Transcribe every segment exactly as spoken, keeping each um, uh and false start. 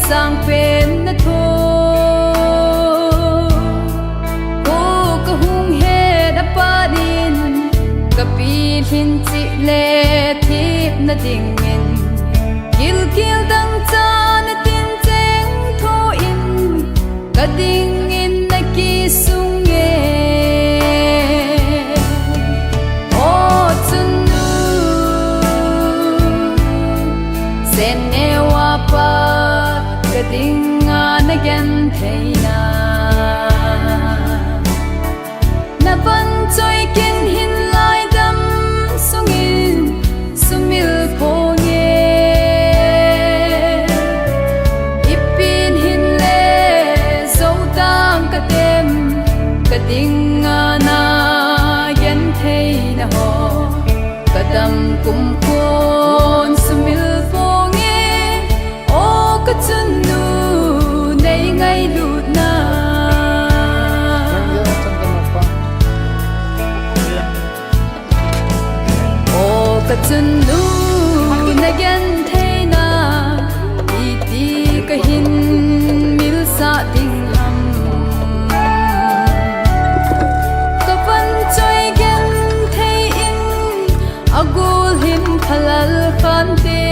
sangpen na tho. Ko kahung het apat in, ka pilhin chih le thip na dingin, gilkel dangchah na tin cheng tho in, ka dingin na kisung e. O chun nu, Sen neo a pat ka dinga na genthei na, na van choi kin hin lai dam sungin sumil ponge. Ipin hin le zo tang ka tem, ka dinga na genthei na ho, ka dam kum kon sumil ponge. O ka chun nu, nei ngailut na. O ka chun nu, na genthei na, iti ka hin milsah ding ham. Ka van choi genthei in, a gul hin phalal khante.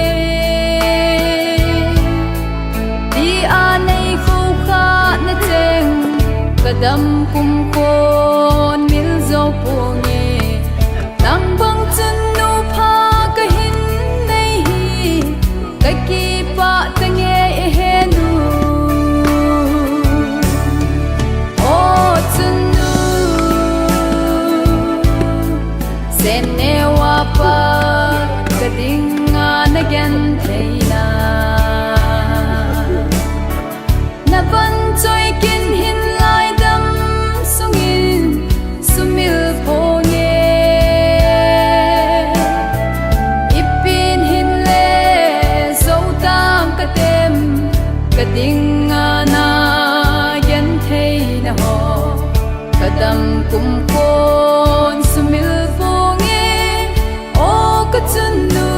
Ti a nei kho kha na cheng, ka dam kum kon mil zo ponge. Nang bang chun nu pha ka hin nei hi, ka kipah tange e he nu. O chun nu, Sen neo a pat ka dinga na genthei na, na van choi kin hin lai dam sungin sumil ponge. Ipin hin le zo tang ka tem, ka dinga na genthei na ho, ka dam kum kon sumil ponge. O ka chun nu,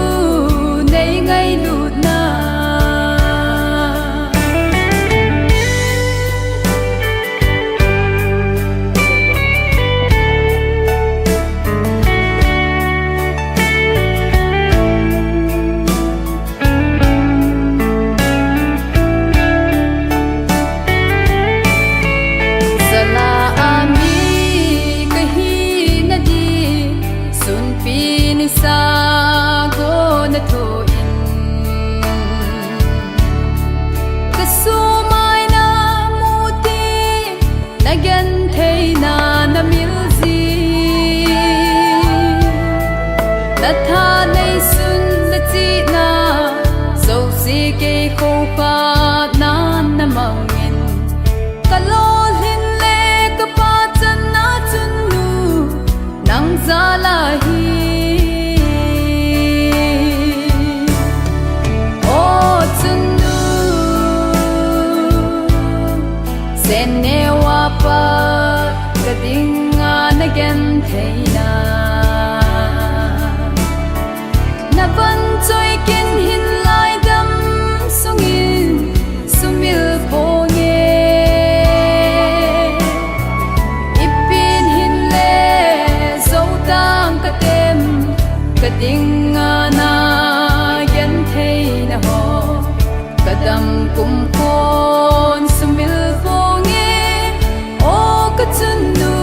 nei ngailut na. Sala a mi ka hi na di, sunpi nisa go na tho in. Ka sumai na muti, na genthei na na mil ji. Na tha nei sun na chi na, zo si kei kho pa na na mang in. Ka lolhin le ka pachan na chun nu, nang jal a hi. O chun nu, Sen neo a pat ka dinga na genthei na, na van choi kin hin lai dam sungin sumil ponge. Ipin hin le zo tang ka tem, ka dinga na genthei na ho, ka dam kum kon sumil ponge. O ka chun nu,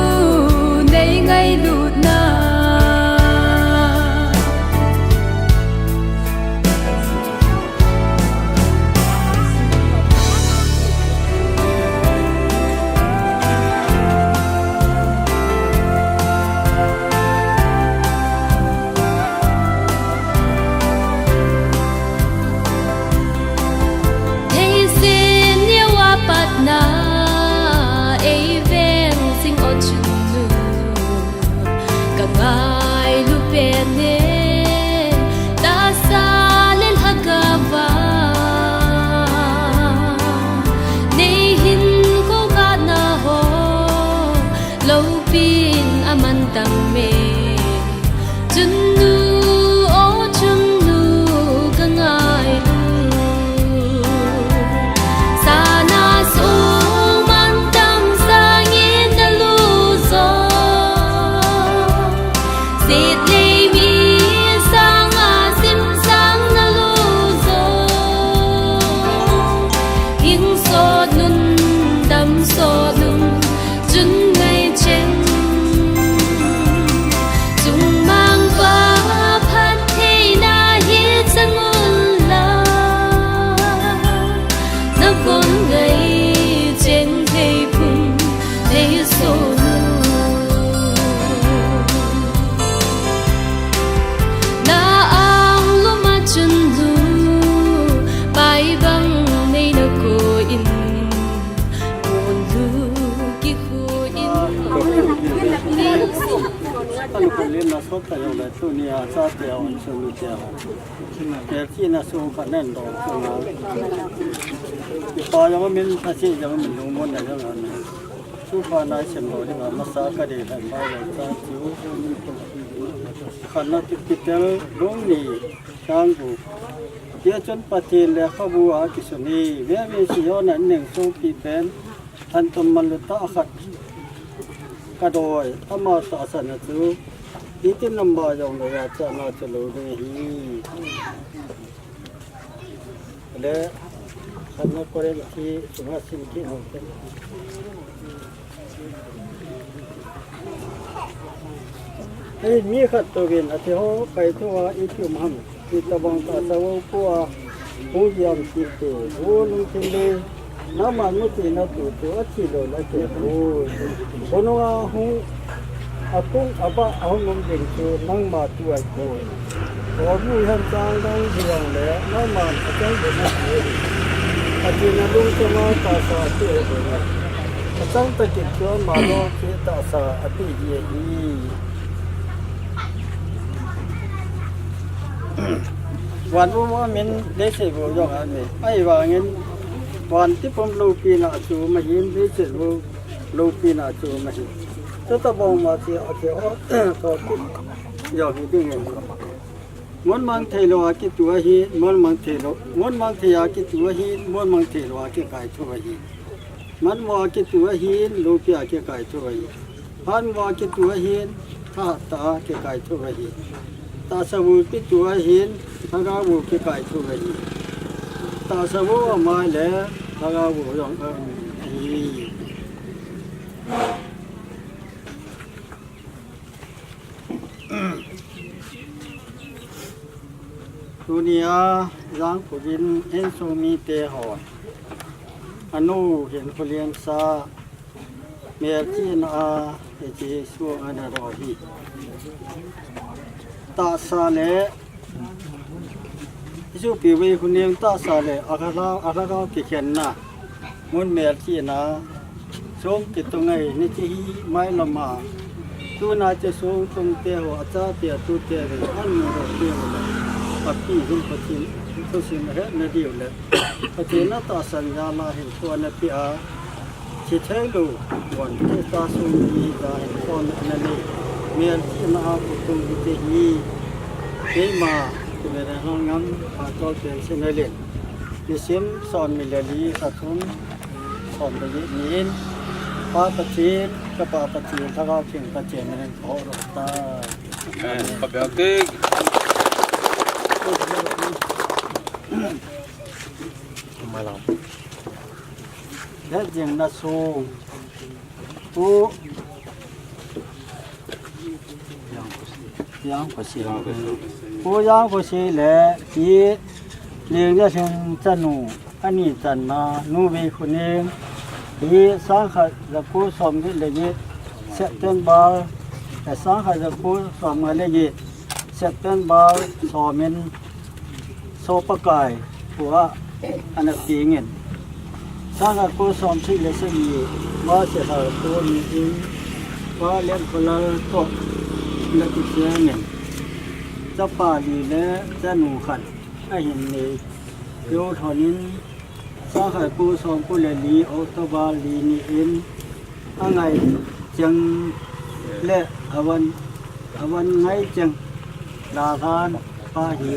nei ngailut na. Thei si Ka jong le tuni a chate a hung sung mite a, melchihna sung khat nen dong sung a, kipa jong min, thase jong min, lungmonna jong min, sung pha nai sem lo ding a masa ka dei lhai pa jong cha chu. Khatna Peter bung ni chang gup. Tia chun Pathen lekhabu a kisun hi, Veve Sion a neng songpi pen, thantum manlu tah khat ka doi, ama tahsanna chu iti namba jong le a chana chu lo ding ahi. Le, khatna Korinthi sunga sim kit ho te. Ei, mi khat touvin, athi ho, kaitho a iti um ham. Hitobang tahsa vo pu a hung jam kit te, vo lungthim le, nangma mutina tu chu athi lou le akeh poi. Khonung a hung, akung abah a hung um ding chu nangma tu ahipoi. Khomu hen chang dang hijongle, nangman achang ding ahi. Pathen a lungchang a tahsa ape ding ahi. Achang tah kit chu ama lou kit tahsa ape ding ahi. Van um a min leiset vo jong aum e. Ahivangin van tipum loupina chu um ahin, leiset vo loupina chu um ahi. Chuti bang ma chu athi ho, to kit jong hi ding ahi. Mun mang thei lou a kitu ahi, mun mang thei lou, mun mang thei a kitu ahi, mun mang thei lou a kikaitho ahi. Manmo a kitu ahin, loupi a kikaitho ahi. Phatmo a kitu ahin, thahat tah a kikaitho ahi. Tahsa vo kitu ahin, lhagao vo kikaitho ahi. Tahsa vo aum le, lhagao vo jong aum ahi. Tunia Jangkho in insung mite hon anu hin khulen sa melchihna a hiche sung ana doi hi. Tahsa le Jesu pi vei khu ning tahsa le a lhagao, a lhagao kikhenna. Mun melchihna sung kitung ahi, hiche hi mailam a. Tuna hiche sung tungte ho, achate, atute le, anudoh diu le, api hin Pathen thusim ahetna diu le, Pathen a tahsan jal a hin thu ana pe a, thi thei lou, von Christa sung hi ta hin thu ana nei. Melchihna a kitung hite hi, keima, Reverend Lalngam, Pastor Pen Sinalen. Nisim som ni le li, lha thum som le li ni in, Pa Pathen, Chapa Pathen, Lhagao Theng Pathen min in kahodoh tai. Amen. Amen. Hetjingna sung. Pu Jangkhosi. Pu Jangkhosi le, Pi Lengjatling chanu, ani channa, Nu Veikhuning, hi sangkhat jako somget le get, September, eh, sangkhat jako somnga le get, September, som in, Sopakai, Pu a, ana pengin. Sangkhat ko somsagi le sagi, March lha ko ni in, Pa Lenkholal toh ana kisem in. Chapa li le chanu khat ahin nei. Yothon in, sangkhat ko somko le li, October li ni in, angai cheng le avan, avan ngai cheng. Lalhan pa hi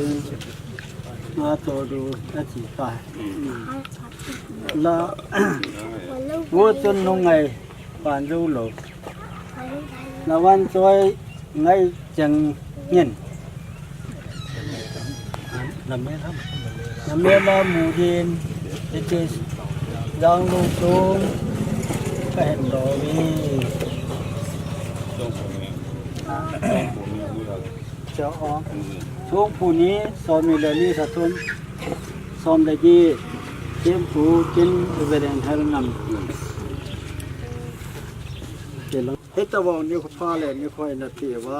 nga to du achi ta. La wo chun nung ngai pan du lo. Na van choi ngai cheng ngin. Namela mudin, it is Janglu sung kahen dovi. Cho o. Sung puni, som ni le li sa thum. Som le gi, kim pu, kin veren hel ngam. Heta vong ni ko pha le ni ko na ti va.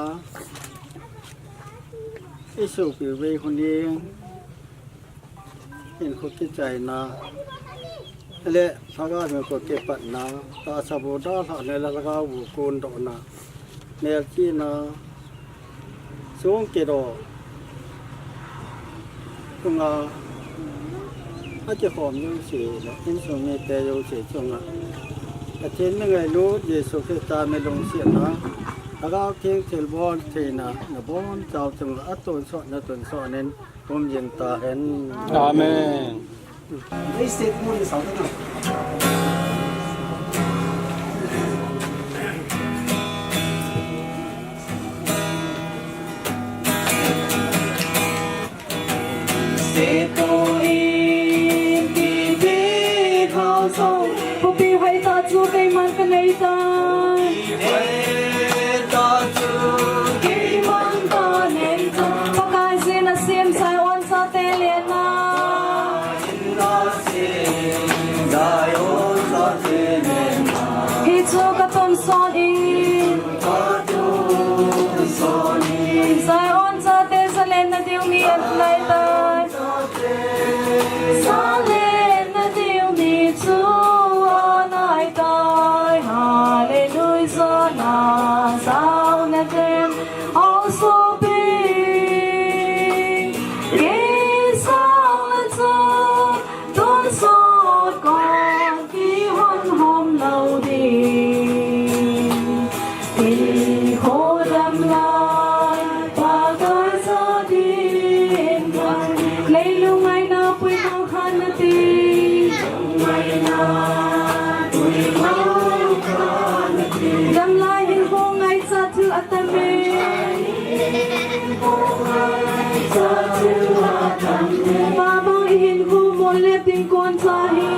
Isu pi ve ko ni. Hinkho kichaina, le lhagao hinkho kipatna, tahsa bu dalhahna le lhagao bu kondohna, melchihna, Sung kiro tunga akikhom jouse le insung mite jouse chunga Pathen mi ngailut Jesu Christa mi lungsetna, Lhagao Theng thilbol theina nabonchau chunga atonsot natonsot in umjing tahen. Amen. Khopi hoitah chu keiman kanei tai. Keiman kanei tai. Pakaiyin asem Zion chate lenna. Hichu katonsot in. Zion chate zalenna diu ni anai tai. Zalenna diu ni chu anai tai. Hallelujah, na zauna ten. Aw sopi, kei sang le chun tonsot kon kihon hom lou ding. Kei khodam lai Pakai sa ding. Leilung ngaina puimo khat nati. Gamlai hinkho ngaichat thil atam e. Papa hinkho mol le ding kon cha hi.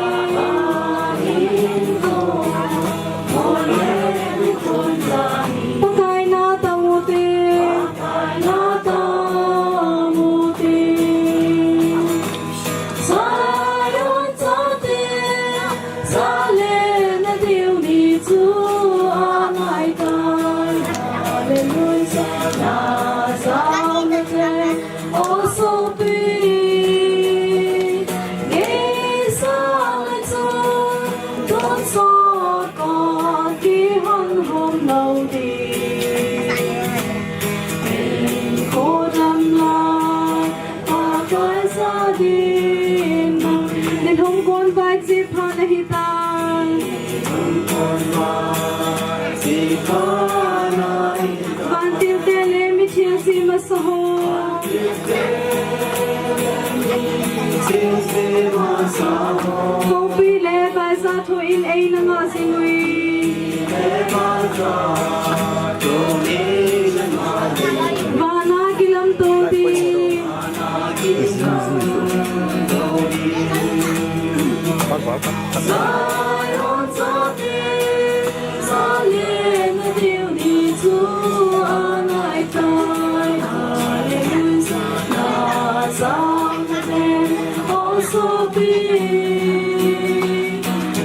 Pakai na tao u te. Pakai na tao u te. Zion chate, zalenna diu ni chu anai tai. Hallelujah, na zauna ten, aw sopi. Kei sang le chun tonsot kon kihon hom lou ding. Kei khodam lai Pakai sa ding. Nilhum kon vai chi pha nahi tai. Vantil te le mithiang chi masa ho. Khopi le vaiza tho in eina ngah jing uve. Vana kilamto ding. Zion chate, zalenna diu ni chu anai tai. Hallelujah, na zauna ten, aw sopi.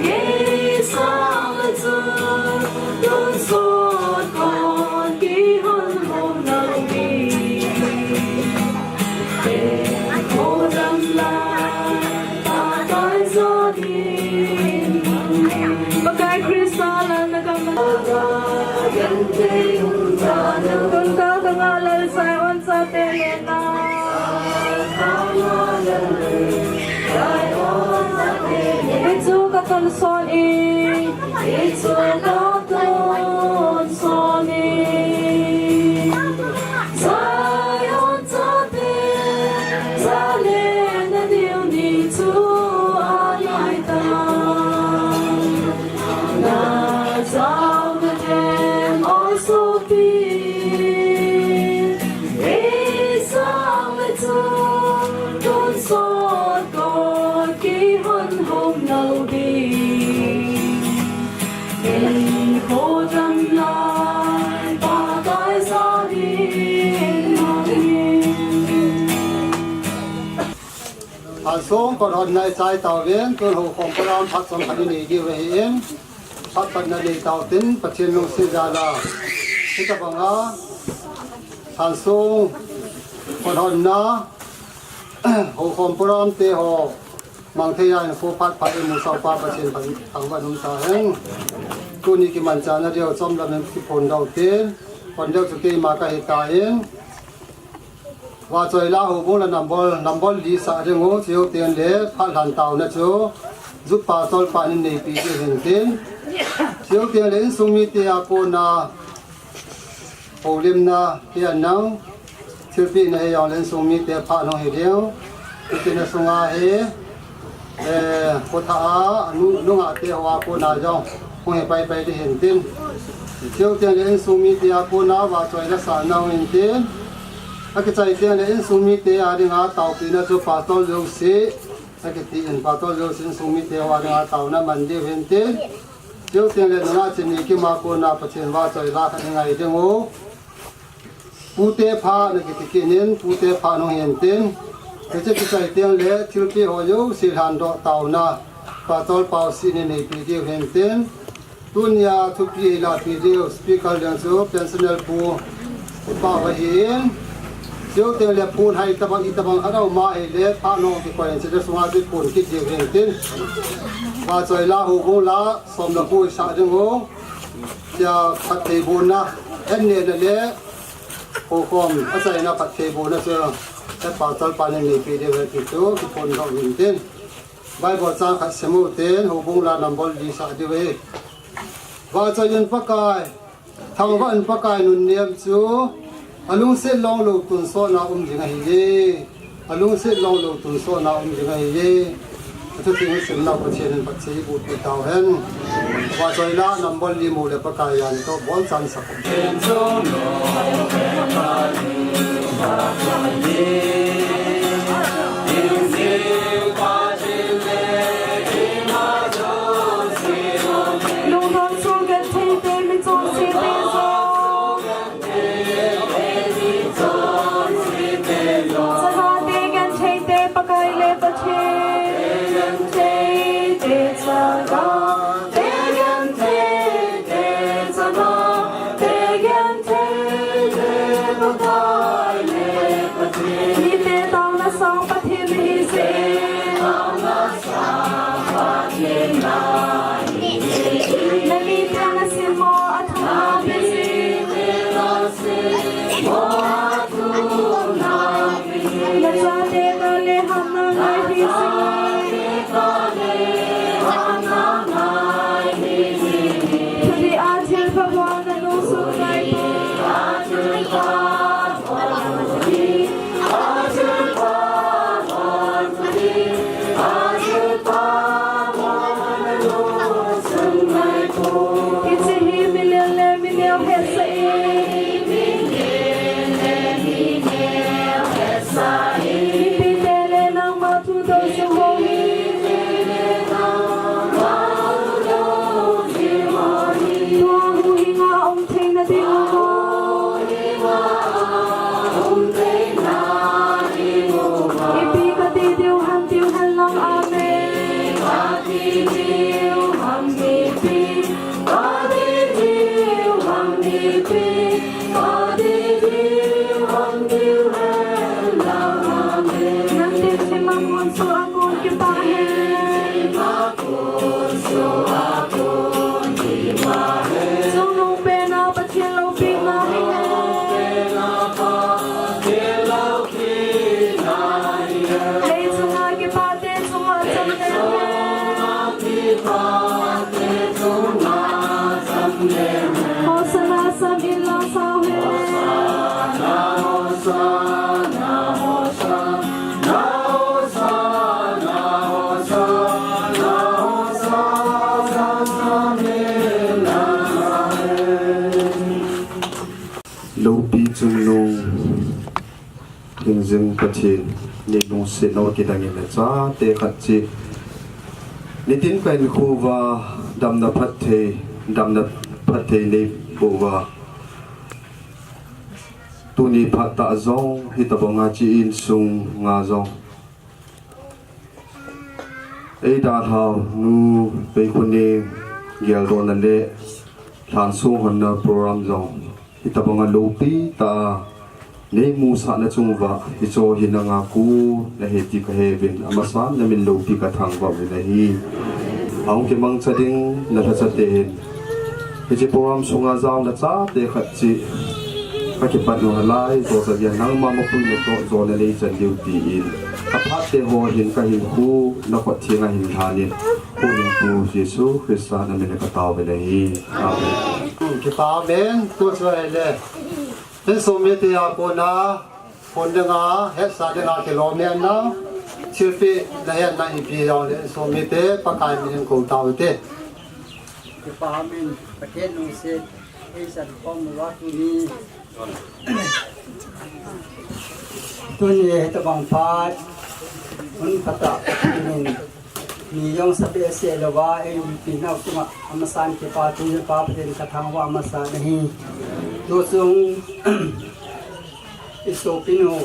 Kei sang le chun tonsot kon kihon hom lou ding. Kei khodam lai Pakai sa ding. Pakai Christa lal na gam. Kon ka ka nga lal Zion chate lenna. Hichu katonsot in. Hichu katonsot in. Zion chate, zalenna diu ni chu anai tai. Na zauna ten, aw sopi. Kei sang le chun tonsot kon kihon hom lou ding. Kei khodam lai Pakai sa ding. Phat sung kon honna i chai tauvin, tun houkhom program phat chomkhat i nei diu ahin, phat patna nei tau tin, Pathen lungset jal a. Hitabanga, phat sung kon honna, houkhom program te ho, mang thei a hinkho phat phat i mu sau pa Pathen thangvah in um tahen. Tuni kimanchahna diu chomlam in kiphon dau tin, kon deu chu keima kahi tan. Vahchoila houbung la number, number li sa ding u, chuteng le phat lhan taona chu, Youth Pastor pan in neipi diu hen tin. Chuteng le insung mite a kona, houlimna, hi anang, thilpehna hi jong le insung mite phat hung hi ding. Hitin a sunga hi, eh, khotha a, nu, nungah te hoa kona jong, hung hi paipai ding hen tin. Chuteng le insung mite a kona, vahchoila sa nau hen tin. Akichai teng le insung mite a dinga taopina chu Pastor Josie, akiti in Pastor Josie insung mite a dinga taona man diu hen tin. Chuteng le nungah Chinnikim a kona Pathen vahchoila khat i ngai ding u. Pute phat na kiti kit in, pute phat nung hen tin. Hiche kichai teng le thilpeh ho jouse lhandoh taona, Pastor Paosi in neipi diu hen tin. Tunia thupi eilapi diu speaker leng chu pensioner pu pa ahin. Chuteng le phone hai tabang itabang adau ma hile phat nung kikoi in chule sunga chu phone kit diu hen tin. Vahchoila houbung la som le ko i sa ding u. Tia phattheibohna, an nehna le, khokhom, achaina phattheibohna chu, he Pastor pan in neipi diu hen ti chu, kiphondoh uvin tin. Bible chang khat sim u tin, houbung la number li sa diu ahi. Vahchoi un Pakai, thangvah un Pakai nunnem chu, alungset longlou tonsotna um ding ahiye. Alungset longlou tonsotna um ding ahiye. Athutheng simnau Pathen in phatthei eiboh peh tauhen. Vahchoila number li mu le Pakai in toh bolchan sak. Lungdon suhgenthei te mi chonse te jong. Changate genthei te Pakai le Pathen. Genthei te changate genthei te changate genthei te Pakai le Pathen. Mite taona sang Pathen hi se. Nami te na sim mo a thum na pe si. Na chate ka le ham na ngai hi si. Thudi a thil pha bol na nung sung ngai po. Hiche hi mi lel le mi neo hetsah in. Mipi te le nangma thu doh jing ho hi. Tua huhhing a um theina ding u. Ipi kati diu ham tiu hen lang, amen. Nang tin thim a kon suh a kon kipah hen. Chungnung pen a Pathen loupina hi hen. Lei chunga kipah te chunga cham hen. Hosanna sam in lang sao hen. Loupi chungnung hingjing Pathen, nei lungsetnau kidang in nachate khat cheh. Nitin kahinkho uva, damna phatthei, damna phatthei neiboh uva. Tuni phat tah jong, hitabanga cheh insunga jong. Eidalhau nu Peikhoneng geldohna le lhansong honna program jong hitabanga loupi tah a neimusahna chung uva hiche hi nanga kon ahi ti kahe uvin, amasan namin loupi kathangvah uvin ahi. Ahung kimangcha ding nalhacha te hin hiche program sunga jaona chate khat cheh Ka kipat u halai, Josa Lian nangma mapuina toh jona nei chan diu tiin. Ka phat te ho hin ka hinkho, na khut thenga hin lhanin. Huhhingpu Jesu Christa na min a ka tao ve ahi. Amen. Kipa amen, tu chu ahile. Insung mite a kona, phone dinga, hetsa dinga kilom hen lang. Thilpeh na hen lang ipi jong le, insung mite, Pakai min in kou tau te. Kipa amen, Pathen lungset, ei san khom uva tuni. Tuni hitabang phat, hun phatah, min, mi jong sa behseh louva, ei umpi nau chunga, amasan kipa thu, Pa Pathen ka thangvah masa nahi. Tu chung, i sopinu,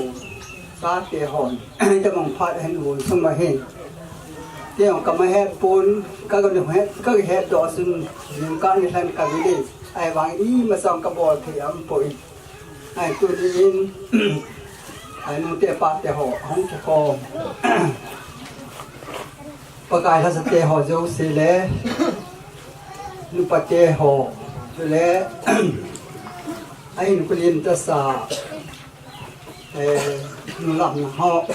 chate hon, hitabang phat ahin hon sung ahin. Tiang ka ma het pon, ka ga het, ka ga het doh sun, jingkah ni lhan ka vil in, ahivang ima jong ka bol thei aum poi. Ahi tuni in, ahi nute pate ho, hung kikhom. Pakai lhasate ho jouse le, nupate ho, chule, ahin kulim tasa, eh, nulam ho,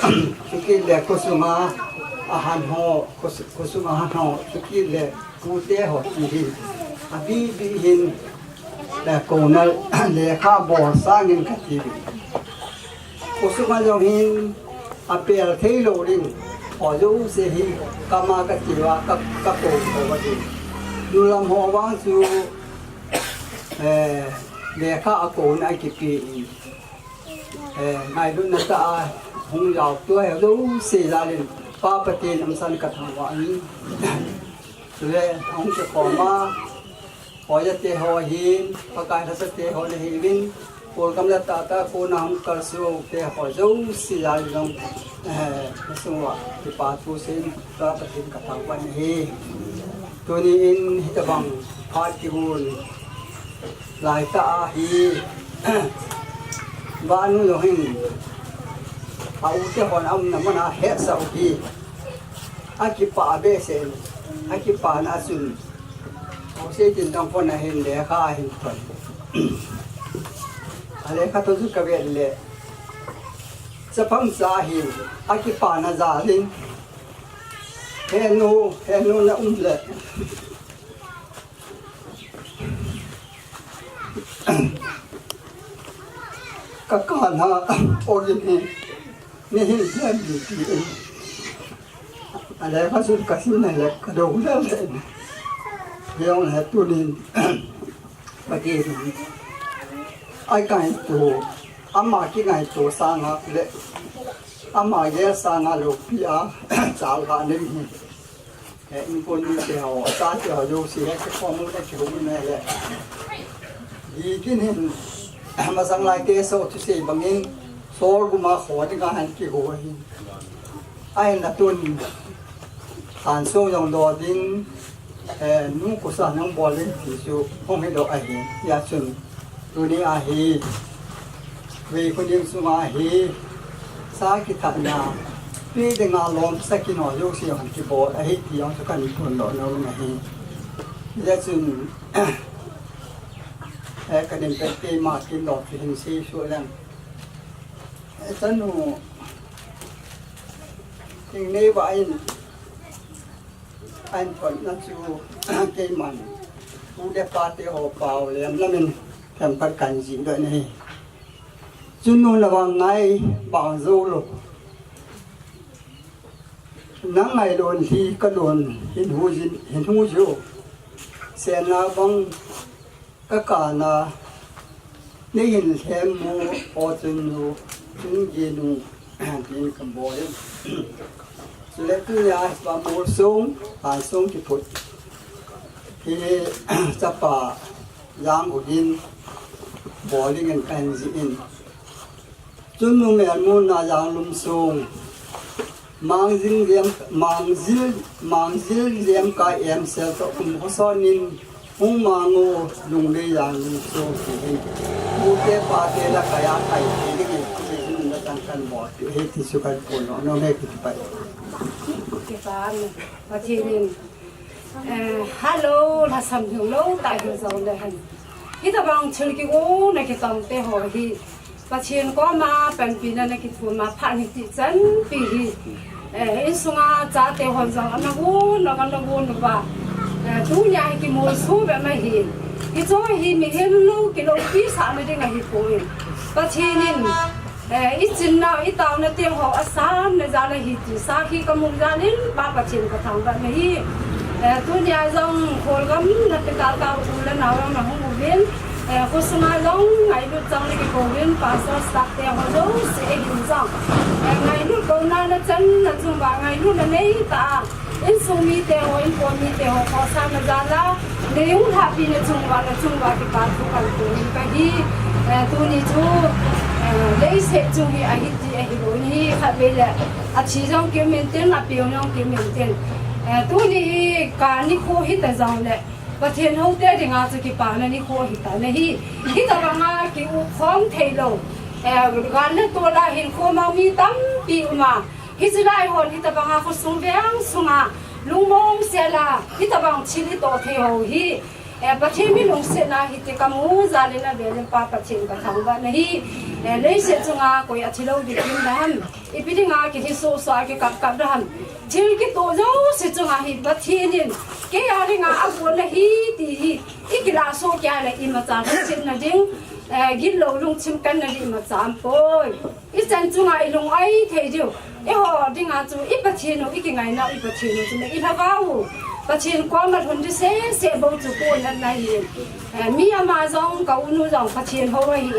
chukit le khosunga, ahan ho, khos-, khosunga ahan ho, chukit le pute ho, ti hin. Abi bi hin, le kona lekha bol sangin kati. Khosunga jong hin apel thei lou ding. Ho jouse hi kama kati uva ka, ka kou kou va ding. Nulam ho vang chu, eh, lekha akona akipe in. Eh, ngailutna tah a hung jao tua ho jouse jal in Pa Pathen amasan ka thangvah in. Chule hung kikhom a. Hoiya te ho hin, Pakai lhasate ho le hi vin, Paul kam le tata ko na hung kal su te ho jouse jal jong, eh, sung uva, kipa thu sin, Pa Pathen ka thangvah in ahi. Tuni in hitabang phat kihon, lai tah ahi, vanu jong hin, a u te hon aumna mun a hetsah u hi, akipah behseh in, akipana chun, Ose tin dang phone a hin lekha ahin thot. A lekha thot chu ka vet le. Chapang cha hin, akipana jal in. He nu, he nu na um le. Ka kana, o ni, ni hin, ni hin. A lekha chu ka simna le ka dou le le. Jong le tunin. Pathen. Ai ngaito. Ama kingaito sanga le. Ama gel sanga lopi a. Chal ka nem hi. Eh, inpon mite ho, chate ho, jouse, he kikhom u le kihou u le. Hi kin hin. Masang lai te so thusei bangin. Sorgum a kho dinga hin kihou ahin. Ahinla tun, Hansong jong dodin, eh, nu kosa nang bol in ti chu hung hi doh ahi. Hijeh chun, tuni a hi, vei khuning sunga hi, sa kithatna, pi dinga lom sa kino jouse hung kibol ahi ti jong chu kahin phondoh nom ahi. Hijeh chun, eh, kahin pet keima kin doh chu hin sei suh leng. Eh, chanu, Hingnei vah in, ahin thotna chu, keiman, pu le pa te ho pao lem lamin, themkhat kahin jih doh in ahi. Chunu na vang ngai, bang jou lou. Nang ngai lon hi, ka lon, hin hu jin, hin hu jo. Sena bang, Ka kana, nei hin lhem mu, o chun nu, chun gi nu, tin ka bol in. Chule tunia pa mol sung, pan sung kiphut. Hi chapa, jang u din, bol ding in kahin jih in. Chun numei mun na jang lum sung. Mangjil liam, mangjil, mangjil liam kai em sel to kum khoson in hung mangu lunglei jang lum sung ti hi. Pu te pa te la kaya kai ti ding in ti ding na tang kan bo ti hi ti su kan pon no no he ti pai. Kipa amen. Pathen in, eh, hello, lhasam hiu lou, ta hiu jong le hen. Hitabang thil kigona kitong te ho hi Pathen koma panpina nakithum a phat hi ti chan pi hi. Eh, insunga chate hon jong ana gon, ana gon uva. Eh, tunia hi kimolso ve ma hi. Hicho hi mihem lou kiloupi sahna ding ahi poi. Pathen in, eh, ichinna, itaona te ho asanna jal ahi ti sakhi kamu jal in Pa Pathen kathangvah na hi. Eh, tunia jong kholgam na pe tahtah u le nao jong nahung uvin. Eh, khosunga jong ngailut chang le kikou vin, pastor staff te ho jouse ahin jong. Eh, ngailut kouna nachan nachung uva ngailut nanei tah a. Insung mite ho, inkom mite ho, khosa na jal a. Neihung lhahpi nachung uva, nachung uva kipa thu kahin peh in kahi. Eh, tuni chu, eh, leiset chung hi ahi ti ahi lou in hi khatvei le. Athi jong kimin tin, apeng jong kimin tin. Eh, tuni hi ka nikho hita jong le. Pathen houte dinga chu kipana nikho hita na hi. Hitabanga kiu khom thei lou. Eh, gal le tol a hinkho mang mi tampi um a. Hiche lai hon hitabanga khosung veng sunga lungmong sel a hitabang thil ito thei ho hi. Eh, Pathen mi lungsetna hi ti kamu jal in avel in Pa Pathen kathangvah na hi. Eh, leiset chunga koi athi lou ding kim na ham. Ipi dinga kithi sohsoh a kikap kap da ham. Thil kito jouse chunga hi Pathen in kei a dinga agon ahi ti hi ikilah soh kei a le imacha lungsetna ding, eh, gitlou lungthim kanna ding imacha aumpoi. Ichan chunga ilung-oi thei diu. Eiho dinga chu i Pathen u, ikingaina u i Pathen u chu le i lhagao u Pathen koma lhun ding sese bou chu kon natna ahi. Eh, mi ama jong, ka u nu jong Pathen hou ahi.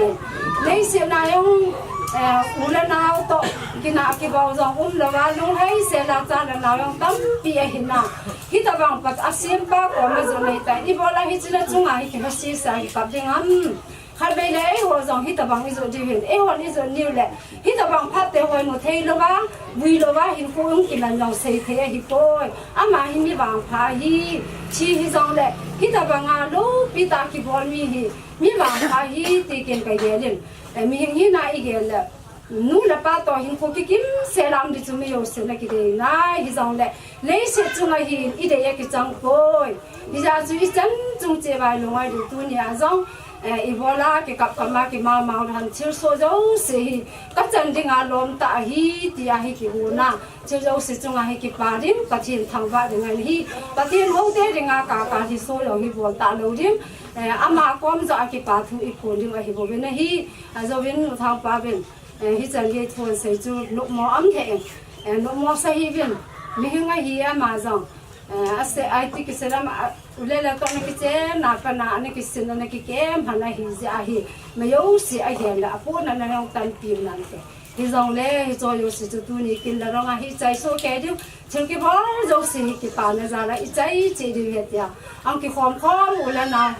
Leiset a jong, eh, u le nao toh, kinah kibou jong umlou a, lunghei sel a cha le nao jong tampi ahi na. Hitabang Pat asempa koma jong nei ta. Ibola hiche na chunga hi kihasi sa hi kap ding ham. Khatvei le eiho jong hitabang ijot diu hin. Eihon ijot niu le. Hitabang phat te hoi mu thei lou va, vui lou va, hinkho hung kiman jong sei thei ahi poi. Ama hi mi vangpha ahi, thi hi jong le, hitabanga loupi tah kibol mi hi, mi vangpha ahi, ti ken ka gel in. Eh, mihing hina i gel le, nu le pa toh hinkho kikim sel a um ding chu mi jouse na kidei na, hi jong le, leiset chunga hi i dei a kichang poi. Hijeh chun ichan chung cheh vai lung-oi diu tunia jong, eh, ibola kikap kap a kimau mau le ham thilsoh jouse hi kachan dinga lom tah ahi, tia hi kigona. Thil jouse chunga hi kipa ding, Pathen thangvah ding ahi. Pathen houte dinga ka, ka hi soh jong hi bol talou ding. Eh, ama kom joh a kipa thu i kon ding ahi bou vin ahi. Ajouvin nu Thangpa vin. Eh, hichan gei thon sei chu nopmo um thei in. Eh, nopmo sa hih vin. Mihing ahi ama jong. Eh, ase, iti kiselam, a, u le nao toh na kichenna, pa na, na kisin, na kikem, hana hi jeh ahi. Mi jouse a gel le, apohna na jong tampi um nante. Hi jong le, hicho jouse chu tuni kin le rong a hi chai soh kei diu. Thil kibol jouse hi kipana jal a, i chai cheh diu ahi tia. Ahung kikhom khom u le nao.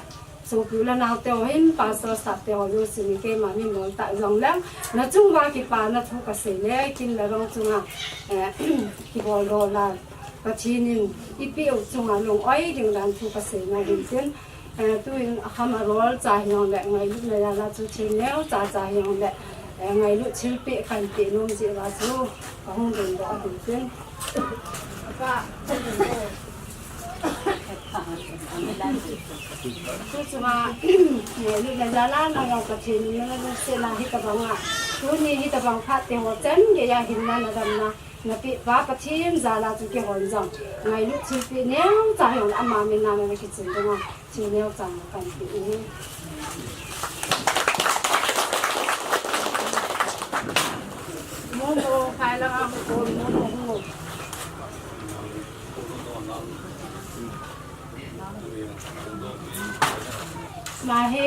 Sopi u le nao te ho hin, pastor staff te ho jouse ni keima min bol tah jong leng. Na chung uva kipana thu kasei le, kin le rong chunga, eh, kibol lou la. Pathen in i peh u chunga lung-oi ding dan thu kasei na hin tin. Eh, tuin akham arol cha hi jong le, ngailutna jal a chu thil neo cha cha hi jong le, eh, ngailut thilpeh kan peh nom jeh uva chu, kahung dong doh ahin tin. Tuchunga, eh, ngailutna jal a nang jong Pathen in nalungsetna hitabanga. Tuni hitabang phat te ho chan geiya hinna nadamna napeh pa Pathen jal a chu keihon jong ngailut thilpeh neo cha hi jong le ama min a na kichen ding a. Thil neo cha kan peh u hi. Momo, phai lang a hung kon, momo hung. Ama hi,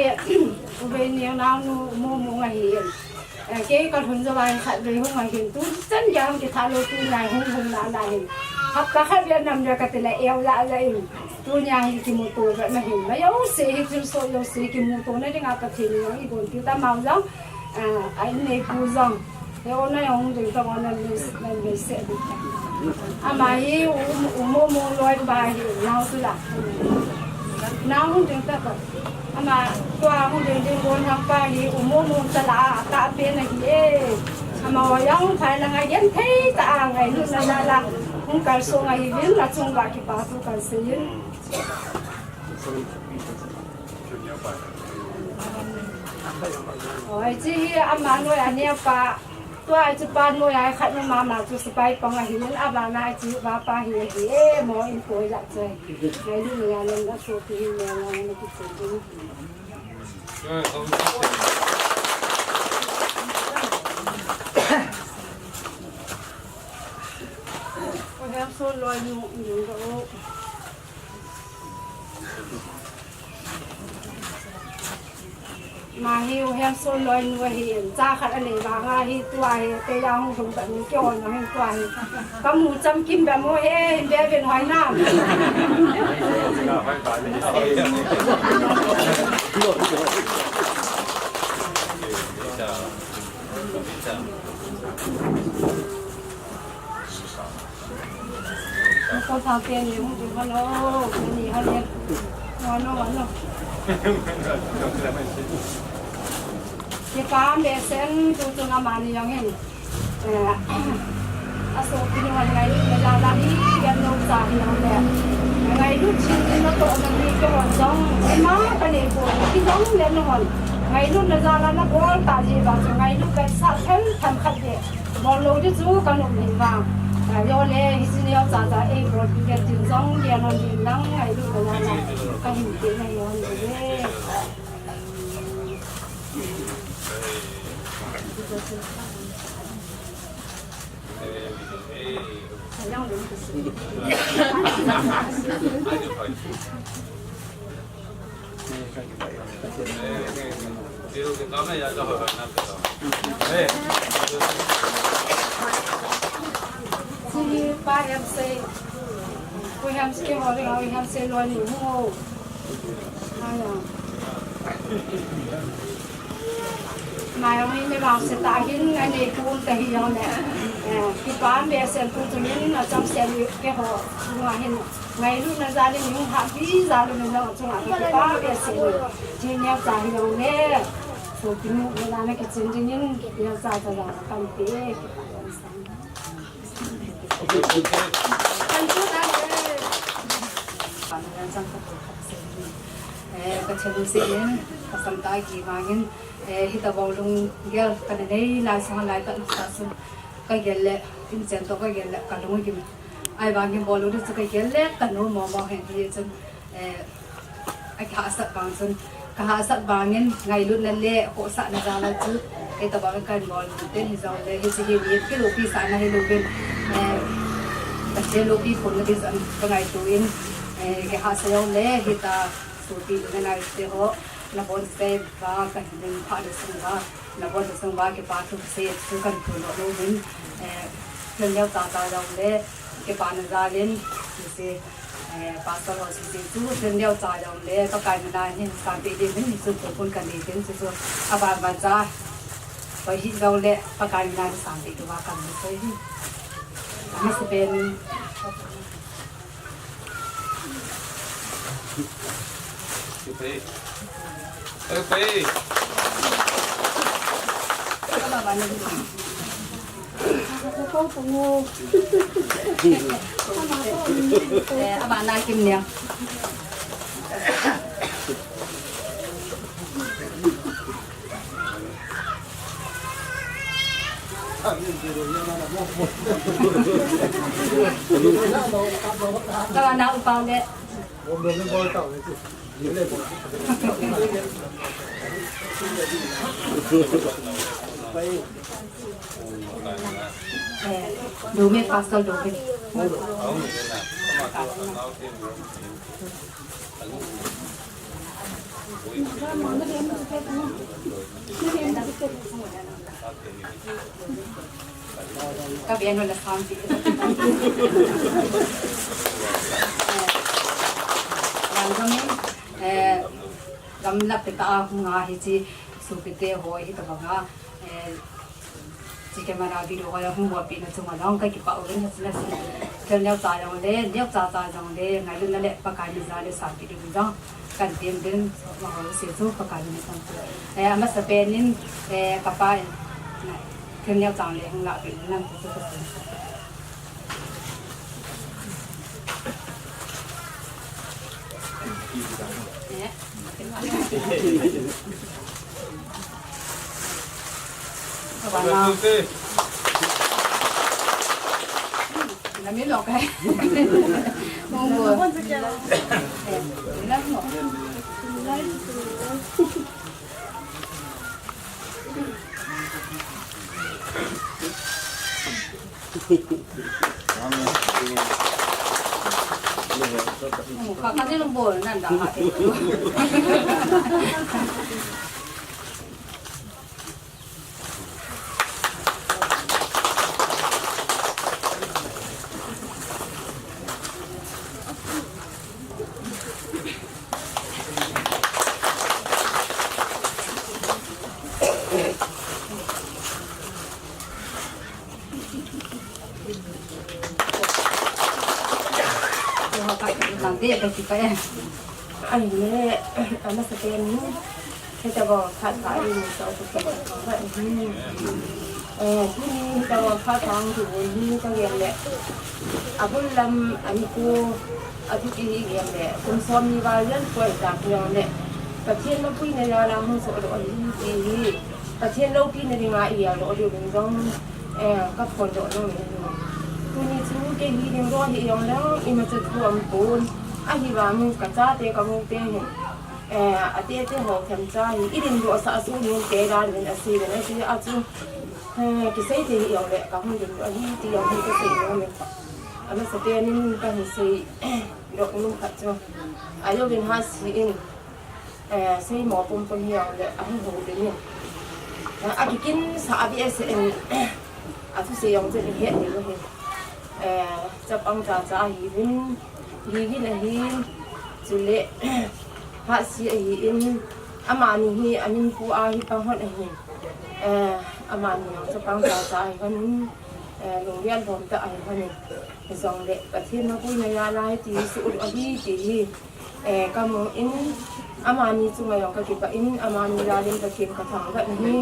u Veineo naonu, momo ahi. Eh, kei kalhun jou a khatvei hung ahin, tu chan gei a hung kitha lou, tunia hung hung na na hin. Hapta khat beh nam le kati le eu la la in. Tunia hi kimuto ve ma hin. Ma jouse hi thilsoh jouse kimuto na dinga Pathen in jong eigonpiu ta, amau jong. Eh, a inneipu jong. He ona jong ding ta, ona le, le, le se ding ta. Ama hi u, u Momo loi pa hi, nao chu la. Nao hung ding ta ka. Ama tua hung ding ding bon hang pa hi, u Momo ta la, atahpen ahi e. Ama jong phai lang a genthei tah a ngailutna jal a hung kalsong ahiuvin, nachung uva kipa thu kasei in. Oi, hiche hi ama noi a neopa. Tua hiche pa noi a khat nu mama chu sepai pang ahin, abana hiche vapa hi ahi e, mo in koi la chu. Ngailut na jal in asopi hi mo mo na kichen ding. Oi, hem so loi nu, nu ro. Ama hi u hem so loi nu ahin, cha khat anei vang a hi tua hi, kei a hung lhung tah ni kei on hi tua hi. Kamu chamkim bep mo he, hin be ben hoi nam. Ko sa ke ni hung ti hon o, ni hon ni. Hon o, hon o. Kipa behseh in tuchung amani jong hin. Eh, asopi nu hon ngailut na jal a hi, gen lou cha hi jong le. Ngailut chin tin natoh na hi kei hon jong, ima kanei poi, kei jong le nahon. Ngailut na jal a nabol tah jeh uva chu ngailut kahisah them them khat beh. Bol lou ding chu kanom ahi vang. Ajole, hiche neocha cha eibol pi kit jong, gen lou ding lang, ngailut na jal a kahin ti na hi hon le. Hiche hi pa hem sei, pu hem sei ho le, ho hem sei loi nu ho. Aya. Ama jong hi mi vangse tah hin, anei kum tah hi jong le. Eh, kipa behseh in tuchung in acham sel u keiho chunga hin. Ngailutna jal in hung hahpi jal un nang chunga kipa behseh in. Hiche neocha hi jong le. Sopinu, nana kichen ding in, neocha cha jong kan pe, kipa jong sang. Kan tu na le. Kan jang sa ka tu khat se. Eh, ka chanu seh in, ka sam tah a kivang in, eh, hitabang lunggel kana nei lai sanga lai tah sa sun, ka gel le, inchen toh ka gel le, ka lung agim. Ahivangin bol lou ding chu ka gel le, ka nom mong mong hen hi chun, eh, akihahsat vang chun, ka hahsat vangin, ngailutna le, khohsahna jal a chu, hitabang kan bol lou ding, hijongle, hiche hi mi kiloupi sahna hilou vin, eh, Pathen loupi khomna ding jong ka ngaito in, eh, kihahsat jongle, hita, Sopi le nai te ho, nabonchauva kahin phat le sung uva, nabonchauva kipa thu kisei chu kahin thum lou uvin, eh, thil neocha cha jong le, kipana jal in, hiche, eh, pastor ho sese chu, thil neocha jong le, Pakai mina hin sanpeh ding hin, chu thum kun kanei tin, chu chu, aban ban cha, hoi hijongle, Pakai mina hin sanpeh diuva kahin sei hi. Amasapen in, Eh, abana kim nia. Ka na u pau le. Eh, do me pastor do me. Ka bia nu la sang ti. Eh, yang kami, eh, gamla peta a hung a hiche sopite ho hitabanga, eh, Hiche camera video ho jong hung bolpeh na chunga jong kakipah uvin, hiche na sin. Thil neocha jong le, neocha cha jong le, ngailutna le Pakai mina jal le sanpeh diu jong. Kan tem den, ma ho se chu Pakai mina jong. Eh, amasapen in, eh, kapa in, thil neocha le hung lahpeh in lang chu chu ka sin. Eh. Ahile, amasapen in, hitabang phat pha in, sa u ka, eh, tuni hitabang phat pha in, tuni ka gel le. Abul lam, ani ko, atu ki gel le. Kum som ni val jan ko ta ki le. Pathen loupi na jal a hung soh doh ahi ti hi. Pathen loupi na dinga i gel doh diu vin jong. Eh, ka phondoh nom in ahi. Tuni chu kei hi ding doh hi jong leng, imacha thu aum pon. Ahivangin ka chate ka mu te hin, eh, atete ho themcha hi, i dingdoh sah a chu nun te dan in asei in asei a chu, eh, kisei thei hi jong le, ka hung dingdoh ahi ti jong hi ka sei nom in. Amasapen in ka hin sei doh nom khat chu. Ajouvin Hatsi in, eh, seimo pumpum hi jong le, ahung hou ding in. Eh, akikin sa a behseh in, athusei jong chun i het diu ahi. Eh, chapang chacha ahiuvin, Gigin ahin, chule, Hatsi ahin, amani hi, amin pu a hi pang hon ahin. Eh, amani jong chapang chacha ahi hon in, eh, lunggel lhom tah ahi hon in. Hijongle, Pathen loupi na jal a hiti hi soh doh ahi ti hi. Eh, ka mu in, amani chunga jong ka kipah in, amani jal in Pathen ka thangvah in ahi.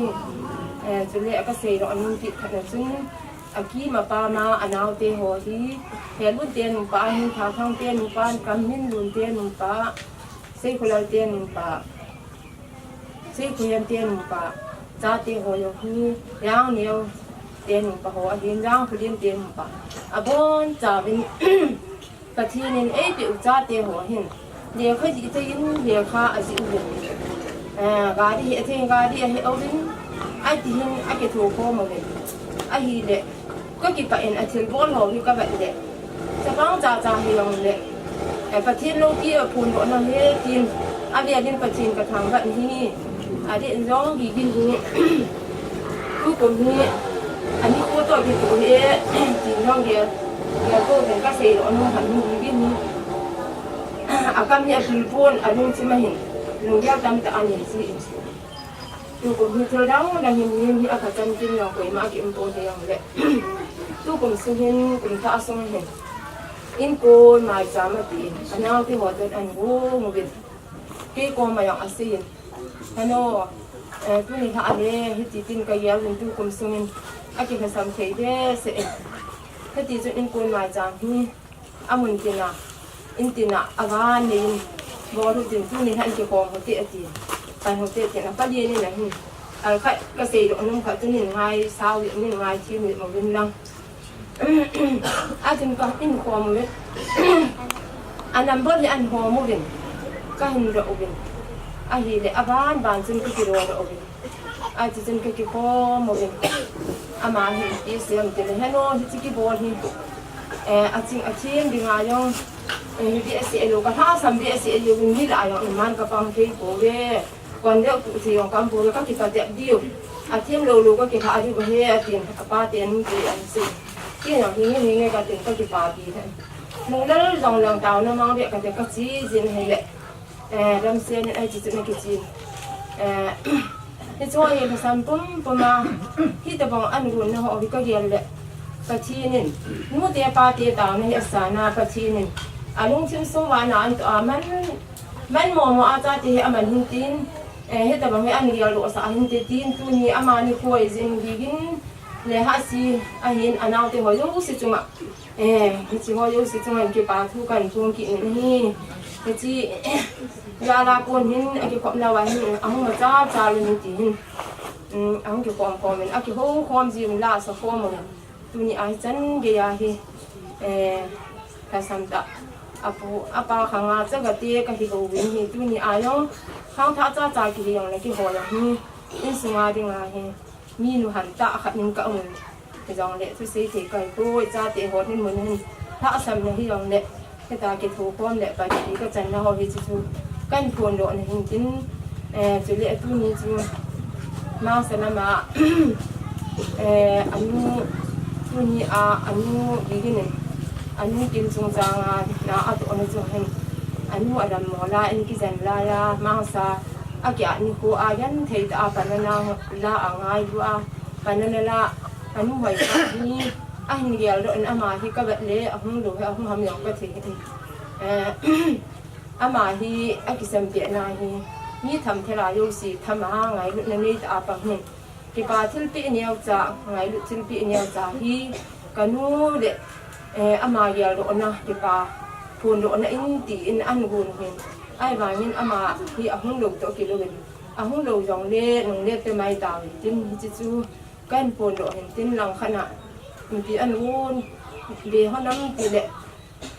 Eh, chule ka seidoh nom kit khat na chun, akima pama, anaote ho hi, Helun te nupa, ahin Thathang te nupa, Kamminlun te nupa, Seikholal te nupa, Seikhohian te nupa, chate ho jong hi, Jangneo te nupa ho, ahin Jangkholin te nupa. Abonchauvin, Pathen in eipeh u chate ho hin, lekha jih thei in lekha ajih uvin. Eh, gari hi athei, gari ahe uvin, ati hin akitho khom uvin. Ahile, ka kipah in athilbol ho hi ka vet le. Chapang chacha hi jong le. Eh, Pathen loupi a phondoh na he tin, avel in Pathen ka thangvah in ahi. Adeh in jong Gigin hi, tukum hi, ani ko toh kitoh hi, tin jong gel, gel ko ven ka seidoh nom khat hi Gigin hi. Akam hi atul pon, alungthim a hin, lunggel tamtah ahin sei in. Tukum hi thil dang dang hin, hi, hi akachan tin jong koima akium pon te jong le. Tukum sung hin, kum thah sung hin, inkon maicham ati in, anaote ho toh ahin gong uvin. Kei koma jong asei in. Heno, eh, tuni lhah le, hiti tin ka gel uvin tukum sungin, akilhasam thei behseh in. Hiti chun inkon maicham hi, amun tina, in tina, avan nei in, bol u tin tuni lhah in kikhom u hite ati. Pan u hite tin, apalin in ahin. Alkhat ka seidoh nom khat chu nin ngai sao le, nin ngai thim le mo vin lang. Achun ka hin khom uvin. A number hi ahin hom uvin. Ka hin doh uvin. Ahile aban ban chun ka kidoh doh uvin. Achuchun ka kikhom uvin. Ama hin ipi asei em tile, heno, hiche kibol hi, eh, aching athem dinga jong, eh, hi behseh lou, ka lhasam behseh lou vin, mi lah a jong iman ka pang thei pouve. Kon deu tu thi jong ka um pouve, ka kipatep diu. Athem lou lou ka kilha diu ahi, atin, apa te nu te an sei. Kei jong hinge hinge katin ka kipapi. Nunglel jong lang taona mang ve kate ka che jin ahile. Eh, damsel in ahi chu na kichen. Eh, hiche hi lhasam pumpum a, hitabang an gon na ho hi ka gel le. Pathen in, nu te pa te taona hi asana Pathen in. Alungthim sung vana an toh a man, man momo a chate hi aman hin tin, eh, hitabang hi an gel doh sah hin te tin, tuni amani khoi jing Gigin le Hatsi ahin anaote ho jouse chunga. Eh, hiche ho jouse chunga kipa thu kahin phong kit in ahi. Hiche jal a kon hin akikhop nauva hin ahung ma chal chal un tin, um, ahung kikhom khom in, akihou khom ji un la asa khom un. Tuni a hi chan gei a hi, eh, lhasam tah, apu, apa khang a chaga te kahi lou vin hi, tuni a jong khangthah cha cha kihi jong le kihou jong hi, insung a ding a hi, mi nuham tah khat in ka um. Hijong le, thusei thei kahi poi, chate ho dinmun hin, lhahsamna hi jong le, hita kithokhom le Pathen kachanna ho hi chu chu kahin phondoh na hin tin, eh, chule tuni chu Mangsa lama, eh, anu, tuni a anu Gigin in, anu Kim chungchang a na atohna chu hin, anu adam mo la in kijen lai a, Mangsa akiat nikho a genthei tah a panna la angailu a, panna la anu Hoipa hi ahin geldoh in, ama hi kavet le ahung lou hi ahung ham jong kathei in. Eh, ama hi akisampeh na hi mi tham thela jouse tham a ngailutna nei tah a pang hin. Kipa thilpeh neocha, ngailut thilpeh neocha hi kanu le, eh, ama geldohna, kipa phondohna in tin ahin gon hin. Ahivangin ama hi ahung lou toh kilou in, ahung lou jong le nung le pe mai tau hin tin, hiche chu kahin phondoh hin tin, langkhat a ipi ahin gon be hon am tile,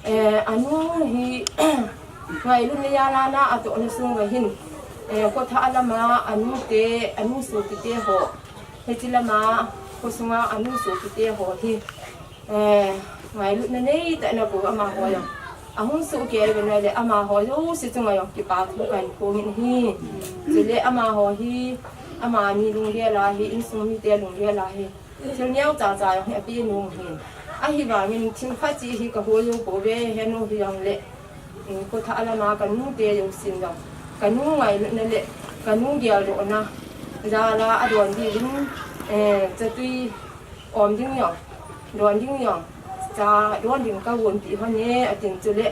eh, anu hi ngailutna jal a na atohna sung uva hin, eh, khothah lama anu te, anu sopite ho, hiche lama khosunga anu sopite ho hi, eh, ngailutna nei tah in akou amaho jong ahung sohkei uva ahile amaho jouse chunga jong kipa thu kahin phong in ahi. Chule amaho hi amani lunggel a hi, insung mite lunggel a hi thil neocha cha jong hi ape nom ahin. Ahivangin thil khat cheh hi kahol jou pouve, henu hi jong le, eh, khothah lama kanu te jousen jong, kanu ngailutna le kanu geldohna jal a adon diuvin, eh, chatui om ding jong, don ding jong, cha don ding kagonpeh hon e, atin chule,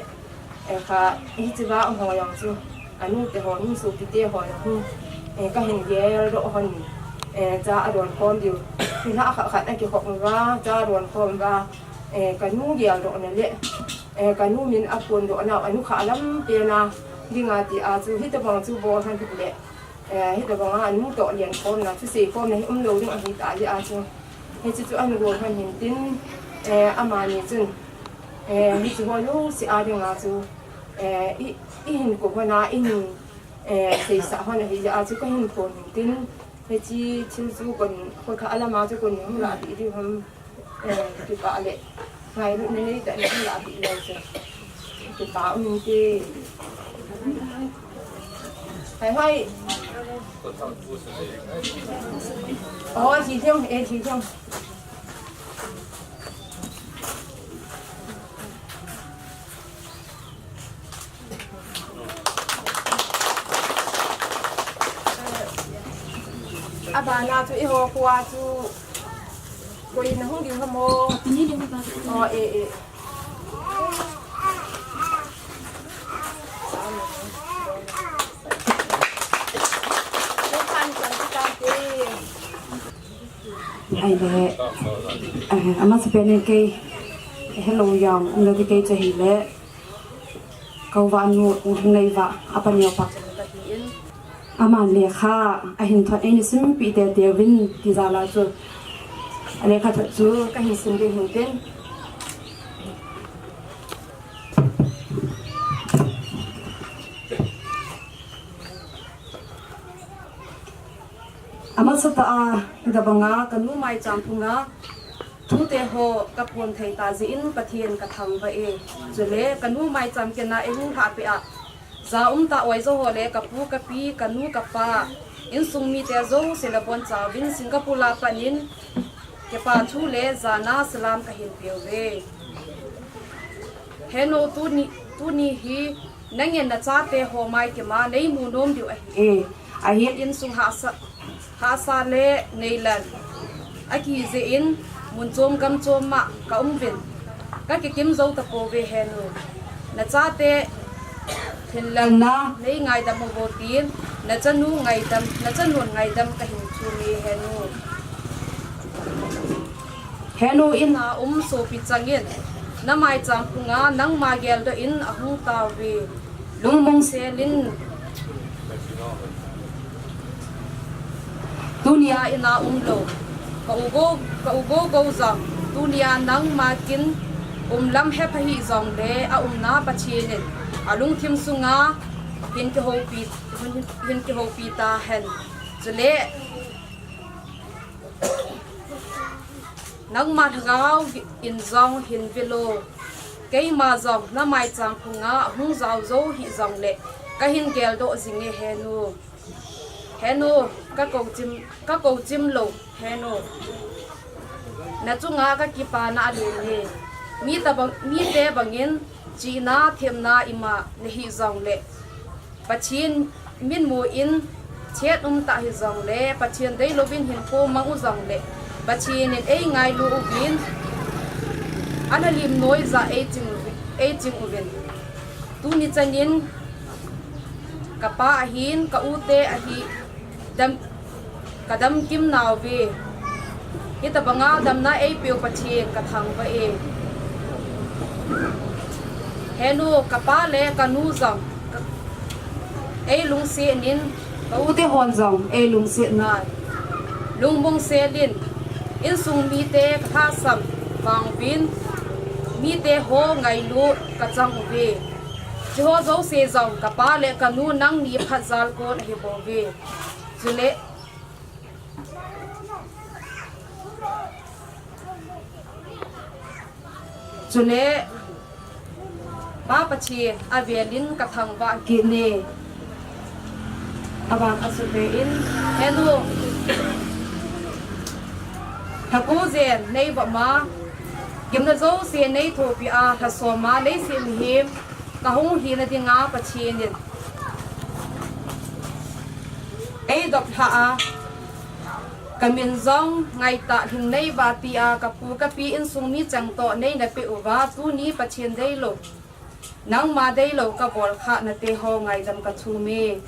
eh, kha, hiche va um ho jong chu, anu te ho, nu sopite ho jong hi, eh, kahin geldoh hon, eh, cha adon khom diu. Nilhah khat khat akikhop uva, cha adon khom uva, eh, kanu geldohna le, eh, kanu min aphondohna, anu kha lam pen a ding a ti a chu, hitobang chu bol hon hile, eh, hitobang a anu toh lenkhomna, thusei khomna hi umlou ding ahi tah jeh a chu, hiche chu ahin gon hon hin tin, eh, amani chun, eh, hiche ho jouse a ding a chu, eh, i, ihin kou hon a, ihin, eh, seisah hon ahi jeh a chu kahin phon hin tin, hiche thil chu kon, khothah lama chu kon hung lahpeh diu ham. Eh, kipa le ngailutna nei tah in hung lahpeh leu chun kipa um inte. Hai, hai. Oh, thi thei, eh, thi thei. Abana chu eiho khoa chu koi na hung ding ham o? Ni ding ba? Oh, eh, eh. Ahile, eh, amasapen in kei hello jong umlou ding, kei chu ahile, ka u va nu Lungneiva apa neo pa. Aman lekha ahin thot, eini simpeh teitei uvin ti jal a chu, alekha thot chu kahin sim ding hin tin. Amasatah a, hitobang a kanu maicham phunga thute ho kaphon thei tah jeh in Pathen kathangvah e. Chule kanu maicham kit na eihung lhahpeh a, ja umtah oijo ho le kapu kapi, kanu kapa, insung mite jouse nabonchauvin Singapore a pat in kipa thu le jana salam kahin peuve. Henu, tuni, tuni hi nangin nachate ho mai kima neimu nom diu ahi e. Ahin insung hahsa, hahsa le neilan akijeh in mun chom gam chom a kaum uvin, kakikim jou tapouve henu. Nachate hinlelna neingaidam uvin tin, nachanu ngaidam, nachanun ngaidam kahin thum e henu. Henu, in a um sopi changin namaicham phunga nangma geldoh in ahung tauve. Lungmong selin, tunia ina umlou ka u Go, ka u Gogo jong tunia nangma kin umlam hepha hih jongle aumna Pathen in alungthim sunga hin kihoupi, hin, hin kihoupi tahen. Chule nangma lhagao in jong hin velo. Keima jong namaicham phunga hung jaojou hih jongle kahin geldoh jinge henu. Henu, ka kouchim, ka kouchim lou, henu. Nachunga kakipana alen e. Mite bangin chihna themna ima nahih jongle, Pathen mitmu in chet umtah hijongle, Pathen deilouvin hinkho mang u jongle, Pathen in eingailu uvin, alhalim noiya eiching uvin. Tuni chanin kapa ahin, ka ute ahi, kadamkim nauve. Hitobanga damna eipeu Pathen kathangvah e. Henu, kapa le kanu jong eilungsetnin, ka ute hon jong eilungsetnan, lungmong selin, insung mite kalhahsam vanguvin, mite ho ngailut kachang uve. Hicheho jouse jong kapa le kanu nangni phatjal kon ahibouve. Chule, chule, Pa Pathen avelin kathangvah kit e. Aban asut ve in, henu, lhakhu jen neivopma, gimna jouse neithopi a, lhasoma leiset mihem kahung hina dinga Pathen in eidoplhah a, kamin jong ngaitah lhingneiva tia kapu kapi insung mi chengtoh neinapeh uva tuni Pathen deilou, nangma deilou kabolkhah nateho ngaidam kathum e.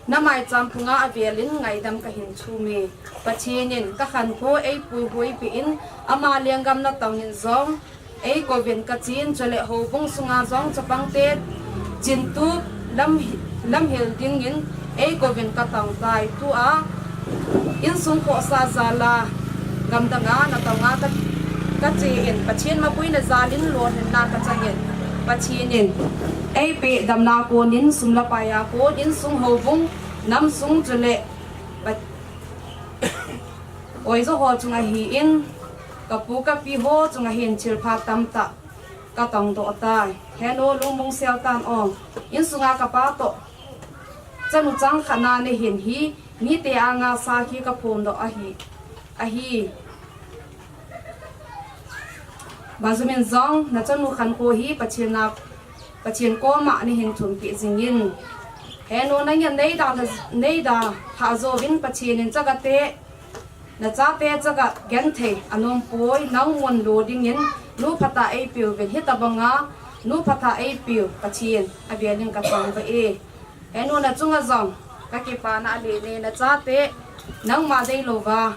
Namaicham phunga avelin ngaidam kahin thum e. Pathen in kakhankho eipuihuipeh in, ama lenggam natongin jong eikouvin kachen, chule houbung sunga jong chapangte chintup lamhil dingin eikouvin katongtai. Tua insung khohsah jala gamdanga natonga kache in, Pathen mapuina jalin lolhinna kachangin, Pathen in eipeh damna konin, sum le paiya kon, insung houbung, namsung chule oijoho chunga hin, kapu kapiho chunga hin thilpha tamtah katongdoh tai. Henu, lungmong seltan o. Insunga kapa toh chanu changkhatna nahin hi, mite anga sakhi kaphondoh ahi. Bajumin jong nachanu khankho hi Pathen koma nahin thumpeh jingin. Henu, nangin neidalhah jouvin, Pathen in chagate, nachate chaga genthei anompoi, nangmun lo dingin nu phatah eipeuvin, hitobanga nu phatah eipeu Pathen avelin kathangvah e. Henu, nachunga jong kakipana alen e, nachate nangma deilouva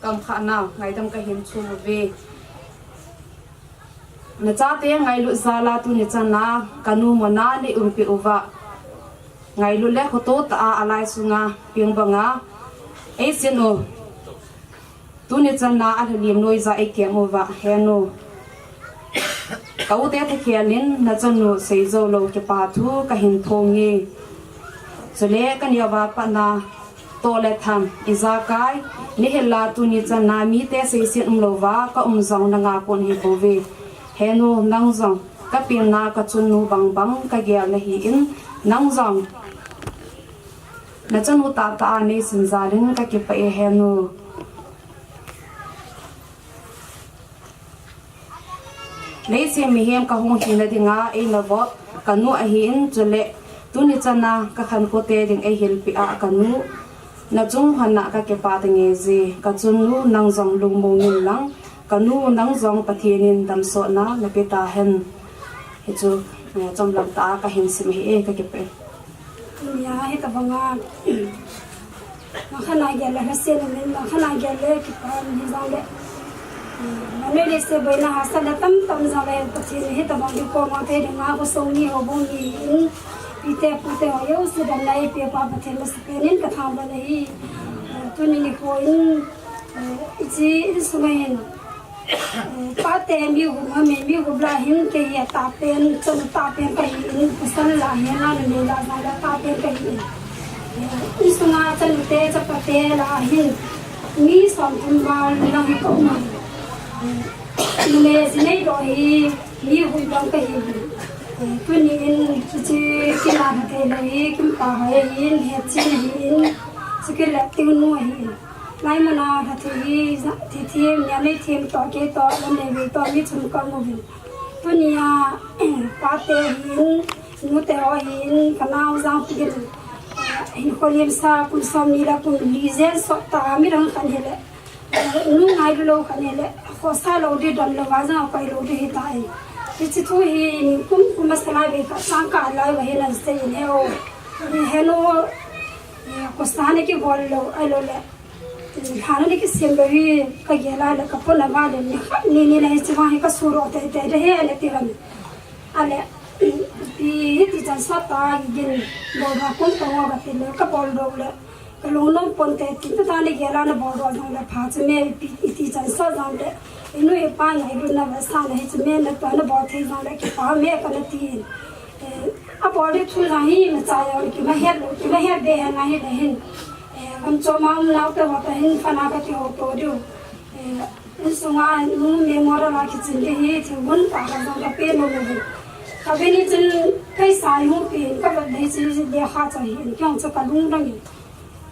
kaumkhah nau ngaidam kahin thum uve. Nachate ngailut jala tuni chana kanu muna neiumpeh uva, ngailut le khototah a alai sunga peng banga eisin u, tuni chana alhalim noiya eikem uva, henu, ka ute thakhelin nachanu seijoulou kipa thu kahin phong e. Chule kaneova patna toh le tham ijakai nahilla tuni chana mite seiset umlouva kaum jong nanga kon hibouve. Henu, nang jong kapenna kachunnu bangbang kagel nahin, nang jong nachanu tahtah a neisin jalin kakipah e, henu. Leiset mihem kahung hina dinga einavop kanu ahin, chule tuni chana kakhankhote ding eihilpeh a kanu, nachung lhona kakipah tange je. Kachunnu, nang jong lungmong inlang, kanu, nang jong Pathen in damsotna napeh tahen. Hichu chomlam tah a kahin sim ahi e, kakipah e. Nia, hitobanga nangkhat nagel le lhasen umin, nangkhat nagel le kipa umin hijongle, Manu le se boina hahsatna tamtah um jongle Pathen hi tabang di ko mang thei dinga ko song ni ho bung ni in pite pute ho jouse damna eipeuva Pathen masapen in kathangvah e. Tuni nikho in, eh, hiche insunga hin, eh, pate mi gup ham, mi gup lah hin kei hi atahpen, chom tahpen kahi in, pasal lah hin, numei lah jongle atahpen kahi in. Eh, insunga chanute chapate lah hin mi somthum val lang hi kaum in. Numei ji neidoh hi mi gup lang kahi in. Eh, tuni in hiche kina lha thei lou hi, Kimpa hoi ahin, Hetchin ahin, chukit le Tingnu ahin. Laimuna lha thei hi, ja, thithem, nia meithem toh, kei toh, lam le vei toh, mi chom kaum uvin. Tunia, pate ahin, nute ho ahin, kanao Jangpigin, eh, hinkho limsa, kum somni le kum li jen sot ta, mi dang khat hile, eh, nu ngailu lou khat hile, khosa lou di, damlou va jong akoi lou di hitan. Hiche thu hi, kum, kum masa lai vei khat, sangkah lai uva hin asei in, he o, he nu, eh, khosa nakibol lou, ahilou le, lhan ana kisem lou hi kagel a le, kapona va le, nikhat ni ni le hiche vang hi kasuhdoh teitei de he le ti lam. Ale, ipi hiti chan sot ta gin, bol va kum tong uva kati le, kabol doh le, kalungnom ponte, tin tah tah nagel a nabol doh jongle pha chu me, ipi, iti chan sot jongle, inu ipa ngailutna vetsahna hiche me natoh nabol thei jongle, kipa me kana tin. Eh, abol di thu jong hi, imacha jong, kimahet lou, kimahet be hen ahi le hin. Eh, gamchom a um naote ho toh hin, phatna kakihouto diu. Eh, insunga nu memorial a kichin di hi, thil gon tah khat jong kape nom uvin. Kavin in chun, paisa ihung pen, kavet lei chu lekha chu ahin, kei jong chu kalungdong in.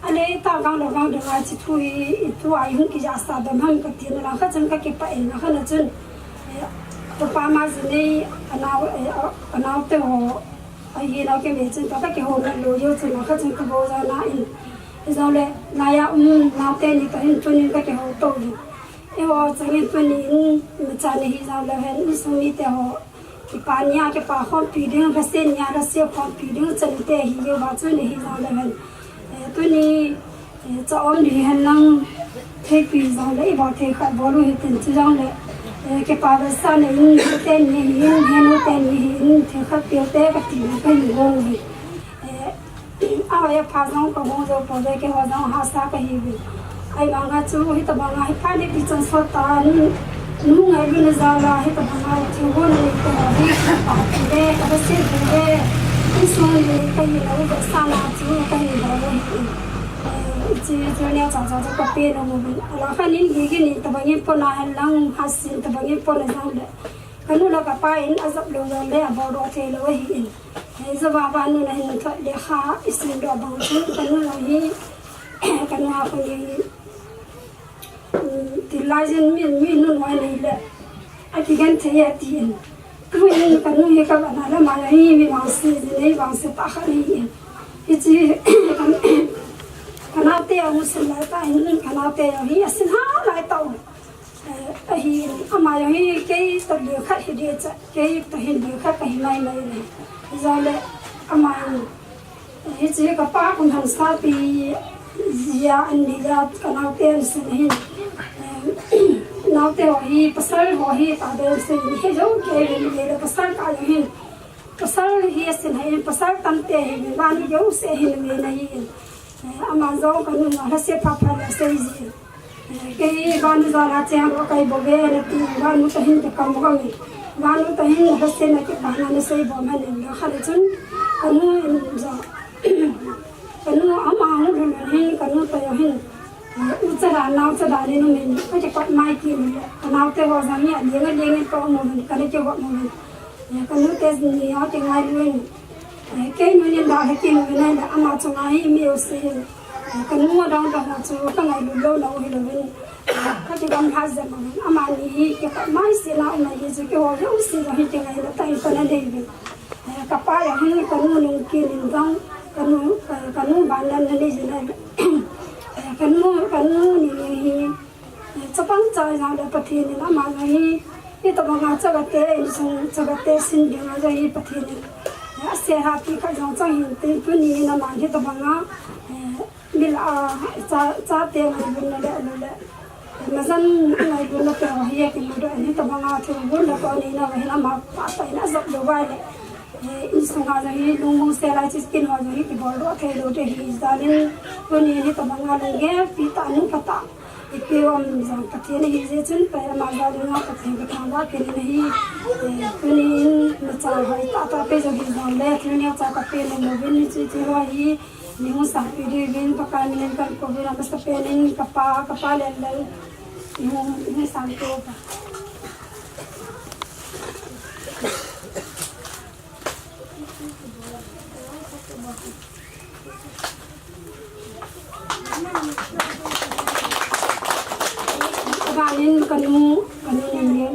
Ale, ita vang le vang dinga hiche thu hi, itua ihung kijahsah dam ham katin, langkhat chun kakipah in, langkhat na chun, eh, kapa ma ji nei, anao, eh, a, anaote ho, ahi nao kei me chun, tua kakihouna lou jeh chun, langkhat chun kabol jana in. Hijongle, laiya um, naote ni toh hin tunin kakihouto uvin. Eiho changin tuni in, imacha nahi jongleu hen, insung mite ho, kipa nia, kipa khompi ding, lhase nia, lhase khompi ding, chate hi jeh uva chu nahi jongleu hen. Eh, tuni, eh, cha um di hen lang, theipi jongle, ibol thei khat bol u hitin chu jongle, eh, kipa vetsahna in, teni hin, henu teni hin, thil khat peh u te kati, kahin gong uve. Eh, Ahoi apha jong kagong jou pouve, keiho jong hahsa kahiuve. Ahivanga chu hitabanga hi phat le pi chan sot ta, nu, nu ngailutna jal a hitabanga thilgon neite ho hi, kapa ti le, kalhase ti le, insung neite kahi lou, vetsahna chu kahin bol u ahi. Eh, hiche chu neo cha cha chu kape nom uvin. Alakhat in gigin in tabang in pon a hen lang, hasin tabang in pon a jongle, kanu le kapa in ajap lou jongle, abol doh thei lou ahin. Hijeh a vanu na hin thot lekha isim doh bang chun, kanu hi, kanu a kanu hi, um, tilai jin mi, mi nunoi nei le, akigenthei e tin. Tuhin kanu hi kavet na le ama hi mi vangse ji nei, vangse tah khat ahin. Hiche, kanaote jong asin lai tah in, kanaote jong hi asin ha lai tah u. Eh, ahin, ama jong hi kei toh lhingkhat hi ding chu, kei toh hin lhingkhat kahi maimai le. Hijongle, ama hin, hiche kapa kum hansapi jia an ni jia kanaote asin ahin. Eh, naote ho hi, pasal ho hi, tabang asin, hijou kei le, le pasal kah jong hin. Pasal hi asin ahin, pasal tamtah hi, vanu jouse hin ve na hi. Eh, ama jong kanu na lhase pha pha le sei ji. Eh, kei vanu jal a cheng lou kahi bouve nati, vanu toh hin kikam bou nge. Vanu toh hin lhase na kipana nasei bou man in, khat chun kanu in jong, kanu ama hung lhun hin, kanu toh jong hin, eh, u cha dan, nao cha dan in um in, kakikot mai kit in, kanaote ho jong hi, aling aling in kaum uvin, kana kigop uvin. Eh, kanute ni ho kingailu in. Eh, kei nu nin dalha kit uvin ahile, ama chunga hi mi jouse hin. Eh, kanu adang dang ho chu kangailut lou lou hilouvin. Eh, kakigam lha jeng uvin. Amani hi kikah mai sela um ahi chu keiho jouse jong hi kingaina tah in kana nei uvin. Eh, kapa jong hi kanu nung kit in jong, kanu, eh, kanu ban dan nanei jin ahile. Eh, kanu, kanu ni ni hi. Chapang cha jong le Pathen in ama jong hi, hitabanga chagate insung, chagate sin dinga jong hi Pathen in, eh, asei hapi khat jong chang hinte, tuni in ama hitabanga, eh, mi lah a, cha, chate ngailutna le, le, le, Majan ngailutna te ho hi akimudoh in, hitobanga thilgon le toh neina uva hin ama phatah in ajot lou uva ahile, eh, insunga jong hi lungmong sel a hiche kin ho jong hi kibol doh thei lou ding ahi jal in, tuni hitobanga lunggelpi tah, nung phatah ipi um jong Pathen ahi jeh chun, tua ama jal in Pathen kathangvah kit in ahi. Eh, tuni in imacha hoi tahtah pe jong hijongle, thil neocha kape nom louvin, hiche thil ho hi neihung sangpi diuvin Pakai min in kakou uvin, amasapen in kapa, kapa Lenlal, neihung, neihung sangpi uva. Abanin kanu, kanu Nenglel.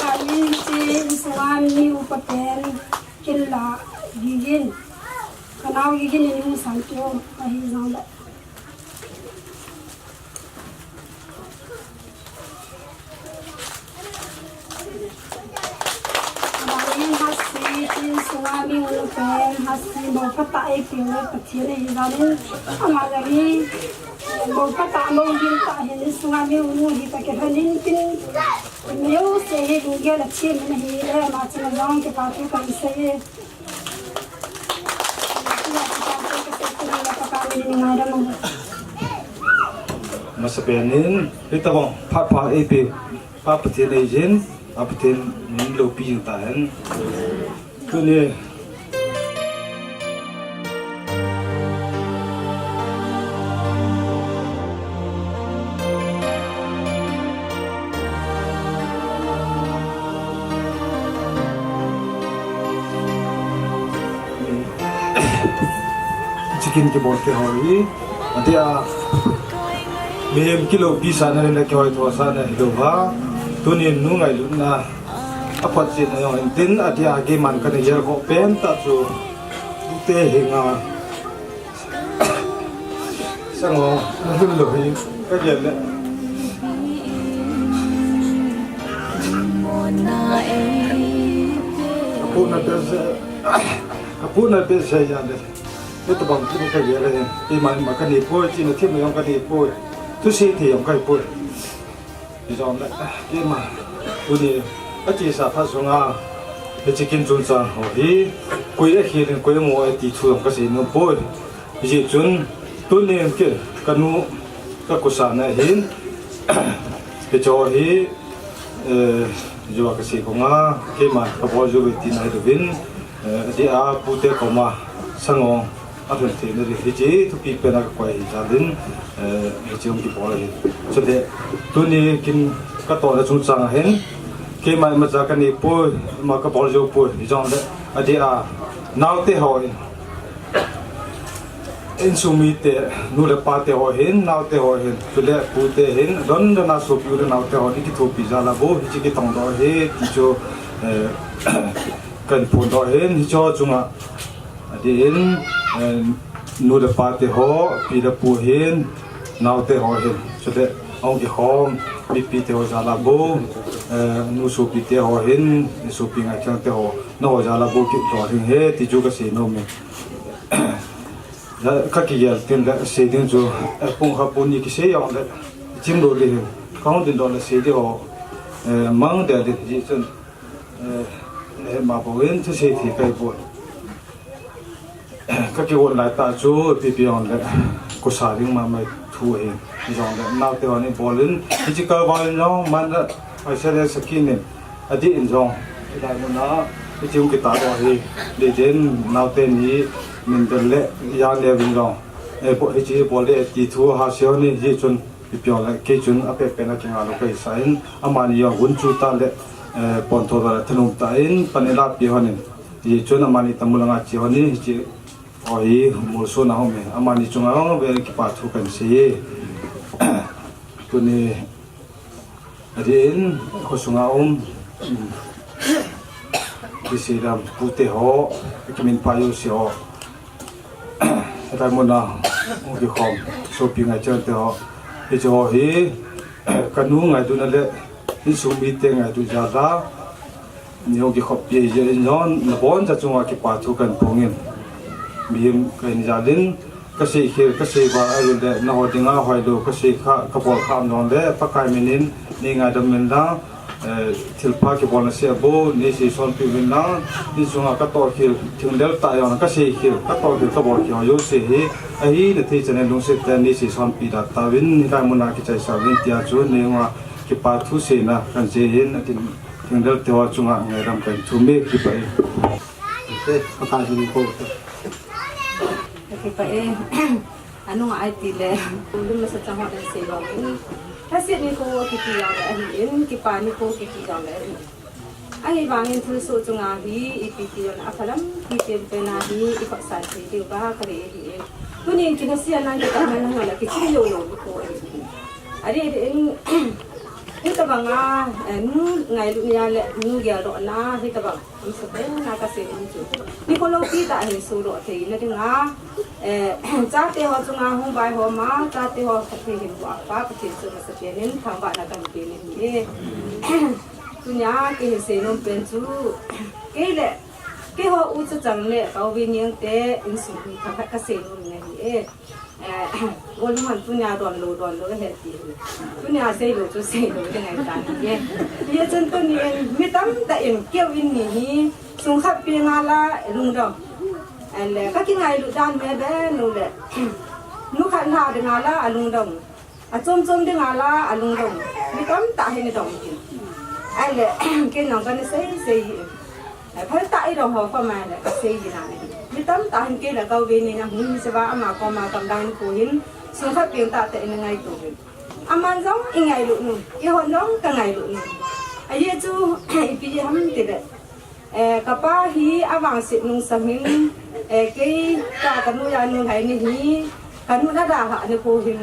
Abanin hiche insunga mi upa pen Kinla Gigin. Kanao Gigin in neihung sangpi u ahi jongle. Amanin Hasi, hiche insunga mi unu pen Hasi, mou phatah eipeu le Pathen ahi jal in, ama jong hi mou phatah, mou gimtah ahin, insunga mi unu hi tah kilhon in tin, mi jouse hi lunggel a them in ahile, ama chunga jong kipa thu kahin sei e. Masapen in, hitobang phat pha eipeu Pa Pathen ahi jin, Pa Pathen min loupi jing tahen. Tuni Hiche kin kibol te ho hi, adeh a, mihem kiloupi sahna le kihoitho sahna hilou va, tunin nu ngailutna aphotchetna jong hintin, adeh a keiman kana gel khoh pen tah chu, tute henga Sangong, nalhun lou hi, kagel le. Kapohna behseh, kapohna behseh jeh le. Hitobang chu kagel le hin. Keiman ima kanei poi, chihna themna jong kanei poi. Thusei thei jong kahi poi. Hijongle, keima, tuni, achesa phat sunga, hiche kin chungchang ho hi, koi akhel in, koi angoh e ti thu jong kasei nom poi. Hijeh chun, tunin kei, kanu, kakusana hin, hiche ho hi, eh, jua kasei konga, keima, kabol jou uve tina hilouvin, eh, adeh a pute koma, Sangong, alhun theina ding, hiche thupi pen a kakoi ahi jal in, eh, hiche hung kibol ahi. Chule, tuni kin katohna chungchang a hin, keima imacha kanei poi, ima kabol jou poi, hijongle, adeh a, naote hon, insung mite, nu le pate ho hin, naote ho hin, chule pute hin, don don a sopi u le naote hon, ikithopi jal a bou, hiche kitongdoh ahi, ti chu, eh, kahin phondoh ahin, hiche ho chunga, adeh in, eh, nu le pate ho, pi le pu hin, naote ho hin, chule, ahung kikhom, mipite ho jal a bou, eh, nu sopite ho hin, sopi ngaichan te ho, nangho jal a bou kit doh ding ahi, ti chu kasei nom e. Kakigel tin le, sei ding chu, eh, pung khat pung ni kisei jongle, chim lou ding ahi, kahung dingdoh le sei ding ho, eh, mang deh ding, hijeh chun, eh, eh, ma bouvin, thusei thei kahi poi. Kakigon laitah chu, ipi ipi jongle, kusa ding mama thu ahi. Hijongle, naote hon ibol in, hiche kalval in jong, man la, aisele sakin in, adih in jong, hilai muna, hiche hung kitah doh ahi, dih din, naote ni, min del le, ja neuvin jong, eh, bol, hiche bol le, ti thu, Hasi hon, hijeh chun, ipi jongle, kei chun, apet pen a kinga lou kahi sa in, amani jong, gun chu tah le, eh, pontho tah le, thanom tah in, pan ilahpi hon in, hijeh chun, amani tamul anga che hon in, hiche, Ahi, molsona hung e. Amani chunga hung ve kipa thu kahin sei e. Tuni, adih in, khosunga um, um, kisei dam, pute ho, kiminpha jouse ho. Hilai muna, hung kikhom, sopi ngaichan te ho. Hiche ho hi, kanu ngailutna le, insung mite ngailut jal a, Neo kikhop pi je in jon na bon ja chunga kipa thu kan pungin. Mihem kan jalin ka sei khel, ka sei ba a le na ho dinga hoi lo ka sei kha, ka bol kha am jong le Pakai minin nei ngaidam min lang, eh, thilpha kibolna se bo, nei sei son pi min lang, insung a ka to khel, thingdel ta jong ka sei khel, ka to khel, ka bol khel ho jouse hi, ahi na thei chan in lungset tah in nei sei son pi da tauvin, ni lai mun a kichai sa uvin tia chu, nei nga kipa thu seina kan sei hin, atin thingdel te ho chunga ngaidam kan thu me kipa e. Te, Pakai min ko. Kipa e. Anu nga ai ti le, lum masa chang ho den sei ba in. Lhaset nikho kiti jong le ahi in, kipa nikho kiti jong le ahi. Ahivangin thilsoh chunga hi, ipi ti jong le aphalam, ipi pen pen a hi, i khosah thei diu ba, ka dei ahi in. Tunin kilhasetna kitahna lang le kichim lou lou nikho ahi. Adeh deh in, hitabang a, eh, nu ngailutna le, nu geldohna, hitabang. Amasa pen a ka sei nom chu. Nikho loupi tah hin sodoh theina dinga, eh, chate ho chunga hung vaihom a, chate ho phatthei hin boh a, Pa Pathen chu amasa pen in thangvahna kahin pe in ahi e. Tunia kei hin sei nom pen chu, kei le, keiho ucha chang le, ka u Veineng te, insung hi thakhat ka sei nom in ahi e. Eh, Golhang tunia donlou, donlou ahi ti. Tunia seilou chu seilou ding ahi tan ahi. Hijeh chun tunin mi tamtah in keiho in ni hi sung khat peng a la lungdong. Ahile ka kingailut dan me be nu le. Nu khat na ding a la alungdong. Achom chom ding a la alungdong. Mi tamtah hin dong tin. Ahile kei nang ka ni sei sei hi. Eh, phatah i dong ho koma le, ka sei ji na le. Mi tamtah hin kei le ka u Veineng hi, hiche va ama koma kam dan ko hin, sung khat peng tah tah in ngaito hin. Aman jong i ngailut nu, keihon jong ka ngailut nu. Ajeh chu, ipi ham ti le. Eh, ka pa hi avangset nung sang hin, eh, kei ka, ka nu ja nu lhai ni hi, Ka nu na dalhah nikho hin,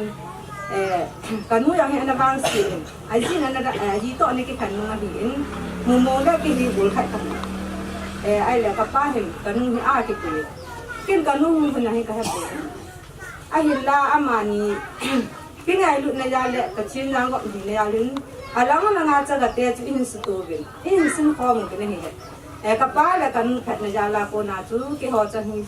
eh, ka nu jong hi ana vangse in. Ajin ana da, eh, aji toh ana kikhen nung ahin. Mumong le kei hi gol khat kahi. Eh, ahile ka pa hin, ka nu hi akipui. Ken ka nu hung hin ahi kahepoi. Ahinla amani, kingailutna jal le, Pathen jal gopna jal hin. Alang langa chagate chu ihin suto uvin. Ihin sin khom uvin ahile. Eh, ka pa le ka nu phatna jal a kona chu, keiho chang hi.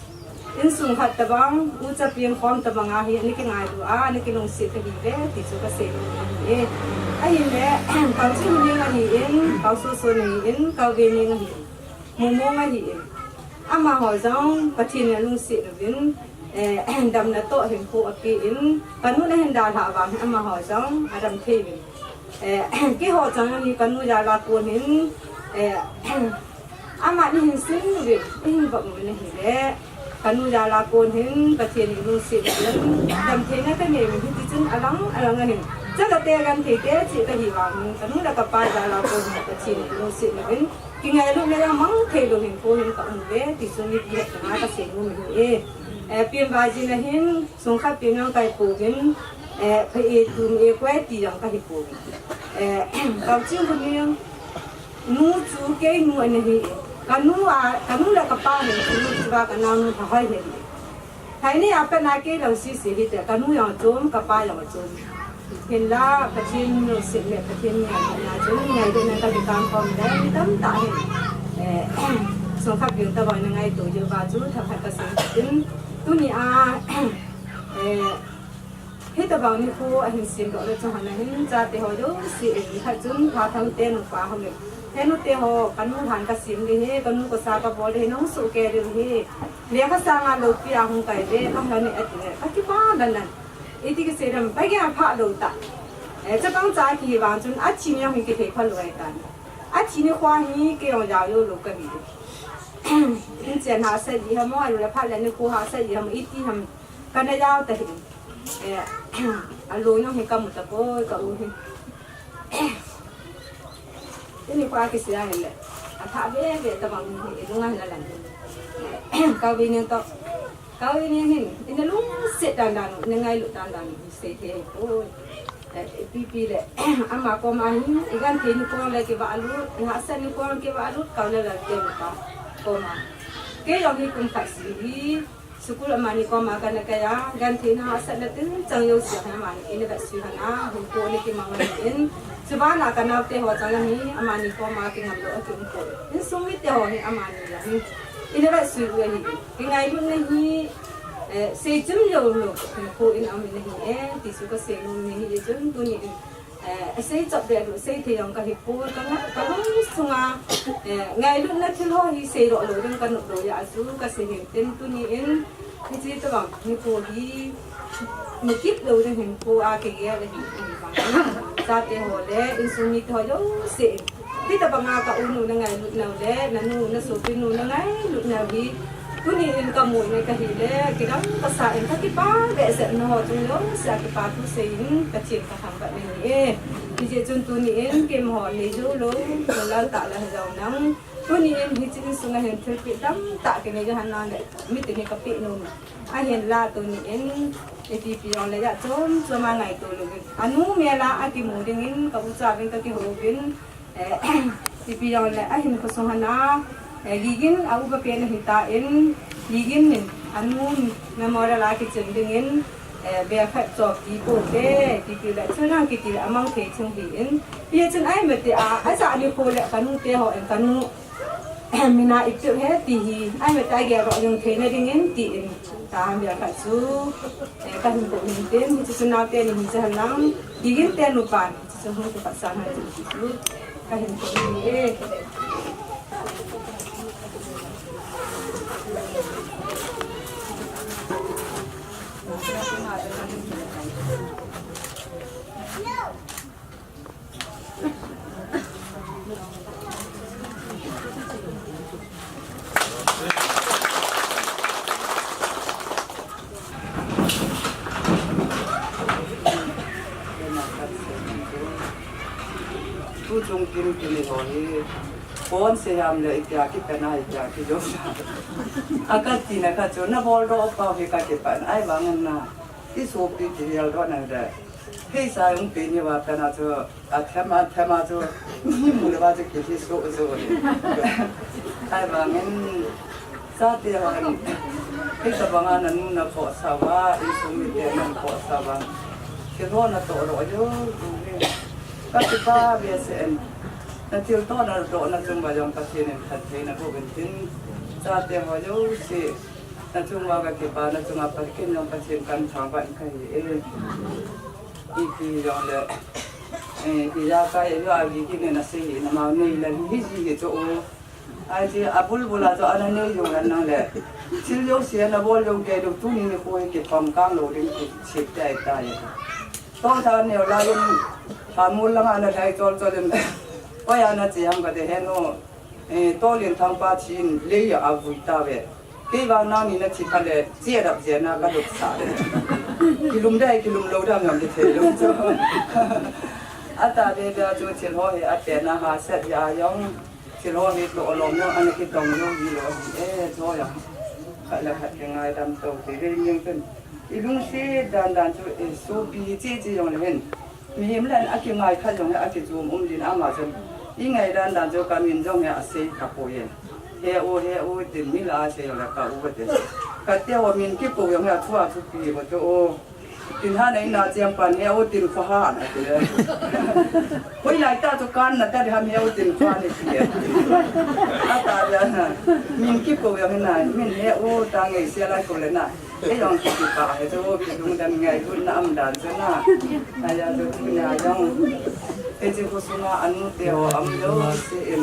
Insung khat tabang, ucha peng khom tabang a hi, ana kingailu a, ana kilungset kahiuve, ti chu ka sei nom ahi e. Ahile, Kau Chinghuning ahin, Kau Soson ahin, Kau Veineng ahin, Mumong ahin. Amaho jong, Pathen in alungset uvin, eh, damna toh hinkho apen, ka nu na hin dalhah vang hin amaho jong, adam thei uvin. Eh, keiho chang hi ka nu jal a kon hin, eh, Ama ni hin sin uvin, ihin vop uvin ahile. Ka nu jal a kon hin, Pathen in lungset uvin, damtheina kanei uvin hiti chun alang, alang ahin. Chagate genthei te cheh kahi vangin, ka nu le ka pa jal a kon hin, Pathen in lungset uvin. Kingailutna jong mang thei lou hinkho hin ka um uve, ti chu mipi hetna a ka sei nom ahi e. Eh, penva jin ahin, sung khat peng jong kahi pouvin, eh, pha e tum e koi ti jong kahi pouvin. Eh, Kau Chinghuning, Nu chu kei nu ana hi. Ka nu a, ka nu le ka pa hin, ka nu chu a ka naonu lhahai ahi. Lhai ni a pat na kei lang sese hite, ka nu jong achom, ka pa jong achom. Hinla, Pathen lungset le, Pathen ngailutna chun, ngailutna ka kikan khom le, mi tamtah hin. Eh, sung khat peng tabang na ngaito jeh uva chu, thakhat ka sei tin, tuni a, eh, Hitabang nikho ahin semdoh le chun hon ahin chate ho jouse in khat chun Phathang te nupa ho le. He nute ho, ka nu lhan ka sem ding ahi, ka nu kosa ka bol ding ahi, nahung sohkei diu ahi. Lekha sanga loupi a hung kai le, ka lhon e ati le, ka kipah dan dan. Iti kisei dam, bai gei a phah lou ta. Eh, chapang cha kihi vang chun, athi ni jong hi kithei pha lou ahitan. Athi nikho hi, kei jong jao jou lou kahi. Inchen hahsat ji ham, ahilou le phat le nikho hahsat ji ham, iti ham. Kana jao ta hi. Eh, alo jong hi kamu tapoi, ka u hi. Tuni kho kisei a hile. Athah veve tabang hi, ilung a hin alan. Ka u Veineng toh. Ka u Veineng hin, ina lungset dan dan u, ina ngailut dan dan u, sei thei poi. Eh, ipi pi le, ama koma hin, igenthei nikho le kivah lut, ihahsat nikho kivah lut, ka u le Lalte nupa koma. Kei jong hi kum khat seh hi, School amani koma kana kai a, gentheina hahsatna tinchang jouse hi amani in ana vetsui hon a, hinkho ana kimang hon in, chubana kanaote ho chang hi amani koma kingamlou a kium poi. Insung mite ho hi amani la hi ana vetsui u ahi. Kingailutna hi, eh, seichim lou lou hinkho in aum in ahi e, ti chu kasei nom in ahi chun tuni in Eh, asei chop deh lou, sei thei jong kahi poi, ka nga, ka lung sunga, eh, ngailutna thil ho hi seidoh lou ding kanop lou jeh a chu kasei hin tin tuni in, hiche tabang nikho hi, mukit lou ding hinkho a kigel ahi, ahi vang. Chate ho le, insung mite ho jouse in. Hitabanga ka u nu na ngailutnau le, na nu, na sopi nu na ngailutnau hi, tuni in kamu in kahi le, kidang kasa in kakipah behseh in nangho chung jouse a kipa thu sei in, ka chin ka Thangvah nei e. Hijeh chun tuni in keima ho nei jou lou, lou lal tah le hajou nang. Tuni in hiche insunga hin thilpeh tamtah kinei jeh a hana le, meeting hi kapeh nom. Ahinla tuni in, ipi pi jong le ja chom chom a ngaito lou in. Anu mel a akimu ding in, ka ucha uvin kakihou uvin. Eh, ipi jong le ahin khosung hana, eh, Gigin a upa pen ahi tan, Gigin in anu memorial a kichen ding in, eh, bel khat chop ti pote, ti ti le, chuna kiti le, amang thei chung hi in. Hijeh chun ahi mati a, aja nikho le kanu te ho in kanu, mina ipil he ti hi, ahi mati a gel doh jong theina ding in ti in, ta bel khat chu, eh, kahin ko hin tin, hiche chu naote ni hin che hen lang, Gigin te nupa ni. Chu hung kipatsan hai chu chu kahin ko ni e. Tu chung kin kin ho hi. Phone se ham le itia kipan a itia kijou. Aka tina kha chu na bol doh pau hi kakipan. Ahivangin na. I sopi kihil doh na de. Hei sa ung pe ni va kana chu. Athema, athema chu, ni mu le va chu kithi so so. Ahivangin, chate hon, hitabanga nanu nakhohsah uva, insung mite nakhohsah uva. Kilhona toh doh jou, tu hi. Kakipah behseh in. Nathil toh nadoh na chung uva jong Pathen in phatthei naboh uvin tin. Chate ho jouse. Na chung uva kakipah, na chunga Pathen jong Pathen kathangvah in kahi e. Ipi jong le, eh, ijakai jong a Gigin in asei hi, nama nei le hi ji hi chu o. Ahi chu abul bul a chu ana nei jong le nang le. Thil jouse ana bol jong kei lou tuni nikho hi kipang kang lou ding kichep tai tai. Tong tha neo lai in, tha mul langa ana lhai chol chol in. Oi ana chi ham kati hen o. Eh, Tolin Thangpa thin lei a avui tave. Kei vang nangni nathi phat le, chia dap jeh a kalut sah le. Kilum dai, kilum lou dam jong kithei lou chu. Ata be be chu thil ho hi apen a hahsat jeh a jong. Thil ho hi toh lom jong ana kitong lou ji lou hi e, chu jong. Khat le khat kingaidam tou ti ve ning pen. I lungset dan dan chu, eh, sopi hi che che jong le hin. Mihem le akingai khat jong hi akichom um din ama chun. I ngaidan dan chu kamin jong hi asei tapoi. He u, he u, tin mi la asei jong le ka u tin. Kate u min kikou jong hi athua thupi u chu o. Tin ha nei na chiang pan he u tin kho ha na ti le. Hoilai ta chu kan na ta di ham he u tin kho ni ti le. Ata le na. Min kikou jong hi na, min he u ta ngei se lai kou le na. Kei jong kipah hi chu, kilungdam ngailutna um dan chu na. Aja chu tuna jong. Kei chu khosunga anu te ho um jouse in.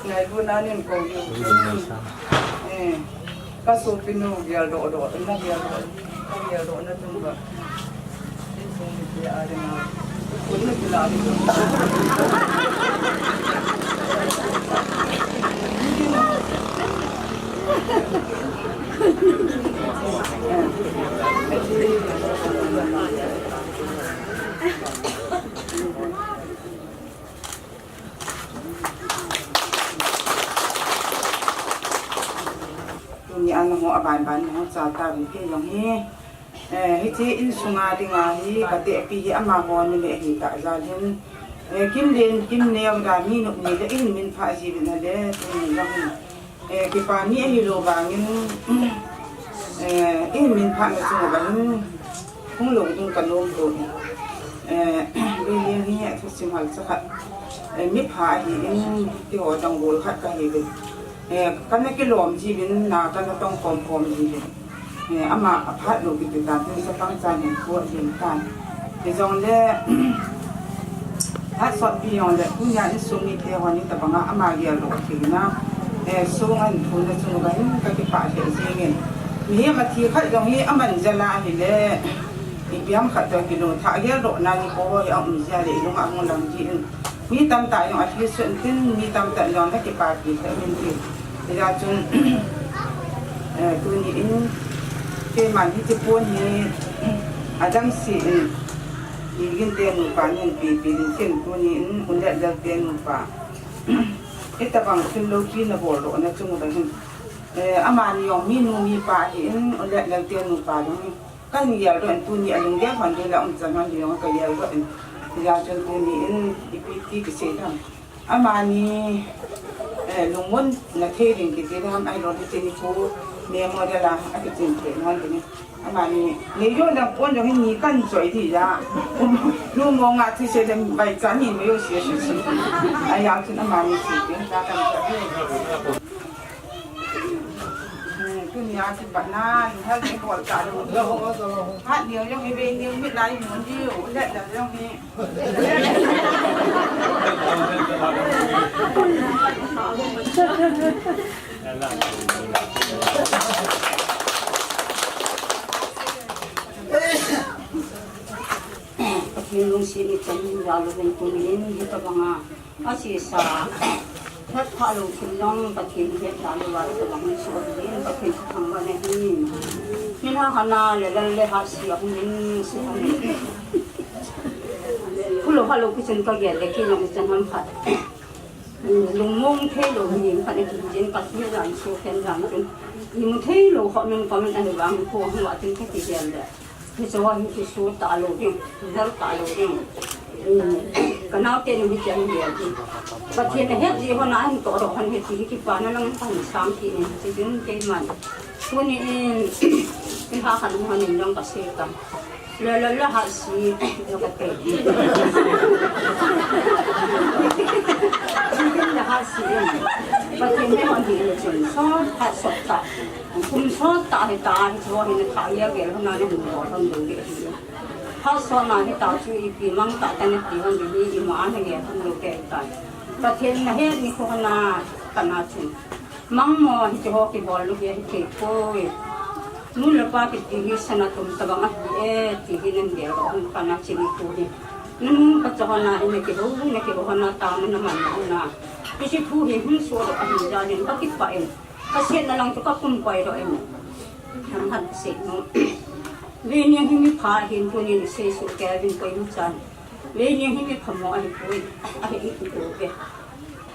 Ngailutna nin kou u. Eh. Ka sopinu geldoh doh, na geldoh. Ka geldoh na tung ba. Insung mite a dinga. Kun na kila ni. Tuni a nangho aban ban nangho chal tauvin kei jong hi. Eh, hiche insunga dinga hi katehpi hi amaho ni le ahi tah jal hin. Eh, kin len, kin neo da mi nop ni le in min pha ji vin a le, tuni jong hin. Eh, kipa ni ahilou vangin, Eh, i min phat na chung uva hin hung lou ding ka nom to. Eh, Beiling hi a thusim hal cha khat. Eh, mi pha ahin, keiho dang gol khat ka hi ve. Eh, kana kilom ji vin, na kana tong khom khom ji vin. Eh, ama a phat lou kiti tan, tin sa pang chan hin ko jin tan. Hijongle, Phat sotpi jongle, tunia insung mite hon hitabanga ama gel lou athei na, eh, sung a hin thuna chunga hin ka kipah lheh jengin. Mihem athi khat jong hi aman jal a ahile, ipi ham khat toh kilungthah geldohna nikho ho hi aum jia le, ilung a hung lang jin. Mi tamtah jong athi sun tin, mi tamtah jong na kipapi lheh min tin. Hijeh chun, eh, tuni in, keiman hiche pon hi, adamsel in, Igin te nupa nin pipi ding tin tuni in Ulet Lal te nupa. Hitabang thil loupi na bol doh na chung uva hin. Eh, amani jong minu mipa ahin Ulet Lal te nupa jong hin. Kan gel doh in tuni a lunggel hon ding le umchan hon ding jong ka gel doh in. Hijeh chun tuni in ipi ti kisei tham. Amani, eh, lungmon na thei ding kiti le ham ahilou le hiche nikho memorial a, akichin thei nom ding. Amani, neijo dang pon jong hin ni kan choi ti ja. Lungmong a thusei le vai cha ni meijo sei sei sei. Ahijeh chun amani sei ding ta kan cha. Hmm, tunia kipatna, hal ni bol cha lou. Hat ni jong hi ve ni mit lai mun diu, let la jong hi. Pathen lungset ni chan jal uvin tunin hitabanga asesa, hetphah lou thil jong Pathen hetna louva hitabang soh uvin Pathen thangvah na hin. Min ha hana le lal le hahsa ahung in se ahung in. Phulou halou kichun kagel le kei jong ichan ham khat. Lungmong theilou mi khat na kijen Pathen jan so khen jan chun. Imu theilou khat min kamin ahivang ko hung a chun kakigel le. Hiche hi kiso talou ding, hijal talou ding. Kanaote ni hiche hin gel ding. Pathen ahet ji hon ahin toh doh hon hi ti hi kipana lang kahin sam kit in, hiche ding keiman. Tuni in, in ha khan hung hon in jong kasei tam. Le le le hahsa, le kate. Hiche ding le hahsa in. Pathen he hon hi le chun, sot, hat sot ta. Kum sot tah hita, hiche ho hi nathah gel gel hon a nahung bol hon lou ding ahi. Phat sot na hita chu ipi mang tah ta nati hon ding hi ima a nagel hon lou ding ahitai. Pathen nahet nikho hon a kana chun. Mangmo hiche ho kibol lou hi ahithei poi. Nu le pa kiti hi sana tum tabang ahi e, ti hi nagel hon kana chun nikho hi. Nanu pacha hon a hi nakihou, nakihou hon a tama naman hon a. Hiche thu hi hung sodoh ahi jeh in kakipah in. Kasetna lang chu kapum koi doh in. Thanghat sei nom. Veini hi mi pha hin tunin sei suh kei vin koi mu chan. Veini hi mi phamo ahipoi, ahi iti poi.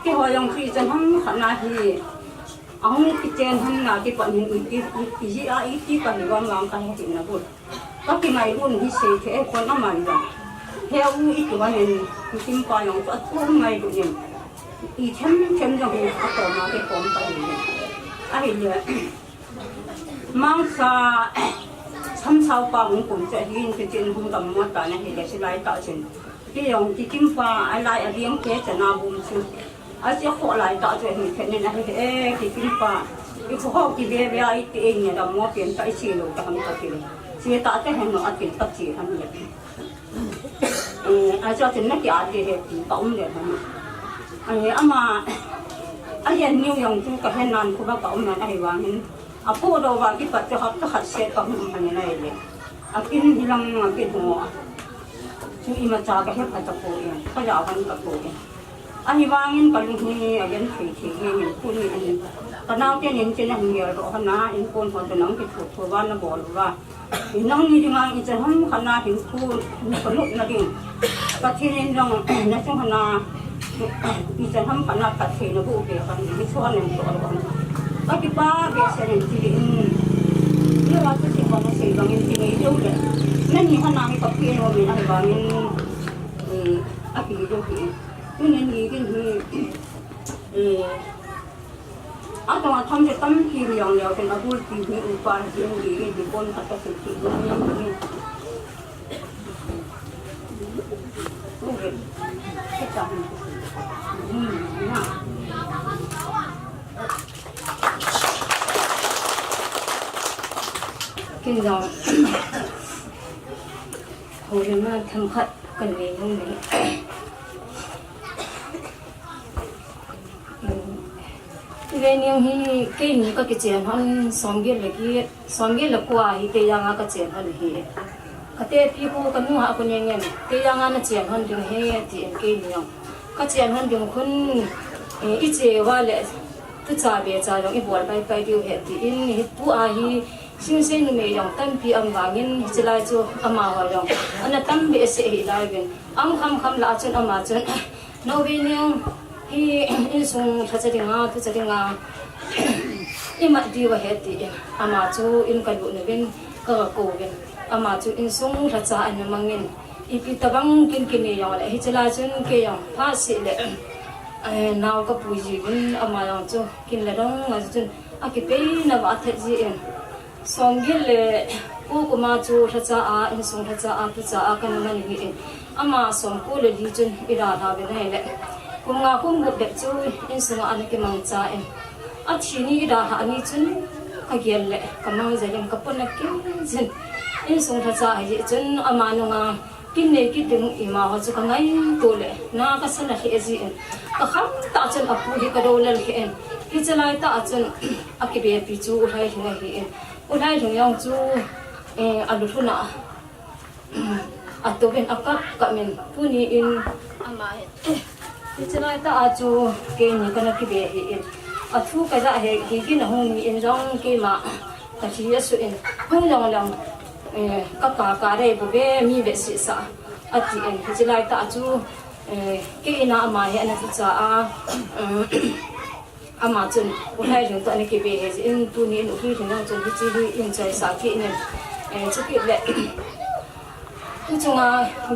Keiho jong chu ichan ham khat na hi. Ahung kichen ham na kipat hin iti, iti ji a iti kahi vang vang kahe tin nabol. Kakingailut hi sei thei e, kon aman jong. He u iti vang in, Kimpa jong chu atum ngailut in. Ithem them jong hi akom a kikom kahi. Ahile. Mangsa, Samsao pa hung kum chu ahin, chuche in hung dammo tan ahile, chulai tah chun. Kei jong Kikim pa, alai ading kei chana bum chu. Ache kho lai tah chu ahin phet nin ahi e, Kikim pa. Ikho ho kive ve a iti e, nia dammo pen tah iche lou ta ham kati le. Che tah te hen no atin kache ham le. Eh, acha chun naki ati he ti ka um le ham. Ani ama, ahi a New York chu kahen nan khu ba ka um nan ahivangin. Apodoh uva kipat chu hapta khat seh kahung um lhon in ahile. Akin hilang akin ho. Chu imacha kahe pha tapoi, kaja hon tapoi. Ahivangin kalung hi agenthei thei jengin tuni in. Kanaote nin chun ahung geldoh hon a, in kon ho chun ahung kithuh thuh uva nabol uva. Nangni dinga ichan ham khat na hinkho, hinkho nopna ding. Pathen in jong nachung hon a, ichan ham khat na phatthei naboh peh khat ding, hiche ho natoh lou. Kakipah behseh in tin, neiva chu sei bang sei bangin kinei lou le. Nani hon a hi kapeh nom in ahivangin, eh, api lou hi. Tunin igin hi, eh, Atong atham se tampi mi jong leo ken abul ti mi upa ti mi ti pon khat ka se ti mi ni. Ken jong holim a themkhat kanei nom e. Veining hi keini kakichen hon somget le get, somget le ko a hi Teijang a kachen hon ahi. Katepi khu kanu a khu neng in, Teijang a nachen hon ding ahi, tin keini jong kachen hon ding khun, eh, iche uva le tucha becha jong ibol paipai diu ahi, tin hiche a hi Singsei numei jong tampi um vangin hiche lai chu amaho jong ana tam behseh ahi lai uvin. Ahung kham kham lah a chun ama chun, Nao Veining hi insung lhacha dinga, tucha dinga imat diu ahi, tin ama chu in kalut uvin, kaga kouvin. Ama chu insung lhacha ana mangin, ipi tobang kin kinei jongle hiche lai chun kei jong phat seh le, eh, nao kapui jiuvin, ama jong chu kin le dong a chun akipeina va athat jin. Somget le ko kum a chu lhacha a, insung lhacha a, tucha a kana man ahin. Ama somko le li chun idalha uvin ahile, kum nga kum gup bep chu insunga ana kimangchan. Athi ni idalha ni chun kagel le kamang jel in kapona kei jin. Insung lhacha ahi chun ama nunga kin nei kit ding ima ho chu kangaito le na kasana lheh jin. Kakham tah chun apu hi kadou lel khen. Hiche lai tah chun akibepi chu U Lhailhing ahin. U Lhailhing jong chu, eh, alu lhun a atouvin akap kap in tuni in ama hi, hiche lai tah a chu keini kana kibe ahin. Athu kajah hi Gigin ahung ni in jong keima kathi asuh in, hung jong lang, eh, kaka kadei bou ve, mi vetsah atin, hiche lai tah a chu, eh, kei in a ama hi ana tucha a, eh, ama chun U Lhailhing toh ana kibe ahi jeh in, tuni in U Lhailhing jong chun hiche hi in choisah kit in, eh, chukit le tuchunga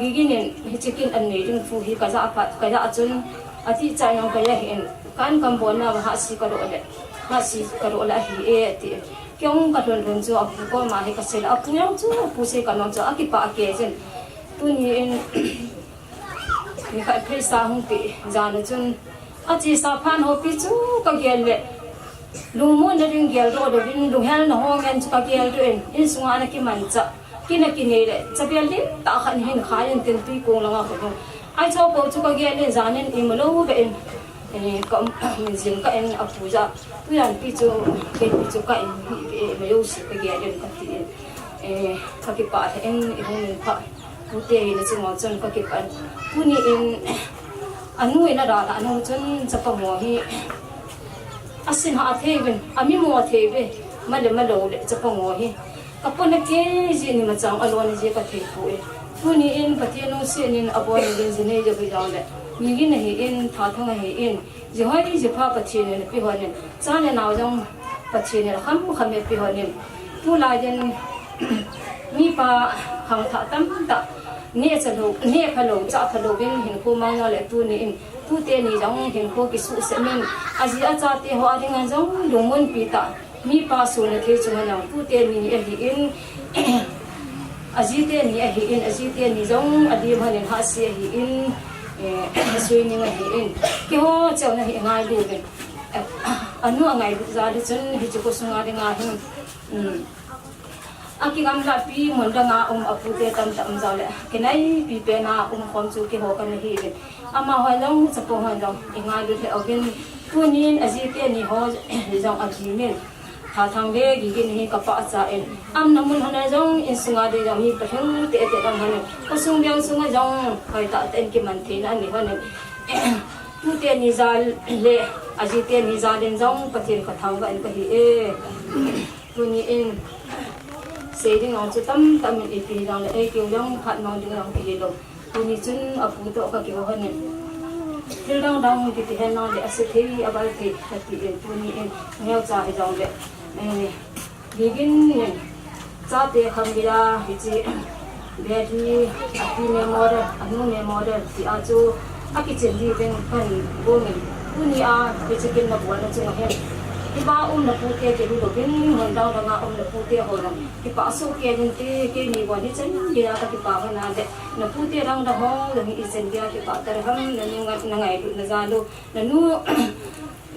Gigin in hiche kin an nei ding thu hi kajah a pat, kajah a chun atihchai jong kaja ahin, kan kam bolna va hahsa kadoh le, hahsa kadoh le ahi e, ati. Kei jong kalhun lhun chu apu koma hi kasei le, apu jong chu, apu sei kanom chu akipah kei jin. Tuni in nikhat pheisa hung pe jan a chun, achesa phat hopi chu kagel le, lungmonna ding geldoh louvin, lunghelna ho ngen chu kageldoh in, insunga ana kimanchah, kin ana kinei le, chabel lim tah khat hin khai in tin tui kong langa khut hung. Aicho pou chu kagel in, jan in imu lou beh in, eh, ka, min jin ka in apu jah, tujan pi chu, keipi chu ka in hi, eh, majouse kagel in kati in, eh, kakipah lheh in, ihung in pha. Tute hina chunga chun kakipah in. Tuni in, anu in adalhah nung chun chapang ho hi asin hah thei uvin, amimo thei uve, ma le malou le chapang ho hi kapona kei jeh in imacha alona jeh kathei poi. Tuni in Pathen lungset in abon uvin, jinei jeh hijongle, Gigin ahin, Thathang ahin, jihoi jipha Pathen in apeh hon in, cha le nao jong Pathen in akham kham in apeh hon in, tulai in mipa khangthah tamtah, neh cha lou, neh phalou, chah phalou in hinkho mang jongle tuni in, tute ni jong hinkho kisuhset in, aji achate ho adinga jong lungmonpi tah, mipa suna thei chunga jong tute ni ahin, ajite ni ahin, ajite ni jong alim hon in hahsa ahin, eh, asui ning ahin, keiho cheuna hi ngailu uvin, eh, anu angailut jal chun hiche khosunga dinga hin, um, akigamlahpi mun danga um apute tamtah um jongle, kinaipi pena umkhom chu keiho kana hiuvin. Amaho jong, chapang ho jong ingailut lheh uvin. Tunin ajite ni ho jong alim in, Thathang le Gigin hi kapahcha in, aumna mun hon a jong insunga ding jong mi palhing tehteh um hon in, khosung veng sunga jong hoitah tah in kiman theina anei hon in, tute ni jal le ajite ni jal in jong Pathen kathangvah in kahi e. Tuni in sei ding jong chu tamtah um in, ipi hijongle eikeu jong phatmang ding jong kihilou. Tuni chun apu toh kakihou hon in, thil dang dang kiti henlang le ase thei, abal thei kati in, tuni in neocha hijongle, eh, Gigin in chate kham geiya hiche Betty, api memorial, anu memorial tia chu akichen diuvin kahin gong in, tunia hiche kin nabolna chunga hin Hiva um napute kei hi louvin, hon dang dang a um napute ho jong kipah soh kei inte, keini vang hichan geiya kakipah hon a le, napute dang dang ho jong hi ichan geiya kipah tah ham, nanu nga-, nangailutna jal u, nanu,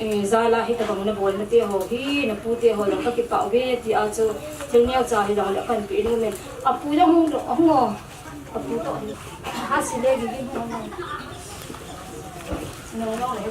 eh, jal a hitabang nabol nate ho hi, napute ho jong kakipah uve tia chu, thil neocha hijongle kahin pe nom in. Apu jong hung, hung o. Apu toh hi. Ha, sile gigi hung o. Nong nong le.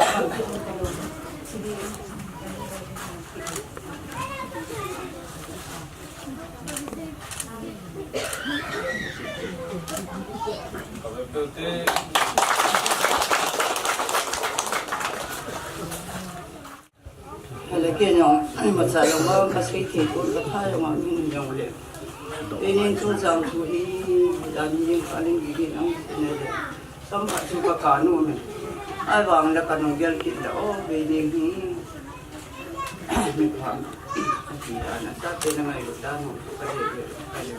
Hele kei jong, imacha jong a, kasei thei pon, kapha jong a, min jong le. Veining chungchang thu hi, dan hi, kaling gigi nang ne le. Samkhat chu kakap nom e. Ahivang le kanung gel kit le, o, veining hi. Mi pha, ati dan a, chate nangailut dan ho chu kale le, kale.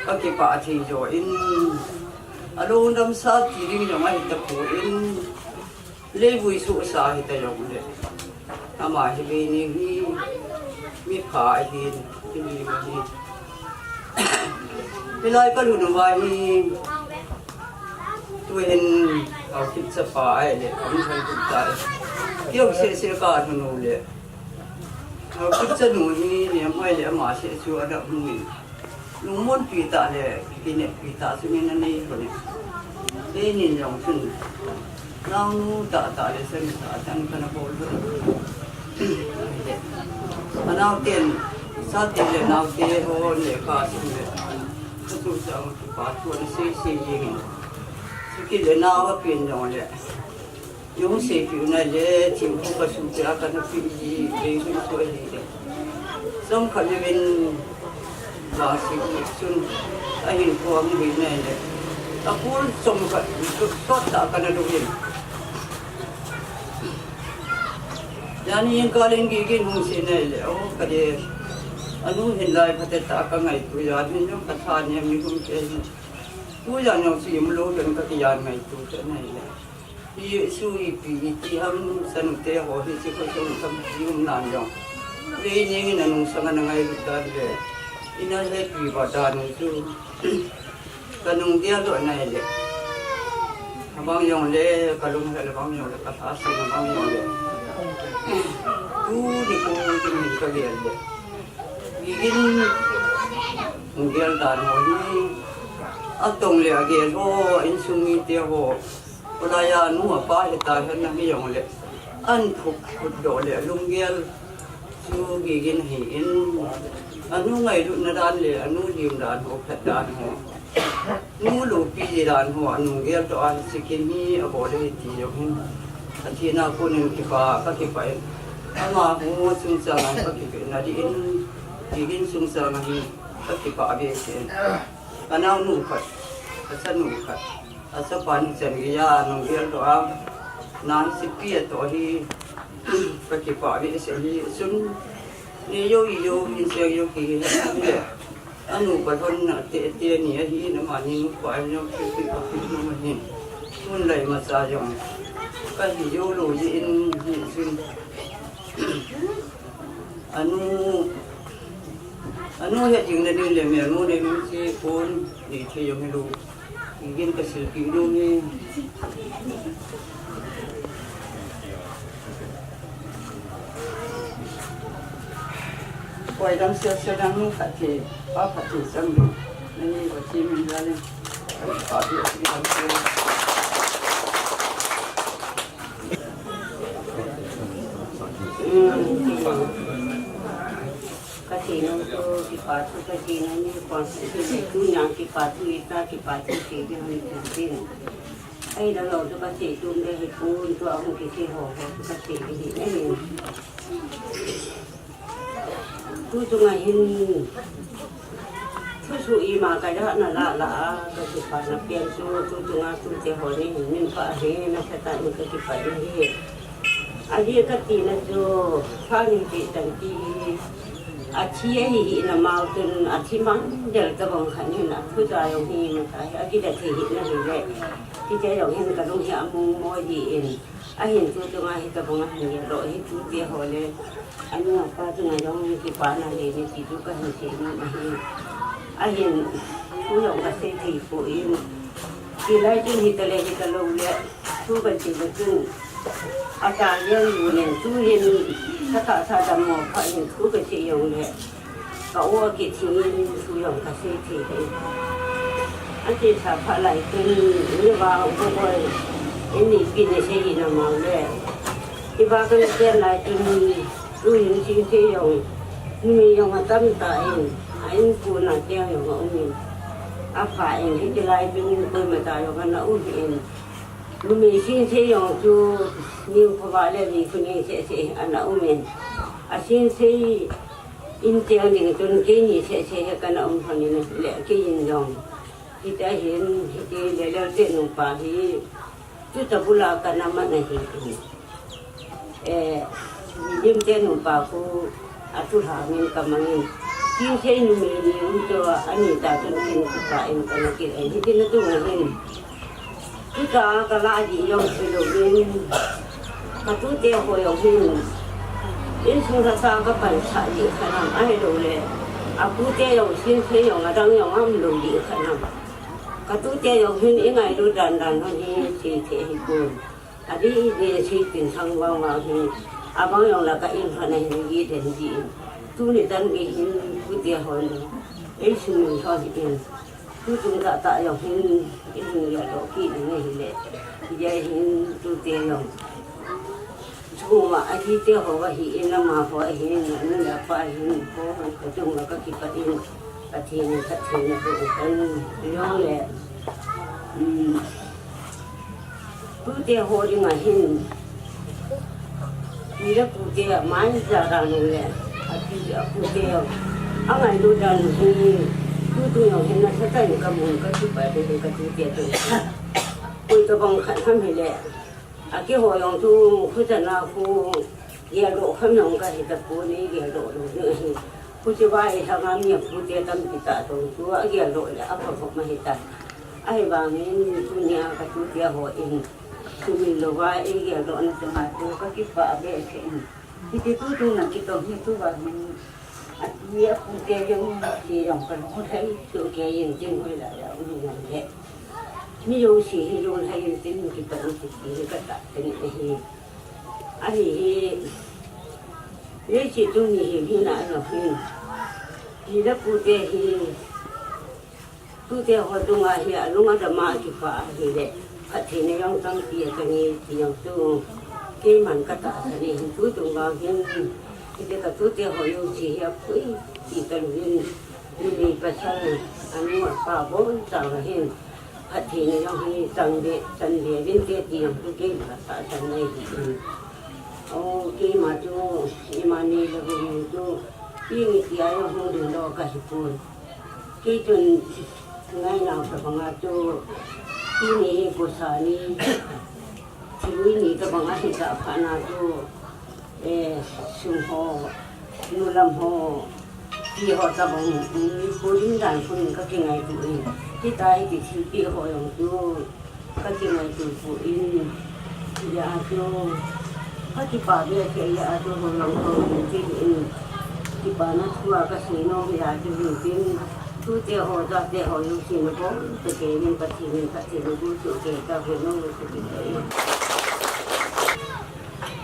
Kakipah thei jo in, alungdam sa ti ding jong ahi tapon, leivui suhsa hita jongle. Ama hi veining hi, mi pha ahin, hi mi ma hi. Hilai kalhun uva hi, tuhin, Haokip chapa ahile, aum thei tum tai. Kei seh seh kalhun u le. Haokip chanu hi, nem ahile, ama seh chu ana um in. Lungmonpi tah le, kineppi tah chu min anei lhon e. Keinin jong chun, naonu tahtah le, sangtah tah kana bol lhon e. Anaoten, chate le naote ho lekha sim le, katu chang kipa thu ana sei sei jeng in. Chukit le nao apen jongle. Jong seipeh u nai le, thingkhu kasut a kana pe ji, bei hun chu ahi le. Chomkhat le vin, va si chun, ahinkho amu hi nai le. Akul chomkhat, sot tah kana dong in. Jani in kalin Gigin hung se nai le, o, kade. Anu hin lai phatetah kangaito, jan hin jong katha nem ni hung ke hin. Tujan jong chu imlou ken kakijan ngaito te nai le. Jesu ipi iti ham, chanute ho hi chu khosung tampi um nan jong. Veining in anungsang a nangailut dan le, ina hepi va dan u chu kanung gel doh nai le. Abang jongle, kalung hel abang jongle, kalhasim abang jongle. Tuni ko tuni kagel le. Gigin hung gel dan ho hi. Atong le agel ho, insung mite ho. Kolaiya anu apa hita hen na hi jongle. An phup phup doh le lunggel chu Gigin hi in. Anu ngailutna dan le, anu lim dan ho, phat dan ho. Nu loupi dan ho, anung gel doh a sikin hi abol e ti jong hin. Athina konin kipa, kakipah in. Ama hu sungsang a kakipah na di in. Gigin sungsang a hi kakipah ve se. Kanaonu khat, kachanu khat. Achapa ni chan geiya nung gel doh a, nang sipi atoh hi, kakipah ve se hi, sun, ni jo i jo, min se jo ki hi, le, anu ka lhon na te, te ni ahi, na ma ni nu pa jo, ki ki ka ki nu ma hin, mun lai ma cha jong, ka hi jo lo ji in, hi sun, anu, anu he jing na ni le me, anu le min se pon, ni the jo mi lo. Gigin ka silpi nom e. Koi dang sia sia dang nu khat the, pa khat the chang ding. Nani ko chi min la le. Pa ti ti dang sia. Ka thei nom chu kipa thu ka thei nom ni kon, tunia kipa thu ita kipa thu thei ding hung thei ding. Ahilou chu ka thei tum le hi pon chu ahung kithei ho ho chu ka thei ding hi ne. Tu chunga hin thusuh ima ka ja na la la a, ka kipana pen chu tu chunga tute ho ni hin min pha hi na sa ta ni ka kipa ding hi. Ahi ka tina chu, pha ni ti tan ti hi. Athi ahi hina mau chun athi man del tabang khat hin athuja jong hi mata hi akida thei hina hile. Hiche jong hin kalung hi among mo hi in. Ahin tuchunga hitabang ahin gel doh hi tute ho le. Anu apa chunga jong kipana le ni ti chu kahin sei nom ahi. Ahin thu jong kasei thei poi. Hilai chun hita le hita lou le thu kasei le chun. Ata jeng lu nen tu hin kata sa dam mo pha hin thu kasei jong le. Ka u akithing in thu jong kasei thei hih. Ati sa pha lai tun ni va u ko koi. Ini pi ni sei hina mau le. Iva kan chen lai tun ni tu hin sing sei jong. Numei jong atam ta in. A in pu na te jong aum in. Apha in hiti lai tun ni koima cha jong ana um in. Numei sing sei jong chu ni kho va le ni khu ni sei sei ana um in. A sing sei In tiang ding chun keini seh seh hi kana um lhon in ahile kei in jong. Hiti hin, hiti le Lelte nupa hi, tuta bula kana man ahi in. Eh, Limte nupa khu, atu lha min ka mang in. Kin sei numei ni um to ani ta chun kin ta in kana kil in. Hiti na tu hin. Tuta ka lah ding jong hilou in, ka tute ho jong hin, insung lhasa ka pansah ding khat ham, ahilou le, a pute jong, sinsei jong, adang jong, aum lou ding khat ham. Ka tute jong hin, i ngailut dan dan hon hi, thei thei hi pon. Adih dih, sei tin sang vang vang hi, abang jong la ka in khat na hin, i den ding. Tuni chan gei hin, pute hon, ei sum in thon in. Tuchung tahtah jong hin, i hung geldoh kit ding ahile, hijeh hin tute jong. Chuma ahite ho ahin, ama ho ahin, anu le apa ahin, ho, kachunga kakipah in, Pathen in phatthei naboh u hen, jongle, um, Tute ho dinga hin, pi le pute a mai ja dan u le, a pi a pute a, a ngailut dan u hin, tutu jong hin nasatah in ka mun ka kipah te ka tute tu. Koi tabang khat ham hile, a keiho jong tu, khu chana khu, Geldoh kha jong kahi tapon, geldoh lou ding ahi. Khuti va i lhanga mi apute tampi tah jong chu ageldoh le apha khop ma hita. Ahivangin tunia ka tutia hon, sumil louva eigeldohna chunga chu kakipah behseh in. Hiti tutu na kitong hi tuvangin, ati apute jong, ti jong kalung lhai chu kei in tin hoilai a um jong le. Mi jouse hi lunglhai in tin kitong u ti hi katahsan ahi. Ahi hi, leiset chunga hi hina jong hin, pi le pute hi, tute ho chunga hi alung adama kipah ahile, phattheina jong tampi akanei ti jong chu, keiman katahsan ahi, tuchung vang hin, hiti ka tute ho jouse hi apui ti kalung in, numei pasal, anu apa boncha hin, Phattheina jong hi chang be, chan be vinte ti jong chu kei katahsan ahi in. O, keima chu, ima nei le gou chu, tuni tia jong hung ding lou kahi pon. Kei chun, ngainau tabanga chu, tuni hi kosa ni, thilui ni tabang ahi tah phat na chu, eh, sum ho, nu lam ho, pi ho tabang, um, pu ding dan khun kakingaito in. Hitia hi thilpeh ho jong chu kakingaito poi. Hijeh a chu, kakipah behseh jeh a chu ho jong ho in, kipana thu a kasei nom jeh a chu hin tin, tute ho, chate ho jouse nabonchauvin Pathen in phatthei naboh u chu kei kahin nom u chu kei.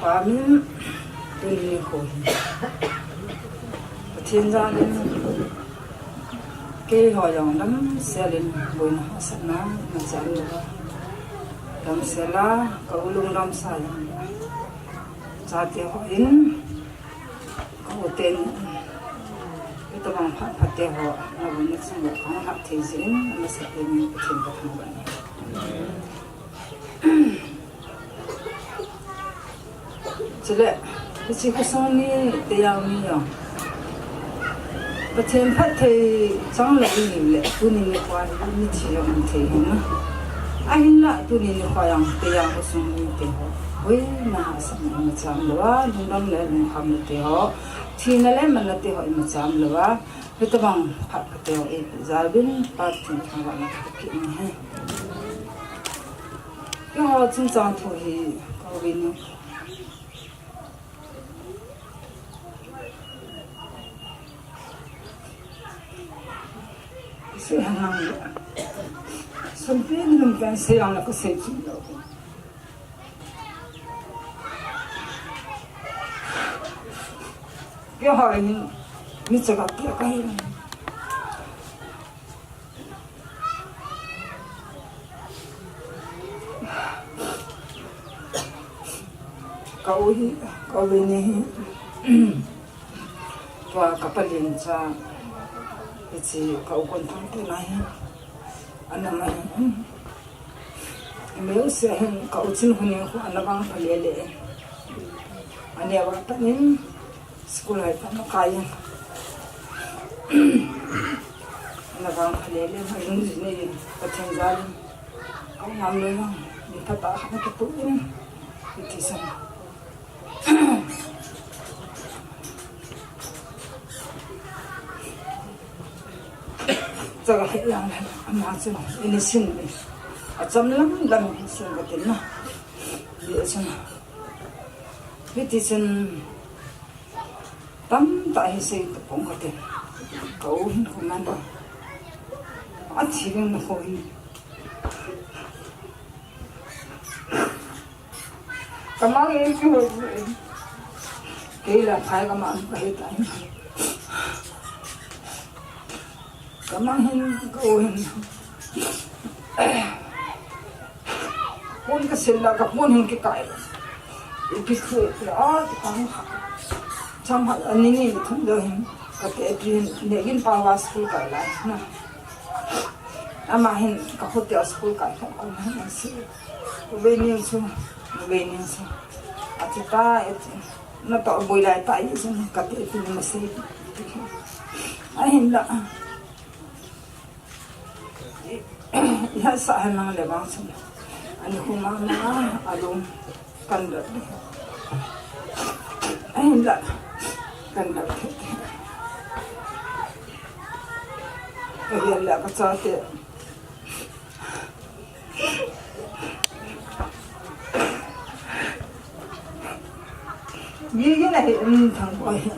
Pa min tuni nikho hi Pathen jal in keiho jong damsel in boina hahsatna nachan uva damsel a ka u lungdamsa jong chate ho in ka u ten itobang phat phat te ho nabon nachung uva kahung lhah thei jeh in amasapen in Pathen kathangvah e. Chule, hiche khosung mi tijat mi jong Pathen phatthei changlou ihiu le, tuni nikho hi mithi jong um thei hih in. Ahinla, tuni nikho jong tijat khosung mite ho Ui, na hahsatna ima cham lou a, lungdam le lungkhamna te ho, thina le manna te ho ima cham lou a, hitabang phat khat te ho eipeh jal uvin, Pathen thangvahna kakipeh e. Keiho chungchang thu hi, ka u Winnie. Sei hang le. Sumpi ni lum kan sei ang la ka sei chin lou. Keiho hin mi chaga pia ka hi. Ka u hi, ka u Winnie hi. Tua ka palen cha, hiche ka u Konthang te na hi. Ana mai. Meu se hin ka u Chinhuneng khu ana vang pha lele. Aneo a pat in school hai pat ana kai in. Ana vang pha lele, mai lung jin in, Pathen jal in. Ka u ngam lou in, mi phatah khat ana kituh in. Hiti chun. Chaga hi jong le, ama chu innocent in, acham lam lam in sin ka tin na. Hi chun, hiti chun, tamtah hi sei tapong ka tin. Ka u hin khu man, athi ding na khu hin. Ka mang e, kihoi e. Kei la phai ka mang ka he tai. Ka mang hin, ka u hin. Pon ka sil la, ka pon hin kikai. Ipi thu e, a, ti kang ha. Cham ha, ani ni thum do hin. Ka te pi hin, ne gin pa wa school kai lai na. Ama hin ka khote a school kai kha kon hin asi. Vei ning chu, vei ning chu. Ati ta, ati. Na to boi lai ta i chu, ka te pi ni ma sei. Ahin la. Iha sa ha nang le bang chu. Ani khu mama, alung. Kan rat. Ahin la. Kan rat. Ka hian la ka chate. Gigi na hi, um, thang ko hi.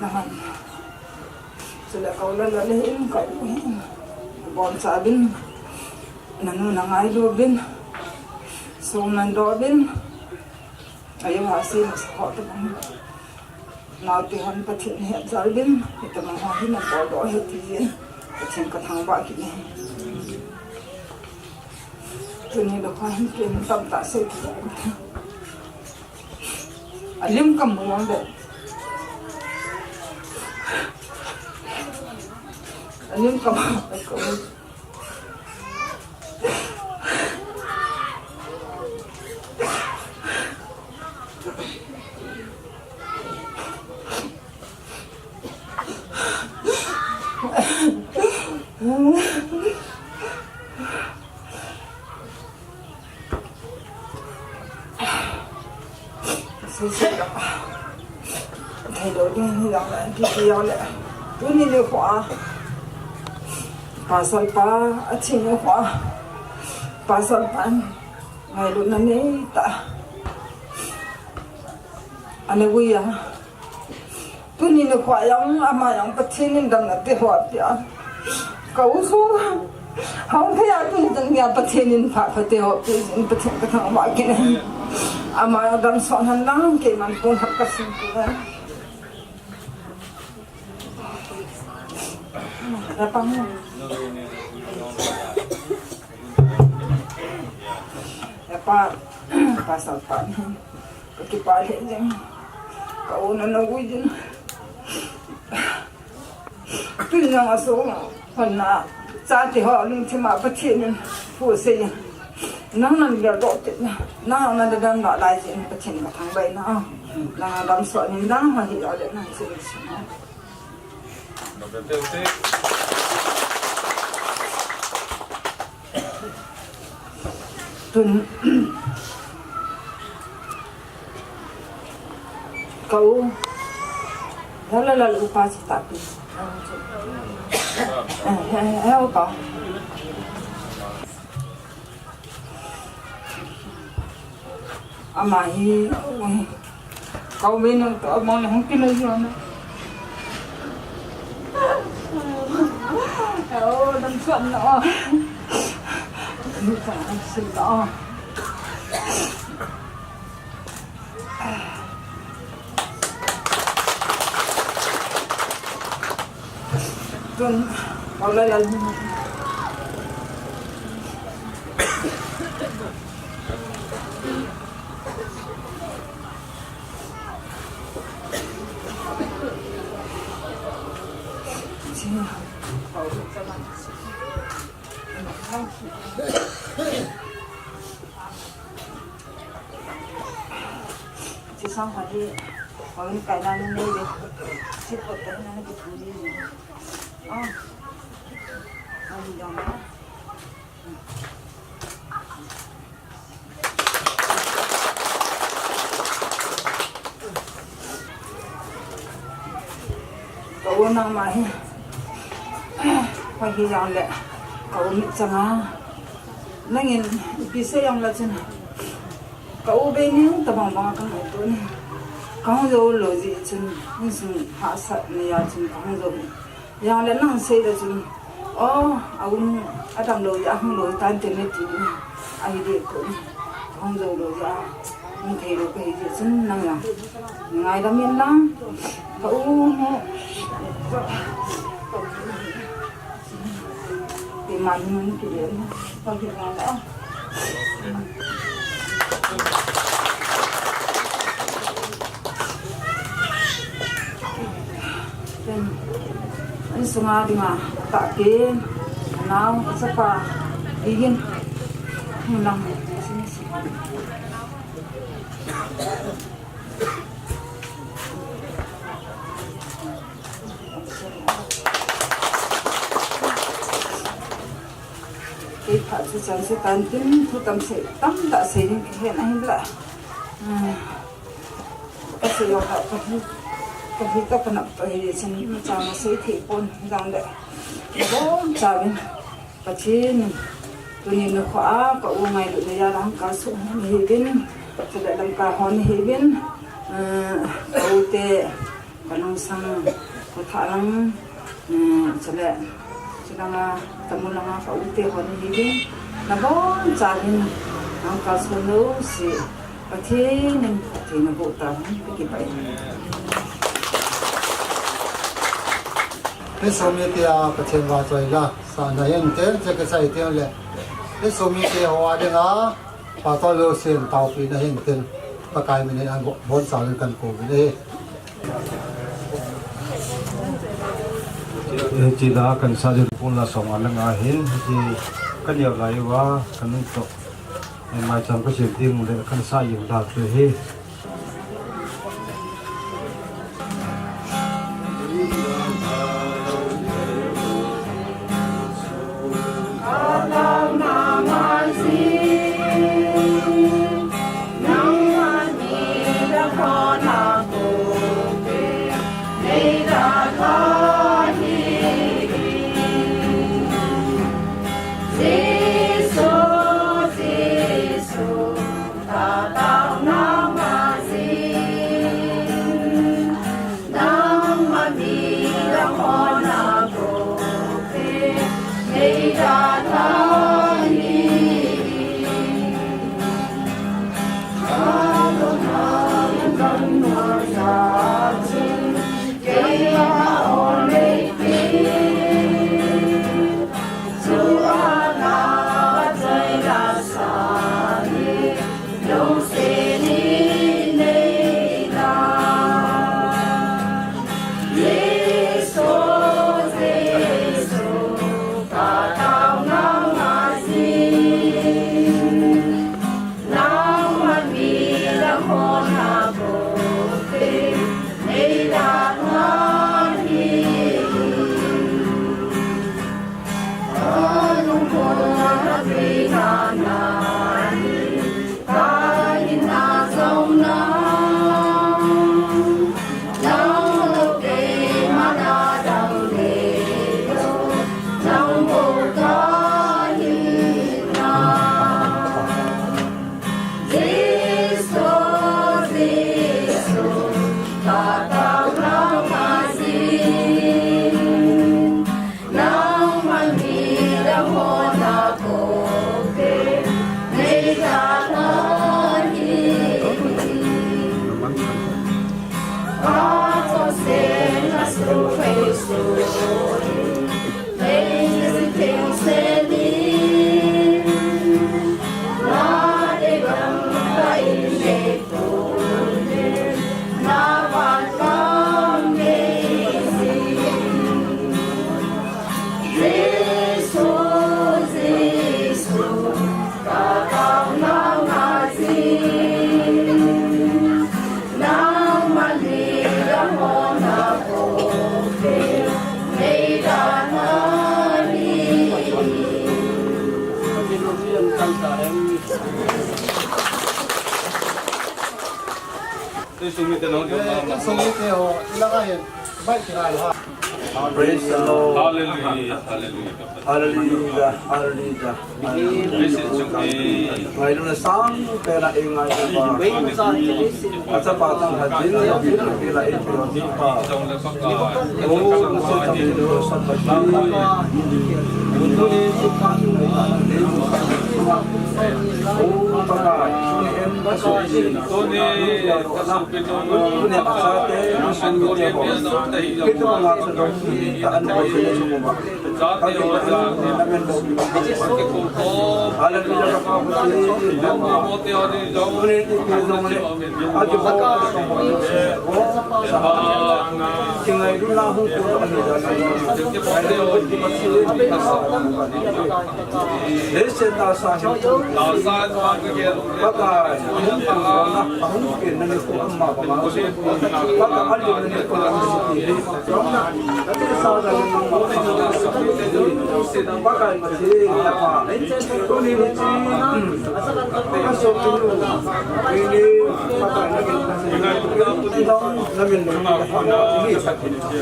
Nahan. Chule ka u la la le hin ka u hin. Bom cha bin. Nanu na ngailu bin. Song nan do bin. Ayo ha si na sa ho to bang. Nau te hon Pathen he jal bin. Ita ma ho hin na bol do he ti yin. Pathen ka thangvah kit e. Tuni lou kha hin ken tamtah sei kit e. Alim ka mu jong le. Alim ka mu, ka mu. Sei sei lo. Thei lo ding hi jong le, kiki jong le. Tuni nikho a. Pasal pa, athi nikho a. Pasal pa. Ngailutna nei tah. Ana vui a. Tuni nikho a jong ama jong Pathen in damna te ho apeh a. Ka u chu hao thei a tuni chan geiya Pathen in pha pha te ho apeh in Pathen ka thangvah kit e. Ama jong damsot hen lang keiman pon khat ka sim kit e. Ka pang. Ka pa, pasal pa. Ka kipah lheh jeng. Ka u nana vui jin. Tun jong aso hon na chate ho lungthim a Pathen in thu asei in. Nang nana geldoh kit na. Nang nana dam na lai jin Pathen ka thangvah in. Nang damsot in dang ho hi a le nang sei sei. Tun, Ka u. Lalal upa chu tahpi. Eh, eh, eh, upa. Ama hi, ui, ka u bei nung to, among le hung kinoi jo na. O, dam suan na o. Ni ta, sil ta o. Tun, Paula lal. Chi sang khat hi, hoi kai na ni nei de. Chi pot kai na ni ki thu ni. Ah. Ai dong. Ka u nangma hi. Hoi hi jong le. Ka u mit changa. Nangin ipi sei jong le chun. Ka u bei ni tabang bang ka ngai tu ni. Ka hung jou lou ji chun. Insung hahsatna a chun ka hung jou. Jong le nang sei le chun, o, a um, a dam lou, a hung lou, tan te ne ti, a hi de ko, hung lou lou, a, hung thei lou, ka hi de chun nang la. Ngaidam in lang, ka u mo, ti man mun ki le, ka ki la la. Insunga dinga tahpi, nao, chapa, igin, lang. Kei phat chu chan se tan tin, thu tam se, tamtah sei ding kahin ahin la. Hmm. Ka sei jong kha, ka hi, ka hi ka panap to hi, chun chang sei thei pon, jong le. Bom chavin, Pathen in, tuni nikho a, ka u ngailutna a lang ka su hi bin, chule lang ka hon hi bin, eh, ka u te, Ka nungsang, ka thalang, eh, chule, chulanga, tamu langa ka u te hon hi ding, na bon chavin, nang ka sun lou si, Pathen in, Pathen na bo ta, ka kipai. Insung mite a, Pathen vahchoi la, sa na hin te, che ka sai te le. Insung mite ho a dinga, Pastor Wilson taopina hin tin, Pakai min in an bon chavin kan kou uvin ahi. Hiche la kan sa ding pon la song a langa hin, hiche kan neo lai uva, kan nung toh. Maicham ka sem ding le kan sa jing dan chu ahi. Praise the Lord. Hallelujah. Hallelujah. Hallelujah. Hallelujah. Hallelujah. Ngailutna sangpen a eingailutna. Achapa tang khat in,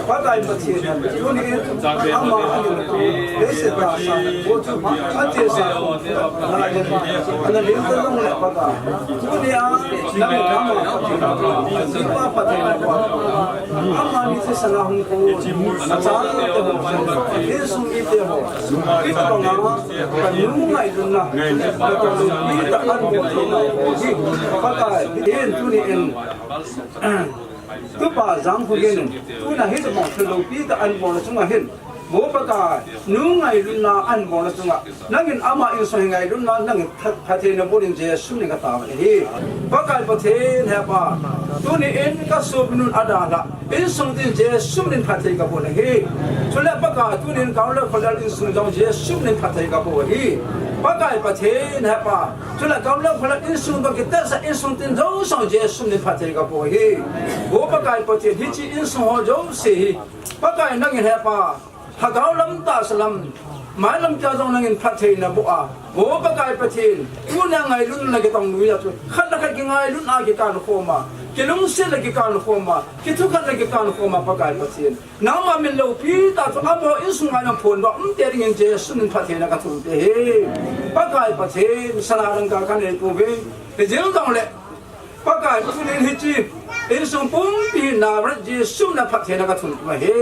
Pakai Pathen, tuni in ama a hin, leiset tasa, ana lim ta jong le Pakai, tuni a, nang in ama Pathen, Pakai Pathen, amani chu sana hung ko, achate ho, insung mite ho, kibanga, kanu ngailutna, kanu ngailutna, Pakai, in tuni in, Tupa Jangkhogen in, tuna hiche mong thil loupi tah ahin bolna chunga hin, Mo Pakai, nu ngailutna ahin bolna chunga, nangin ama insung ngailutna, nangin pha-, phatthei nabol in Jesu min in katao ahi. Pakai Pathen hepa, tuni in kasopinu adalha, insung tin Jesu min in phatthei kabol ahi. Chule Pakai, tuni in Kaolel Kholel insung jong Jesu min in phatthei kabol ahi. Pakai Pathen hepa, Chule Kaolel Kholel insung toh kitesa insung tin jouse Jesu min in phatthei kabol ahi. Mo Pakai Pathen hiche insung ho jouse hi. Pakai nangin hepa. Lhagao lam tahsa lam. Mailam tia jong nangin phatthei naboh a. Mo Pakai Pathen. Tunia ngailutna kitong noiya chu. Khat le khat kingailutna kikan khoma. Kilungset le kikan khoma. Kithukhat le kikan khoma Pakai Pathen. Nangma min loupi tah chu amaho insunga jong phondoh umtei dingin Jesu min in phatthei na kathum ahi. Pakai Pathen, sana dang ka kanei pouve. Hijeng jongle, Pakai Pathen hiche insung pumpi hi Nazareth Jesu min a phatthei na kathum ahi.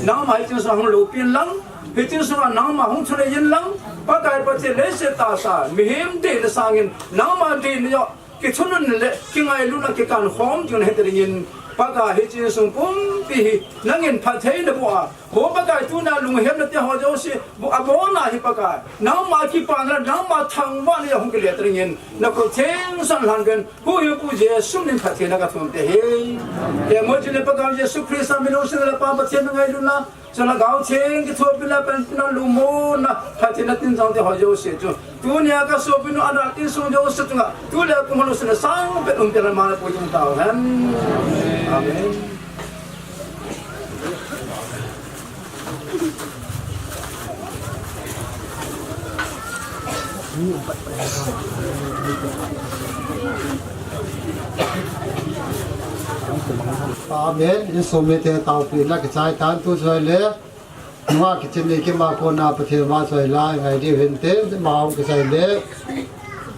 Nangma hiche insung hung loupin lang, hiche insunga nangma hung chule in lang, Pakai Pathen leiset tasa, mihem deina sangin, nangma deina joh, Kithunun le, kingailutna kikan khom ding nahi ti dingin, Pakai hiche insung pumpi hi, nangin phatthei naboh a. Mo Pakai tuna lunghemna te ho jouse, bu abona hi Pakai. Nangma kipana, nangma thangvahna a hung kile ti dingin, nakhut theng san lhan pen, huhhingpu Jesu min in phatthei na kathum ahi. Kei mo chule Pakai Jesu Christa min in lungsetna le Pa Pathen ngailutna, Chule Lhagao Theng kithopi le panpina lungmonna, phatthei na tin jong te ho jouse chu. Tunia kasopinu adalha insung jouse chunga. Tule kum ho lungsetna sangpen umpi le mana pui jing tauhen. Amen. Amen. Insung mite taopina kichai tan tu chule. Nunga kichen nei kima kona Pathen vahchoi la ngai diu hinte, ma hung kisai le.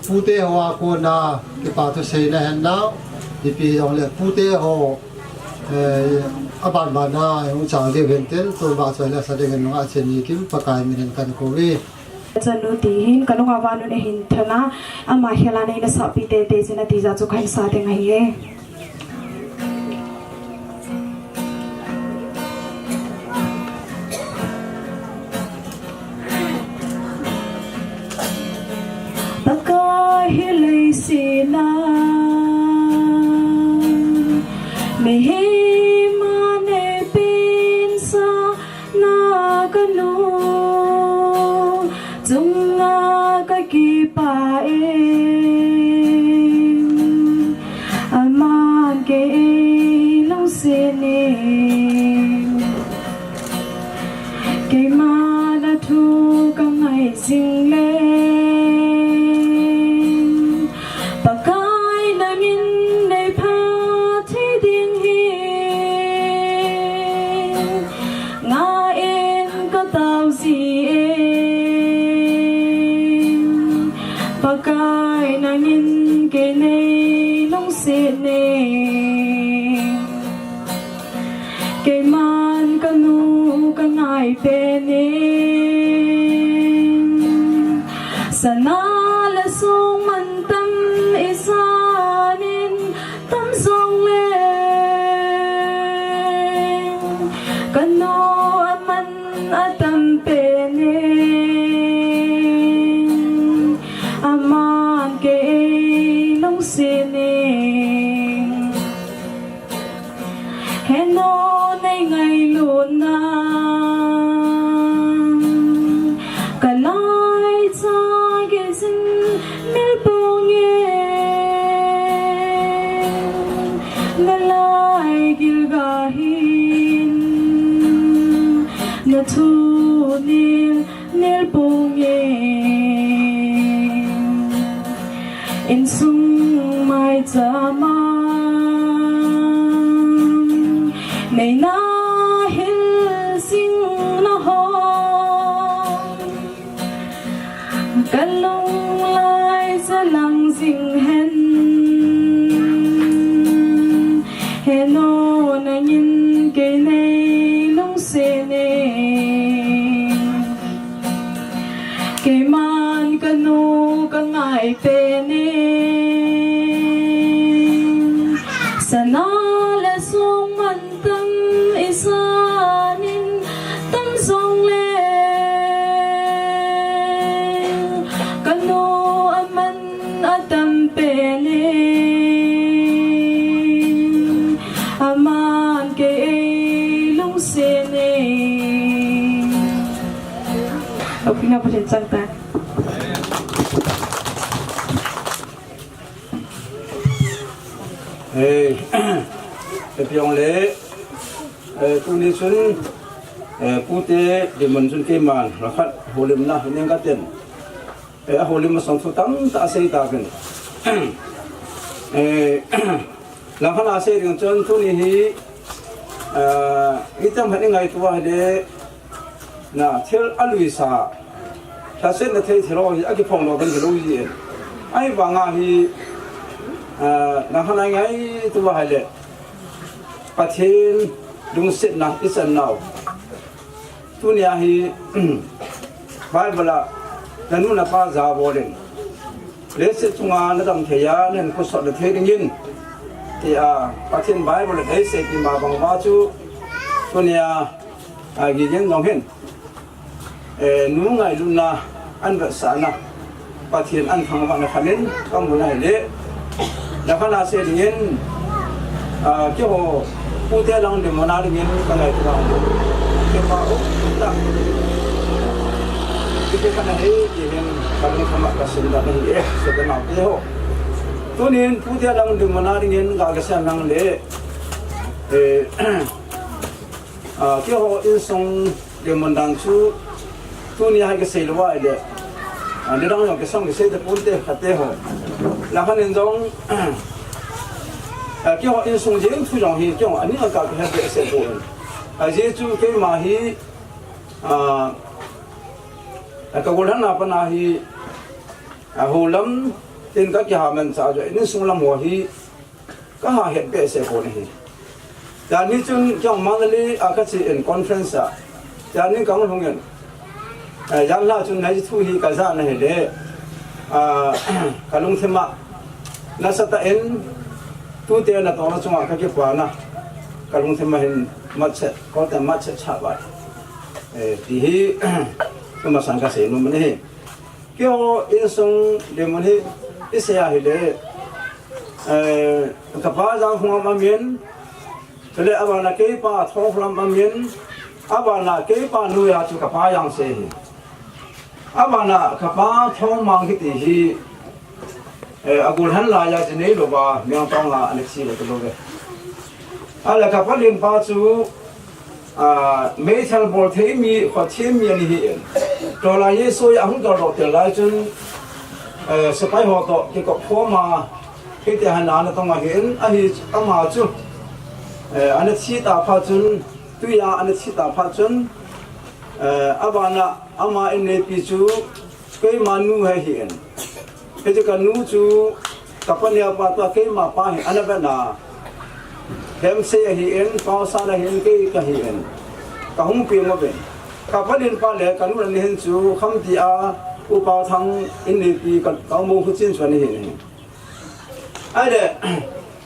Pute hoa kona kipa thu seina hen nau. Ipi jongle pute ho, eh, aban bana hung chang diu hinte, tu vahchoi la sa dingin nunga chen nei kim Pakai min in kan kouve. Chanu ti hin, kanunga vanu nei hin thana, ama khela nei nasahpi teitei china tija chu kahin sa ding ahi e. Pakai hi leiset a, mihem a nei pensa, na kanu chunga kakipah e, aman kei lungset e, keiman athu kangai jing le. Pakai nangin nei pha thei ding hi ngah in ka tao jin, Pakai nangin kei nei lungset in. Keiman ka nu ka ngai pen in, sana le song mantam i san in tam jong le, ka nu aman atam pen in, aman kei lungset in. Heno nei ngailutna, ka laicha gei jin mil pong in, na lai gilga hin na thu nil nel pong in, insung maicham a nei na hil jing na ho, ka lung lai jalang jing hen. Heno nangin kei nei lungset in, keiman ka nu ka ngai pen in, sana le song mantam i san in tam jong le, ka nu aman atam pen in, aman kei lungset in. Api na pasin chang ta. Eh, eh, piong le, eh, tuni chun, eh, pute, di mun chun keiman, la khat, holim na, hining ka ten. Eh, a holim a song thu tam ta sei ta ken. Eh, la khat a sei ding chun tuni hi, eh, i tam ha ni ngai tua le, na, thil a luisa, thasei na thei thil ho hi, a kiphong lo kan thil ho hi. Ahivang a hi, ah, na hana ngai tu va hai le. Pathen lungsetna i chan nau. Tunia hi, Bible a, na nu na pa ja bol in. Leiset chunga na dam thei a, na hin khosot na thei dingin. Tia, Pathen Bible a, leiset ki ma bang va chu. Tunia, a, gigin jong hin. Eh, nu ngailutna, an vetsahna, Pathen an thangvahna khat in, ka mu na hi le. Na khat na sei dingin, ah, keiho, pute lang ding mona dingin, ka ngai tu lang. Kei pa u, ta. Kei pa na hi, kei hin, ka lung khama ka sim da na hi e, sei ka nau te ho. Tunin, pute lang ding mona dingin, ka ka sem lang le. Eh, Ah, keiho insung dinmun dan chu tunia hi kisei lou va ahile. Ah, nidang jong kisong kisei tapon te khat te ho. Lang khat in jong, ah, keiho insung jeng thu jong hi keiho ani a ka kihet behseh poi. Ajeh chu keima hi, ah, ka gollhang na pat a hi, ah, houlam in ka kiha man cha jo insung lam ho hi, ka ha het behseh pon ahi. Jani chun keiho Mandalay a ka che in conference a. Jani ka hung in. Eh, jan la chun nai thu hi ka ja na hi le. Ah, ka lungthim a. Nasatah in tute natohna chunga ka kipana. Ka lungthim a hin matchet, ko te matchet cha ba. Eh, ti hi, tuma sang ka sei nom ahi. Keiho insung dinmun hi, i sei ahile, eh, ka pa jang hung am amin, chule abana kei pa thong hung am amin, abana kei pa noiya chu ka pa jang sei hi. Abana ka pa thong mang kiti hi, eh, a gollhang laiya ji nei lou va, miang tong la, a next year lou ve. Ahile ka pa lin pa chu, ah, meithal bol thei mi, khothem mi ani hi in. Tolai Jesu a hung toldoh tel lai chun, eh, sepai ho toh kikop khom a, Hiti hin ana tong ahin, ahi ama chu, eh, ana thi ta phat chun, tuia ana thi ta phat chun, eh, abana ama inneipi chu keima nu ahin. Hiti kanu chu ka paneo pa tua keima pa hi ana vena. Hemsei ahin, Paosan ahin, kei kahin. Ka hung peng uvin. Ka palen pa le kanu ana hin chu Khamti a U Paothang inneipi ka, ka mo khu chin chu ana hin. Ahile,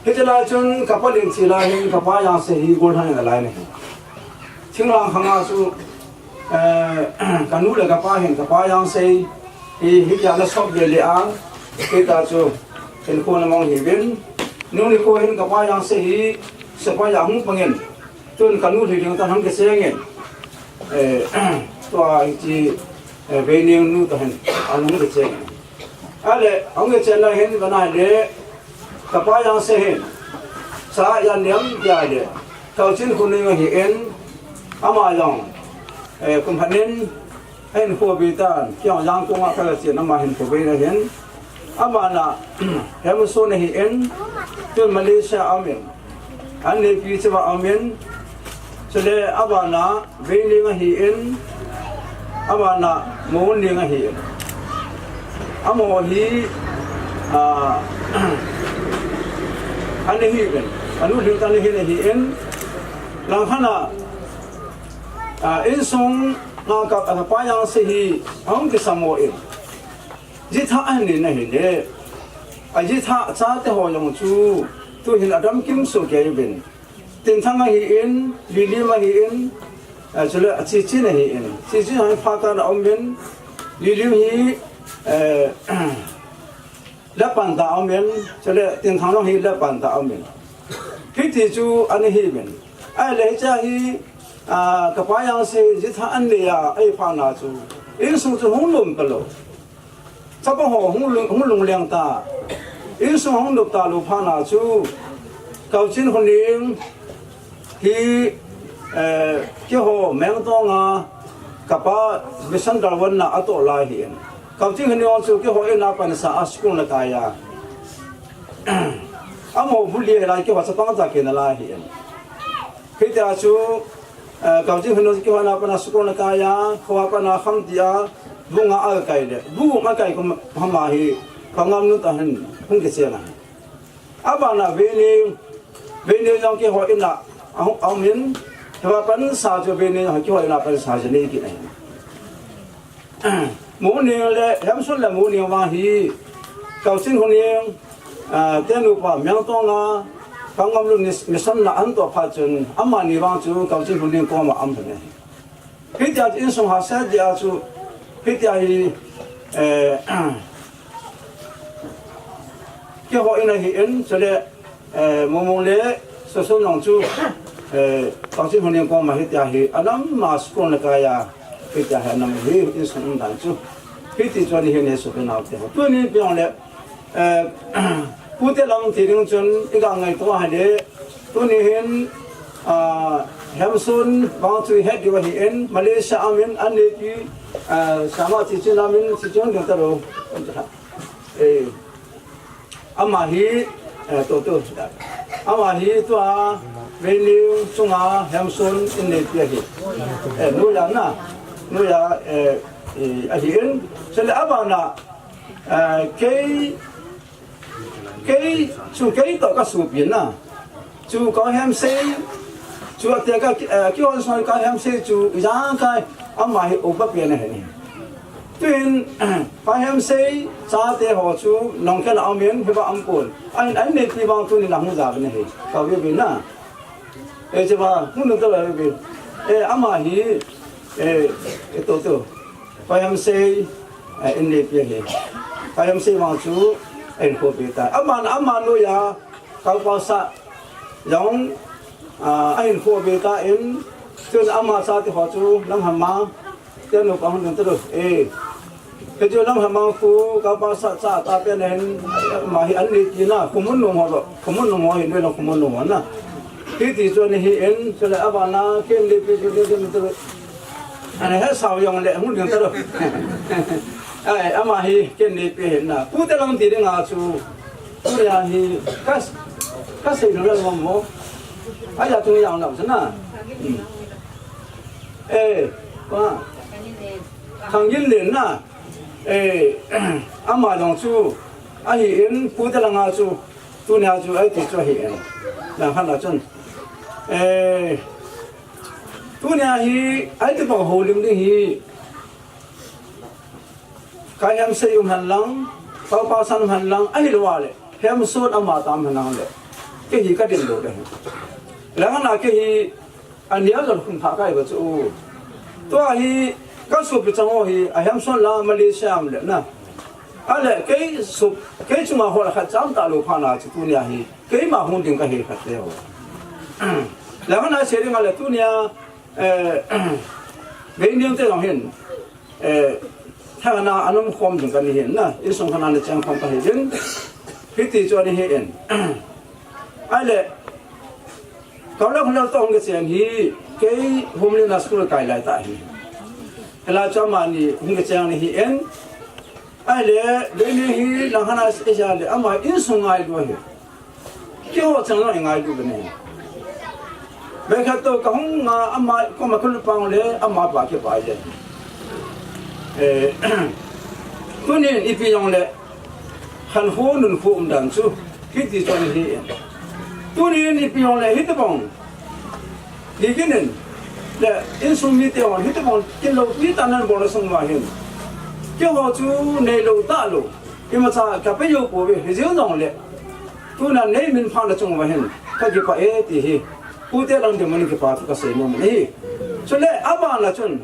hiti lai chun ka palen chi lai hin ka pa Jangsei hi golhang in alai ne. Thinglhang khanga chu, eh, kanu le ka pa hin ka pa Jangsei hi, hitia ana sop ve le a, hita chu hinkho ana mang hiuvin. Nung nikho hin ka pa Jangsei hi sepai a hung pangin. Tun kanu hi ding tan hung kichengin. Eh, tua hiche, eh, Veining nu toh hin, ana hung kichengin. Ahile, ahung kichen lai hin, vana le, ka pa Jangsei hin, cha jan niam tia le, Kaochin Khoning ahin, ama jong, eh, kum khat in, ahin khopi tan, kei jong Jangkong a ka chen, ama hin khopi na hin, abana, Hemson ahin, tun Malaysia a um in, Anneipi cheva um in, chule abana Veining ahin, abana Moning ahin. Amaho hi, ah, ana hiuvin, anu lhing tan ahin ahin. Langkhat a, ah, insung a ka, ka pa Jangsei hi, ahung kisamo in. Jitha ahin nei na hile. Ajitha chate ho jong chu, tu hin adam kim soh kei uvin. Tinthang ahin, Lilim ahin, eh, chule Chichin ahin. Chichin hi Phakana um in, Lilim hi, eh, Lepanta um in, chule Tinthang jong hi Lepanta um in. Hiti chu ana hiuvin. Ahile hiche hi, ah, ka pa Jangsei jitha ana nei a, ahi phat na chu. Insung chu hung lum talou. Chapa ho hung lung, hung lungleng ta. Insung hung nop talou phat na chu. Kaochin Khoning hi, eh, keiho Mengtong a, ka pa Mission Dalwan na atoh lai ahin. Kaochin Khoning chu keiho in a pansa a school ana kai a. Amaho bu li lai keiho chapang cha kei na lai ahin. Hitia chu, eh, Kaochin Khoning keiho in a pat a school ana kai a, kho a pat a Khamti a, bu nga akai le, bu nga kai kum hama hi, Pangam nu toh hin, hung kichen a. Abana Veining, Veining jong keiho in a, ahung, ahung in, hiva pansa chu Veining jong keiho in a pansa chu nei kit ahi. Moning le, Hemson le Moning vang hi, Kaochin Khoning, ah, tenu pa Mengtong a, Pangam lu mis-, mission na ana toh phat chun, amani vang chu Kaochin Khoning koma aum thei. Hitia chu insung hahsa dia chu, hitia hi, eh, keiho in ahin, chule, eh, Momong le Soson jong chu, eh, Kaochin Khoning koma hitia hi, anam ma school ana kai a, hitia hi anam hi, insung um dan chu. Hiti chu ana hi ne sopi nau te ho. Tuni pi jong le, eh, Pu Telam ti ding chun, i ga ngaito a hile, tuni hin, ah, Hemson vang chu i het diu ahin, Malaysia a um in, anneipi, ah, Sama Chichin a um in, Chichin ding talou. Eh, Ama hi, eh, tu, tu. Ama hi tua, Veining chunga Hemson inneipi ahi. Eh, nuia na, nuia, eh, eh, ahin. Chule abana, eh, kei, kei, chu kei toh ka sopi na. Chu ka Hemsei, chu ate ka, eh, kihon soi ka Hemsei chu, ijang kai, ama hi upa pen ahi. Tuin, pa Hemsei, chate ho chu, nong khen a um in, hiva um pon. An, anneipi vang tuni na hung ja ve na hi, ka ve ve na. Eh, che ba, hung nung ta la ve ve. Eh, ama hi, eh, eh, to, to. Pa Hemsei, eh, inneipi ahi. Pa Hemsei vang chu, eh, ko pe ta. Ama, ama nuia, Kau Pau Sa jong, ah, ahin kho ve ta in, chun ama chate ho chu Lamhama, tenu pa hung ding talou. Eh. Kei chu Lamhama khu Kau Pau Sa chate pen hin, ama hi anneipi na, Khomun nung ho lo, Khomun nung ho hi, nuia Khomun nung ho na. Hiti chu ana hi in, chule abana, kei inneipi chu, kei inneipi chu. Ana he sao jong le, hung ding talou. Ai, ama hi, kei inneipi ahi na. Pu Telam ti ding a chu, Tunia hi ka, ka sei lou lou mo. Aja tu yang lam sana. Eh, pa. Thang Gin Len na. Eh, ama jong chu ahi in, Pu Te Langa chu tunia chu ahi ti chu ahi in. Lang khat na chun. Eh, tunia hi ahi ti pa ho lim ding hi. Ka hem sei um hen lang, ka pa san um hen lang, ahilou a le, hem son ama tam hen lang le. Kei hi ka din lou le. Lang na kei hi, a nia jong khun pha kai ba chu. Tua hi, ka sopi chang ho hi, a hem son la Malaysia um le na. A le, kei sop, kei chunga ho la khat cham ta lou pha na chu tunia hi, keima hung ding ka hi khat le ho. Lang na sei ding a le tunia, eh, Vei Niang te jong hin. Eh, thana anum khom jing kani hin na, insung khana ni cheng khom kahi jin. Hiti chu ani hi in. Ahile, kaula khulal to hung ke chen hi, kei Humli na school kai lai ta hi. Hela chu amani hung ke chen ni hi in. Ahile, Vei Niang hi lang khana se ja le, ama insung ngai lou hi. Keiho chang jong i ngailu bene. Vei khat to ka hung nga ama koma ka lut pang le ama pa kipah e. Eh, tunin ipi jong le, khankho nunkho umdan chu, hiti chu ani hi. Tunin ipi jong le, hitobang. Hi kinin, le, insung mite hon, hitobang, kin loupi tah nan bol na sung uva hin. Keiho chu neilou talou. Imacha ka pe jou pouve, hijeng jongle. Tuna nei min phat na chung uva hin, ka kipah e ti hi. Pu Te Langdinmun in kipa thu ka sei nom e. Chule, abana chun.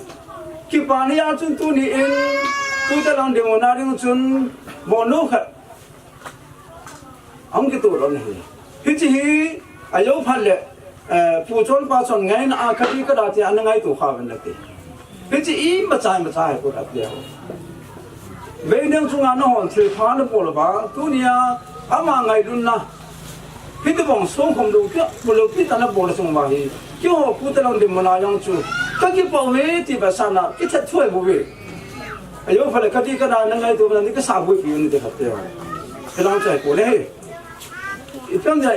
Kipa ni a chun tuni in, Pu Te Langdinmun a ding chun, bol nou khat. Ahung kitoh lou ahi. Hiche hi, ajou phat le, eh, Pu Chonpa chun ngaina a kati kada ti ana ngaito kha uvin nate. Hiche imacha imacha hi kut atia ho. Vei Niang chunga nahon thilpha nabol uva, tunia ama ngailutna. Hitobang songkhom lou kia, loupi tah nabol sung uva hi. Keiho Pu Te Langdinmun a jong chu. Ka kipah uve ti ba sana, kithat thuai bouve. Ajou phat le kati kada na ngaito na ni kasa boupi un ti khat te. Hilang chai ko le. Ipi ham tia,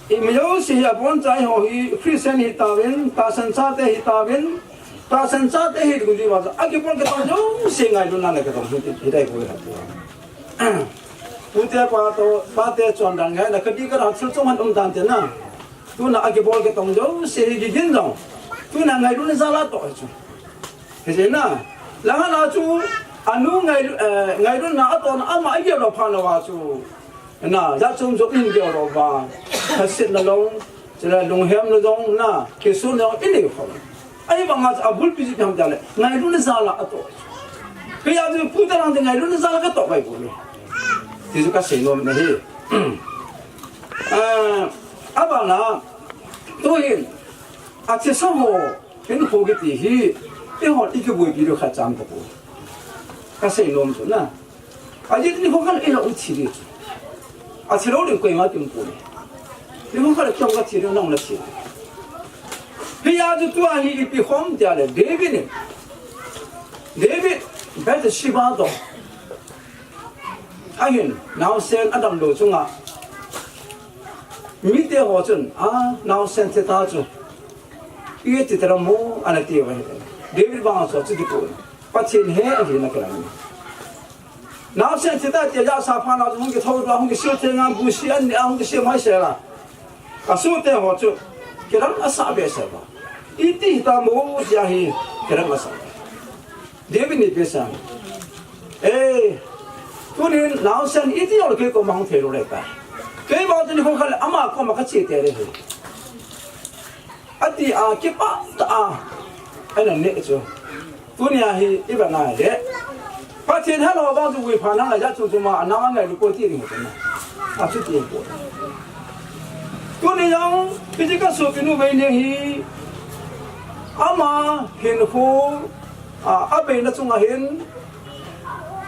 i mi jouse hi abonchan ho hi Christian hi tauvin, tahsan chate hi tauvin, tahsan chate hi ding diuva, akibol kitoh jouse ngailutna le kitoh hi, hi dai ko hi. Pute pa to, pate chondan ngaina kati kada thil chom han um tan te na. Tuna akibol kitoh jouse hi gigin jong. Tuna ngailutna jal a toh chu. Hijeh a, lang a chu, anu ngai, eh, ngailutna atohna ama agel lou phat uva chu. Na, jat chom chom in gel lou uva. Lhasetna jong, chule lunghemna jong, na, kisunna jong, inei khom. Ahivanga chu abulpi chu ipi ham tia le, ngailutna jal a atoh. Kei a chu Pu Te Langdinmun ngailutna jal a katoh pai bou le. Ti chu ka sei nom e hi. Ah, abana, tuhin, athisa ho, Hinkho kiti hi, eihon ikiboipi diu khat cham tapoi. Ka sei nom chu na. Ajeh chu nikho khat le eihon thi ding chu. Athi lou ding koima kimu poi. Nikho khat le keiho kathi ding, nang nathi ding. Hijeh a chu tua hi ipi khom tia le David in. David, Bathsheba toh. Ahin, naosen adamlou chunga. Mite ho chun, a, naosen thi ta chu. Iti tera mo, ana ti uva ahi. David vang chu chuti poi. Pathen he ahi na kilang. Naosen thi ta tia jahsa phat na chu hung kithou doh, hung kisil theng a, busi an, a hung kisem hoi sela. Asohte ho chu, kilang asah behseh uva. Iti hita mo, tia hi, kilang asah. David in ipi asei em. Eh, tunin naosen iti jong le kei koma hung thei lou le ta. Kei vang tuni hung kha le ama koma kache tei le hi. Ati a kipah tah a. Ana neh chu. Tunia hi ivet na le. Pathen helou vang chu vui pha nang la jat chom chom a nang angai lou poi ti ding chu na. Achuti poi. Tuni jong, hiche ka sopinu Veineng hi, ama hinkho, a, abeina chunga hin,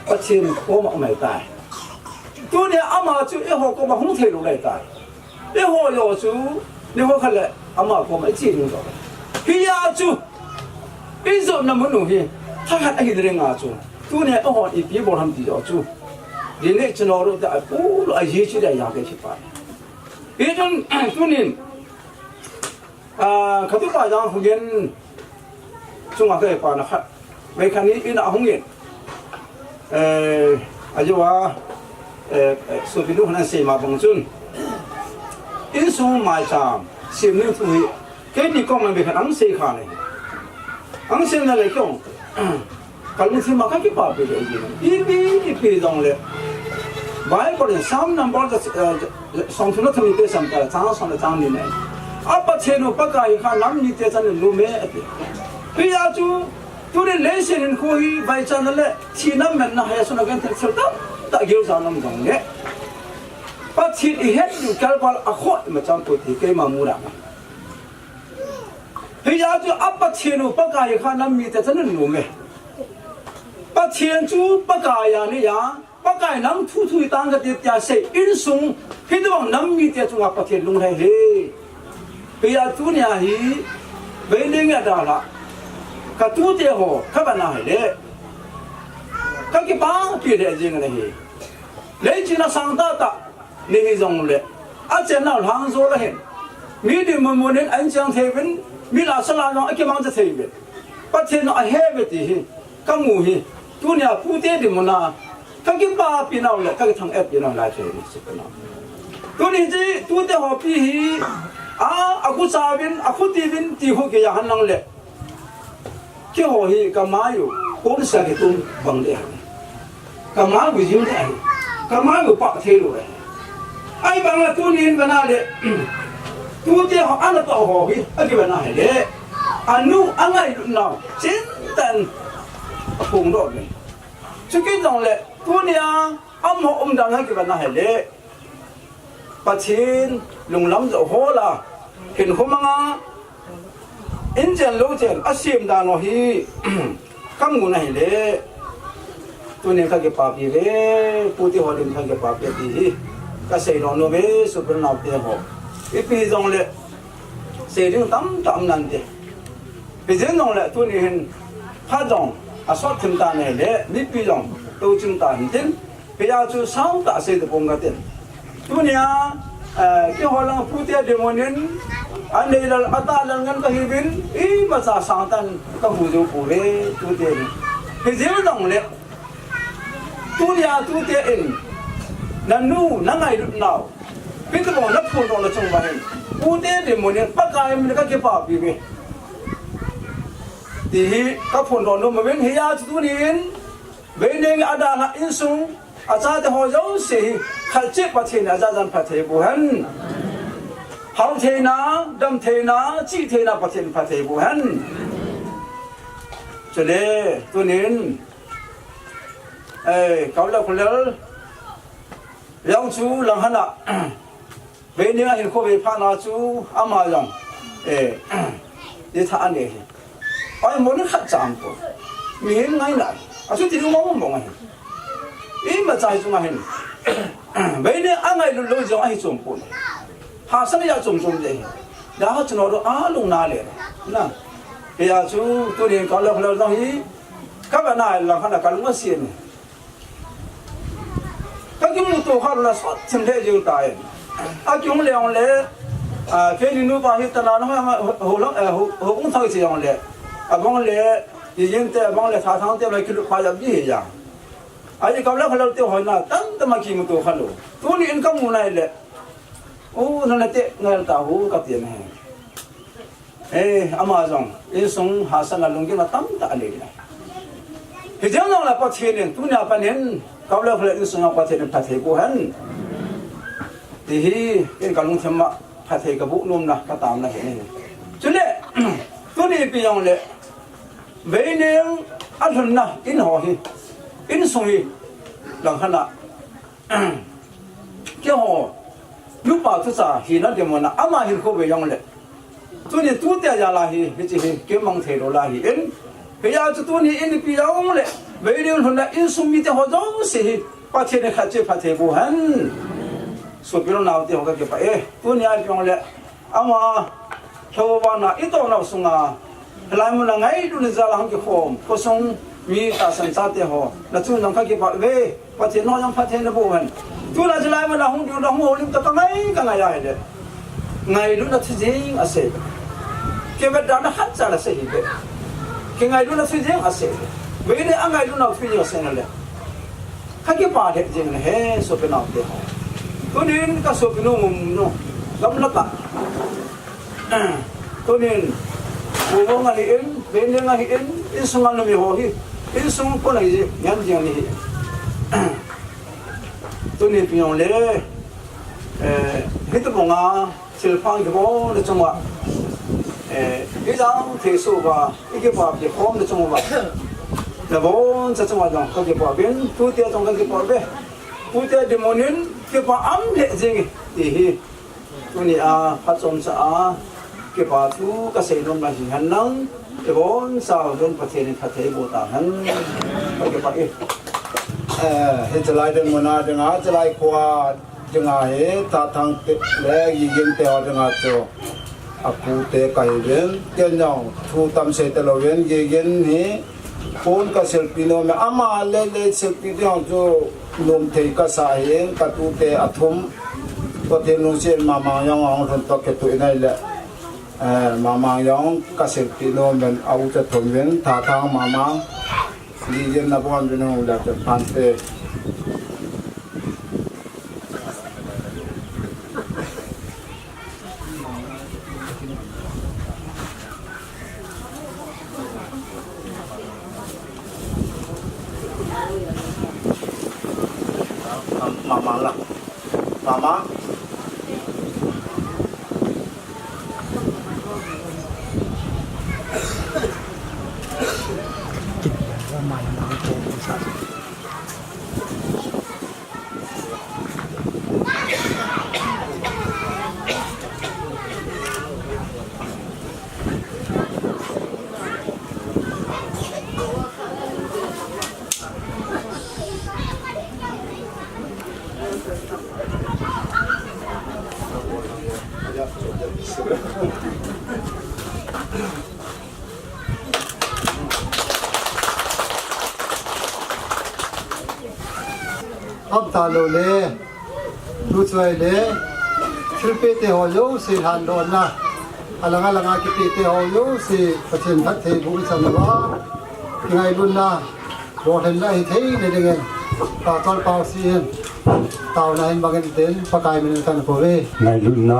Pathen koma um ahitai. Tunia ama chu eiho koma hung thei lou ahitai. Eiho jong chu, nikho khat le ama koma iche ding jong. Hijeh chun, ijotna mun u hi, thakhat ahi ding a chu. Tunia eihon ipi bol ham ti jong chu. Dini chino ru ta apul aji chi da ya ke chi pa. Ijun tunin, ah, katupa jang hungen chunga ke pa na khat. Mai khani in a hungen. Eh, ajo wa, eh, eh, so pinu hanan sei ma bang chun. Insung mai cham, sim ni tu hi. Keini kong mai be khat ang sei kha le. Ang sei na le kong. Kalung thim a kakipapi le ji. Ipi, ipi jong le. Bible in Psalm number, eh, som thum le thum ni te sam ta, chang som le chang ni ne. A Pathen u Pakai kha nam mite chan in lum e ati. Hijeh chun, tuni leiset hinkho hi, vai chan le, thi nam men na hai sun a gen thil tamtah gil ja nam jong le. Pathen i het ding kalval a khot ma chang ko ti keima mu ra. Hijeh chun a Pathen u Pakai kha nam mite chan in lum e. Pathen chu Pakai a ni a, Pakai nang thu thu i tang kati tia sei insung, hiti bang nam mite chunga Pathen lunglhai e. Hijeh chun tunia hi, vei ding a dalha, katute ho, kavana hai le. Kakipapi le jing le hi. Leiching a sang tahtah, ni hi jong le. Achenna lhang jo le hin. Mi dinmun mun in ahin chang thei uvin, mi la sa la jong akimang cha thei uvin. Pathen in ahe uve ti hi, kamu hi. Tunia pute dinmun a, kakipapi nau le, kakithang-etpi nau lai thei ni, si pe nau. Tuni hi, tute ho pi hi, a, agucha uvin, akhuti uvin, ti hu kei a hen lang le. Keiho hi kamai u, kon sa kitum bang le. Kamai u jing le. Kamai u pa thei lou le. Ahivang a tunin vana le. Tute ho ana to ho hi, akivana hai le. Anu angailut nau, chin tan. Aphong doh le. Chuti jong le, tunia, amaho umdan a kivana hai le. Pathen lunglam jo ho la, hinkho manga, in chen lou chen, asem dan u hi, kamu na hi le, tunin kakipapi uve, pute ho din kakipapi ti hi, kasei lou nu ve, supernau te ho. Ipi jong le, sei ding tamtah um nante. Hijeng jong le, tuni hin, khat jong, asot thim ta na hi le, mipi jong, tou chim ta hin tin, Hijeh chun sang tah sei tapong katin. Tunia, eh, keiho lang pute dinmun in, anei lal, atah lal ngen kahiuvin, imacha sang tah in kahu jou pouve, tute in. Hijeh jong le, tunia tute in, nanu, nangailut nau, hiti bang naphondoh na chung uva hin, pute dinmun in, Pakai min kakipapi uve. Ti hi, kaphondoh nom uvin, hijeh chun tunin, Vei neng a dalha insung, achate ho jouse hi, khat cheh Pathen in ajajan phatthei boh hen. Hao theina, dam theina, chih theina Pathen in phatthei boh hen. Chule, tunin, eh, Kaolel Khulel, jong chu langkhat a, Vei neng a hinkho vei phat na chu ama jong, eh, dithah anei hi. Ai, mo ni khat chang ko. Mihem ngaina. Achuti lungmong mong ahi. Imacha hi chunga hin. Vei neng a ngailut lou jong ahi chom pon. Hahsatna a chom chom jeh hi. Dalha chun ho alung na le. Na. Hijeh chun tunin Kaolel Khulel jong hi. Kavana langkhat a kalung asin. Kakimuto kha lou na sot thim le jing tai. Akihung le hung le, a, keini nupa hi tana na ho, ho, ho, eh, ho, ho, hung thang si hung le. Abang le, jing te, abang le, tha thang te, la kilu pa ya bi ya. Ai, Kaolel Khulel te ho na, tam tam a kimuto kha lou. Tunin kamu nai le. O, na na te, na ta ho, kati na he. Eh, ama jong, insung hahsatna lunggimna tamtah anei le. Hijeng jong le Pathen in, tunia pat in, Kaolel Khulel insung a Pathen in phatthei boh hen. Ti hi, in kalungthim a phatthei kaboh nom na, katam na hi. Chule, tuni ipi jong le, vei neng a lhunna, in ho hi, insung hi, langkhat a, Keiho, nupa thucha hina dinmun a, ama hinkho vei jong le. Tuni tute a jal a hi, hiche hi, kimang thei lou lai hi in. Hijeh chun tuni in ipi jong le, vei ding lhunna insung mite ho jouse hi, Pathen in khat cheh phatthei boh hen. Sopi le nao te ho kakipah e, tuni a jong le. Ama, lhou vana i toh nau sunga, hilai mun a ngailutna jal a hung kikhom, khosung, Mi tahsan chate ho, nachung jong kakipah uve. Pathen nangho jong phatthei naboh hen. Tulai chulai muna hung diu, nahung houlim ta kangai, kangai ahile. Ngailutna thu jeng asei. Kivetdana khatcha asei hih beh. Kingailutna thu jeng asei. Veile angailutna thu jeng asei nale. Kakipah lheh jeng ahi, sopinaote ho. Tunin kasopinu mumnu. Gamla tah. Tunin, Bungong ahin, Benleng ahin, insunga numei ho hi, insung kon ahi, ngen jeng ahi. Tuni ipi jongle, eh, hitobanga, thilpha kibol le chunga, eh, ijang thei suh uva, ikipa kikhom le chunga, naboncha chunga jong kakipah uvin, tutia jong kakipah uve, tutia dinmun in, kipa um lheh jeng e, ti hi. Tunia, phatchomcha a, kipa thu kasei nom ahi henlang, ibonchauvin Pathen in phatthei boh tahen. Kakipah e. Eh, hiche lai dinmuna dinga, hiche lai khoa dinga hi, Thathang te, le Gigin te ho dinga chu, apute kahiuvin, ken jong, thu tam sei talouvin, Gigin hi, Pon kasilpi nom e, ama lele silpi ding chu nom thei kasa ahin, katute athum, Pathen lungset in Mamang jong ahung lhun toh kituh in ahile, eh, Mamang jong kasilpi nom in, a u cha thum in, Thathang Mamang, Gigin nabon uvin hung le, Phante. Mama la. Mama. Am talou le, tu chu ahile, thilpeh te ho jouse lhandohna, alang alang a kipeh te ho jouse, Pathen phattheiboh ichan uva, kingailutna, lolhinna hithei na dingin, Pastor Paosi hin, taona hin bangin tin, Pakai minin kahin kou e. Ngailutna,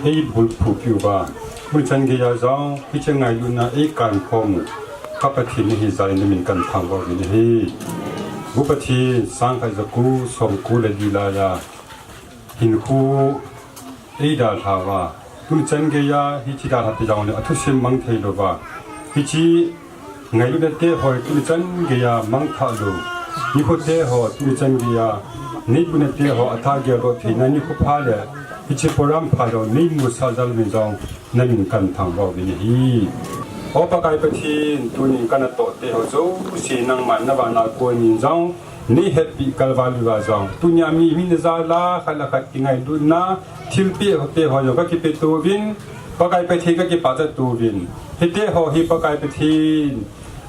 Eibulphu peh uva, tunichan geiya jong, hiche ngailutna eikankhom u, ka Pathen nahi jal in namin kahin thangvah uvin ahi. Gu Pathen, sangkhat jako somko le li laiya, hinkho eidalhauva, tunichan geiya, hiche dalha te jongle, athusim mang thei louva, hiche Ngailutna te ho tunichan geiya mangthah lou. Nikho te ho tunichan geiya. Neibulna te ho atha geldoh theina nikho pha le. Hiche program pha jong neimusah jal uvin jong namin kahin thangvah uvin ahi. O Pakai Pathen, tunin kanatoh te ho jouse nangman navana konin jong neihetpi kalval uva jong. Tunia mi, mi najal a khat le khat kingailutna thilpeh te ho jong kakipe touvin. Pakai Pathen kakipah chat touvin. Hite ho hi Pakai Pathen,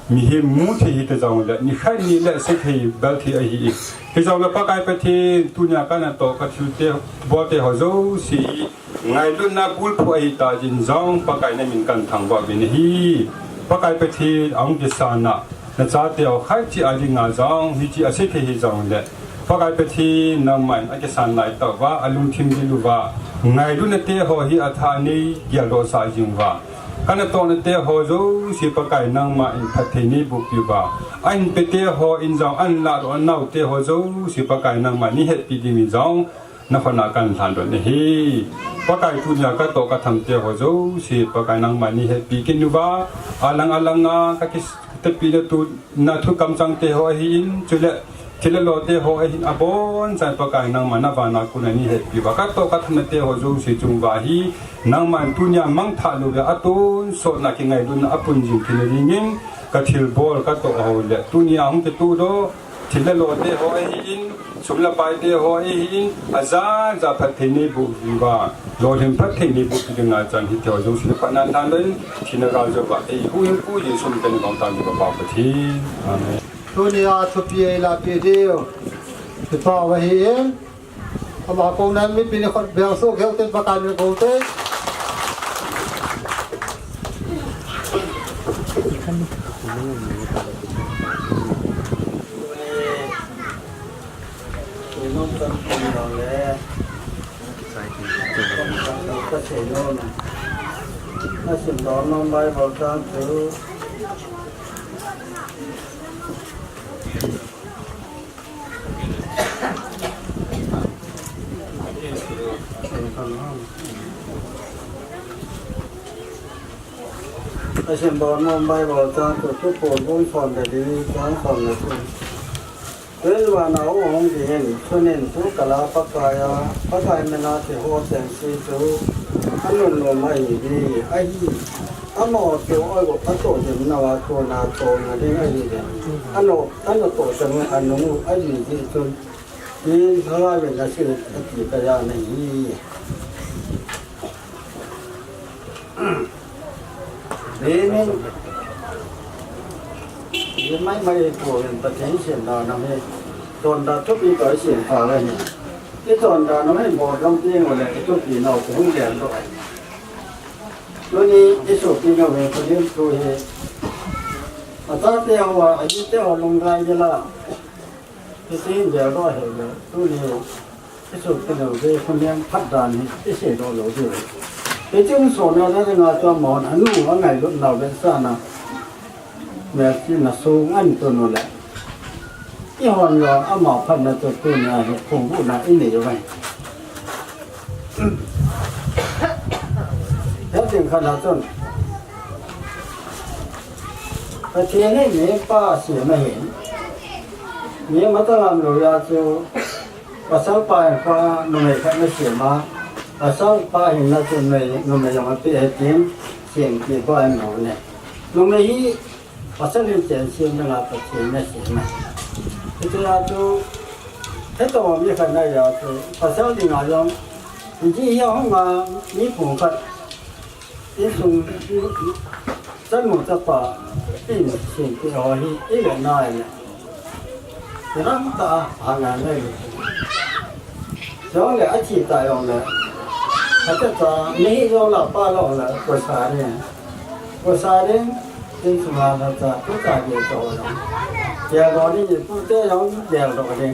mihem mu thei hita jongle, nikhat ni le se thei bel thei ahi. Hijongle Pakai Pathen, tunia kanatoh kathil te, bol te ho jouse hi, ngailutna bulphu ahitah jeh in jong, Pakai namin kahin thangvah uvin ahi. Pakai Pathen, ahung kisan a, nachate ho khat cheh a dinga jong, hiche ase thei hijongle, Pakai Pathen nangman akisan lai tauva, alungthim dil uva, ngailutna te ho hi atha a neigeldoh sah jing uva. Kanatohna te ho jouse Pakai nangman phatthei neiboh peh uva. Ahin pe te ho in jong ahin lahdoh nau te ho jouse Pakai nangman neihetpi dingin jong nakhut a kahin lhandoh in ahi. Pakai tunia katoh katham te ho jouse Pakai nangman neihetpi kit uva. Alang alang a kakitepi na tu Na thu kamchang te ho ahin, chule thil le lo te ho ahin, abonchan Pakai nangman navana kona neihetpi uva. Katoh katham te ho jouse chung uva hi, nangman tunia mangthah lou le atonsot na kingailutna apun jing theina dingin, kathilbol katoh ho le, tunia hung kitoh doh, Thil le lo te ho ahin, sum le pai te ho ahin, aja ja phatthei neiboh uva, lolhing phatthei neiboh u dinga chun hiche ho jouse le patna thandoh in, thina gal jouva eihuhhingpu Jesu min in kahin tao uve Pa Pathen. Amen. Tunia thupi eilah peh diu Kipah uva ahin. Ama kona mipi ni khut beng soh keu ten Pakai min kou te. Asim bol nom Bible chang chu Thuphon bung som le li, chang som le thum. Tun vana hung dingin, sunin thu kala Pakai a, Pakai mina thil ho chengse chu anunnom ahiuve, ahi. Amaho chu oi atoh ding nau a kona tohna ding ahiuve. Ano, ano toh chang anung u ahi jeh chun. Tin, Lhagao vin asei ati kajah ahi. Veuvin, vin maimai hipo vin Pathen isem dan u hi. Chondan thupi toh isem pha u ahi. Ichondan u hi bol dom ding u le ithupi nau chu hung geldoh ahi. Tuni isopi nau hi Pathen thu hi. Achate ho, ajite ho lunglhai ding la. Hiche hin geldoh ahile, tuni isopi nau hi khonung phat dan hi iseidoh lou diu. Hiche hung sona dinga chu amahon anu angailut nau vetsahna, melchihna song ahin tun u le, eihon jong ama phatna chu tunia hi phungvuhna inei u ahi. Hetding khat a chun, Pathen hi mipa asem ahin, mi matah lam lou a chu, pasal pa hinkhoa numei khat nasem a, pasal pa hinna chu numei, numei jong apeh ahi tin, sempi pa ahin mu ne. Numei hi pasal in chensem dinga Pathen in asem ahi. Hichea chu, hetobang mi khat nahi a chu, pasal dinga jong, ijeh hi ahung a, mi phung khat, insung, chanu chapa, in sempi ho hi, ivet na ahile. Ram ta, hanga ngai. Jongle athi ta jongle. Acha cha, mi hi jong la pa jong la, kosa ni. Kosa ni, tin suma la cha, tu cha ni to jong. Geldoh ni, pute jong geldoh ni.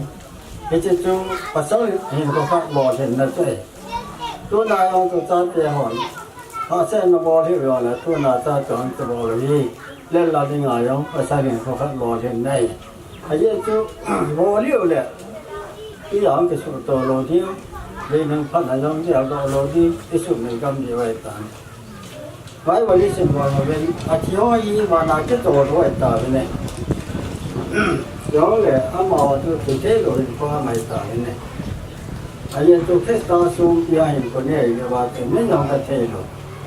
Hiche chu, pasal hinkho khat bol lhinna chu ahi. Tuna jong chu chate hon. Pasal na bol hih jongle, tuna chate hon chu bol hi. Lel la dinga jong, pasal hinkho khat bol lhinna ahi. Ajeh chu, bol leu le, ijong kisuhto lou diu, leinung phatna jong geldoh lou diu, isuhmil gam diu ahitan. Bible isim bol uvin, athi ho hi vana kitoh lou ahitai ne. Jongle, amaho chu kithei lou hinkho ahitai ne. Ajeh chu Christa songpi a hinkho nei le va chu, mi jong kathei lou,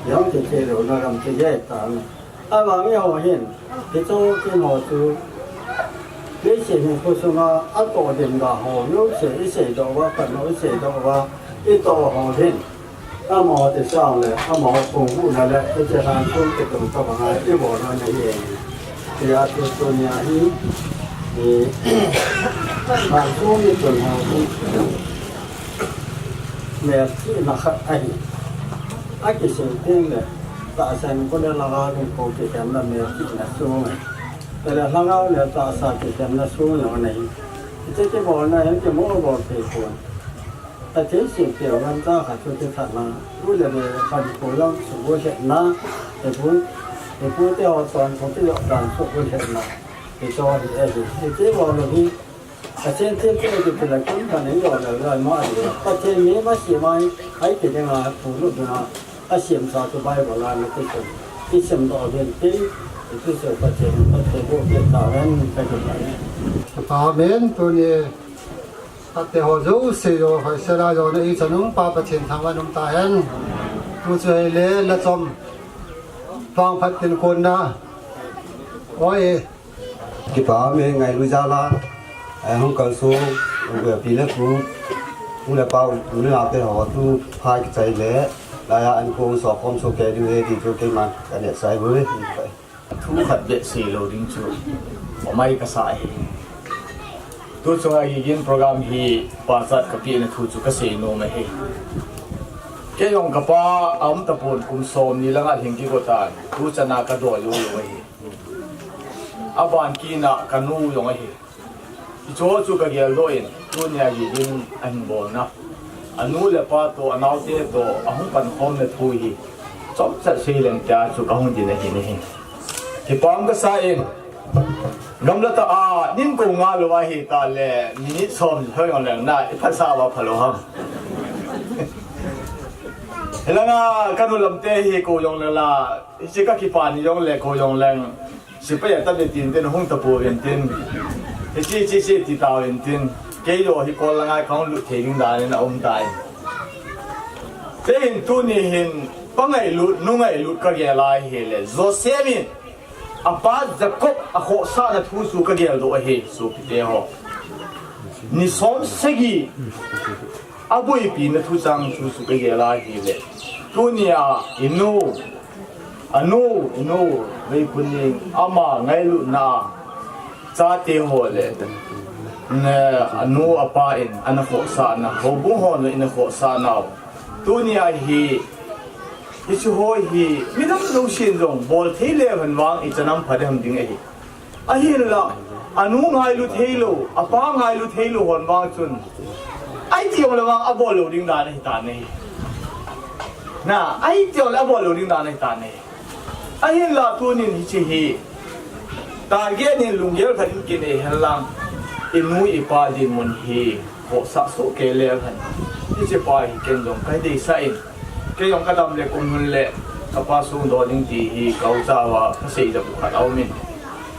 jong kithei louna gam chu ahitai ne. Avang eiho hin, kichou kin ho chu, leiset hinkho sunga atoh dimda ho, jouse iseidoh uva, phatna iseidoh uva, itoh ho hin. Amaho ti sang le, amaho phungvuhna le, hiche lhansong kitung tobanga ibol u ahi. Tia chu tunia hi, i, lhansong itun ho hi, melchihna khat ahi. Akisei teng le, tahsan kho le lhagao hinkho kikhenna melchihna song ahi. Chule lhagao le tahsa kikhenna song jong ahi. Hiche kibolna hi kimo bol thei pon. Pathen sempi vancha khat chu kithatna, tu le le khat kho jong suhbulhitna, ipu, ipute ho chonpho kijoh dan suhbulhitna, hiche hi ahi. Hiche bol u hi, Pathen thilpeh kiti la kum khat in jong le le ma ahi. Pathen mi masem a, ahi ti dinga, phulut dinga, asemsa chu Bible a ana kisim. Isimdoh uvin tin, ipi chu Pathen, Pathen boh peh tahen, Pathen. Amen. Tuni, ate ho jouse jong, hoisel a jong, na ichan um Pa Pathen thangvah in um tahen. Tu chu hile, la chom. Vangphat tin konna. Oi. Kipah e, ngailu jal a, Hung kalsong, pi le pu, u le pa, u le nao te ho tu pha kichai le, laiya an kong so khom so ke diu he ti chu keiman ka neh chai uve. Thu khat beh sei lou ding chu, amai ka sa hi. Tu chunga Gigin program hi pachat ka pehna thu chu ka sei nom ahi. Kei jong ka pa aum tapon kum som ni langa lhing kigo tan, tu chana ka doi lou lou ahi. Aban kit na ka nu jong ahi. Hicho chu ka geldoh in, tunia Gigin ahin bolna, anu le apa toh, anaote toh, ahung pankhomna thu hi chomcha sei leng tia chu ka hung din ahi nahi. Kipah ka sa in, gamla tah a, nin ko nga lou ahi ta le, minute som hoi ngon leng na, i phatsah uva phalou ham. Hilanga, ka nu lam te hi ko jong le la, hiche ka kipa ni jong le ko jong leng. Sepai a tabe tin tin hung tapouvin tin. Hiche, hiche, hiche ti tauvin tin. Kei jong hi kol langa kahung lut thei ding dan in aum tai. Te hin tuni hin pa ngailut, nu ngailut ka gel a hile. Joseph in apa Jacob a khohsahna thu chu ka geldoh ahi, sopite ho. Ni som sagi aboipi na thu chang chu chu ka gel a hile. Tunia i nu, anu, i nu, vei kuning, ama ngailutna, chate ho le, ne, anu apa in, ana khohsahna, houbung ho nu in ana khohsahna. Tunia hi, hiche ho hi, midang jousen jong, bol thei le hen vang, i chanam pha ding ham ding ahi. Ahinla, anu ngailu thei lou, apa ngailu thei lou hon vang chun. Ahi ti jong le vang abol lou ding dan ahi tan ahi. Na, ahi ti jong le abol lou ding dan ahi tan ahi. Ahinla tunin hiche hi. Target in lunggel khat in kinei hen lang. I nu i pa dinmun hi. Khohsah soh kei leu hen. Hiche pa hi ken jong ka deisah in. Kei jong ka dam le kum lhun le ka pa sung doh ding ti hi ka u cha uva ka seidam u khat aum in.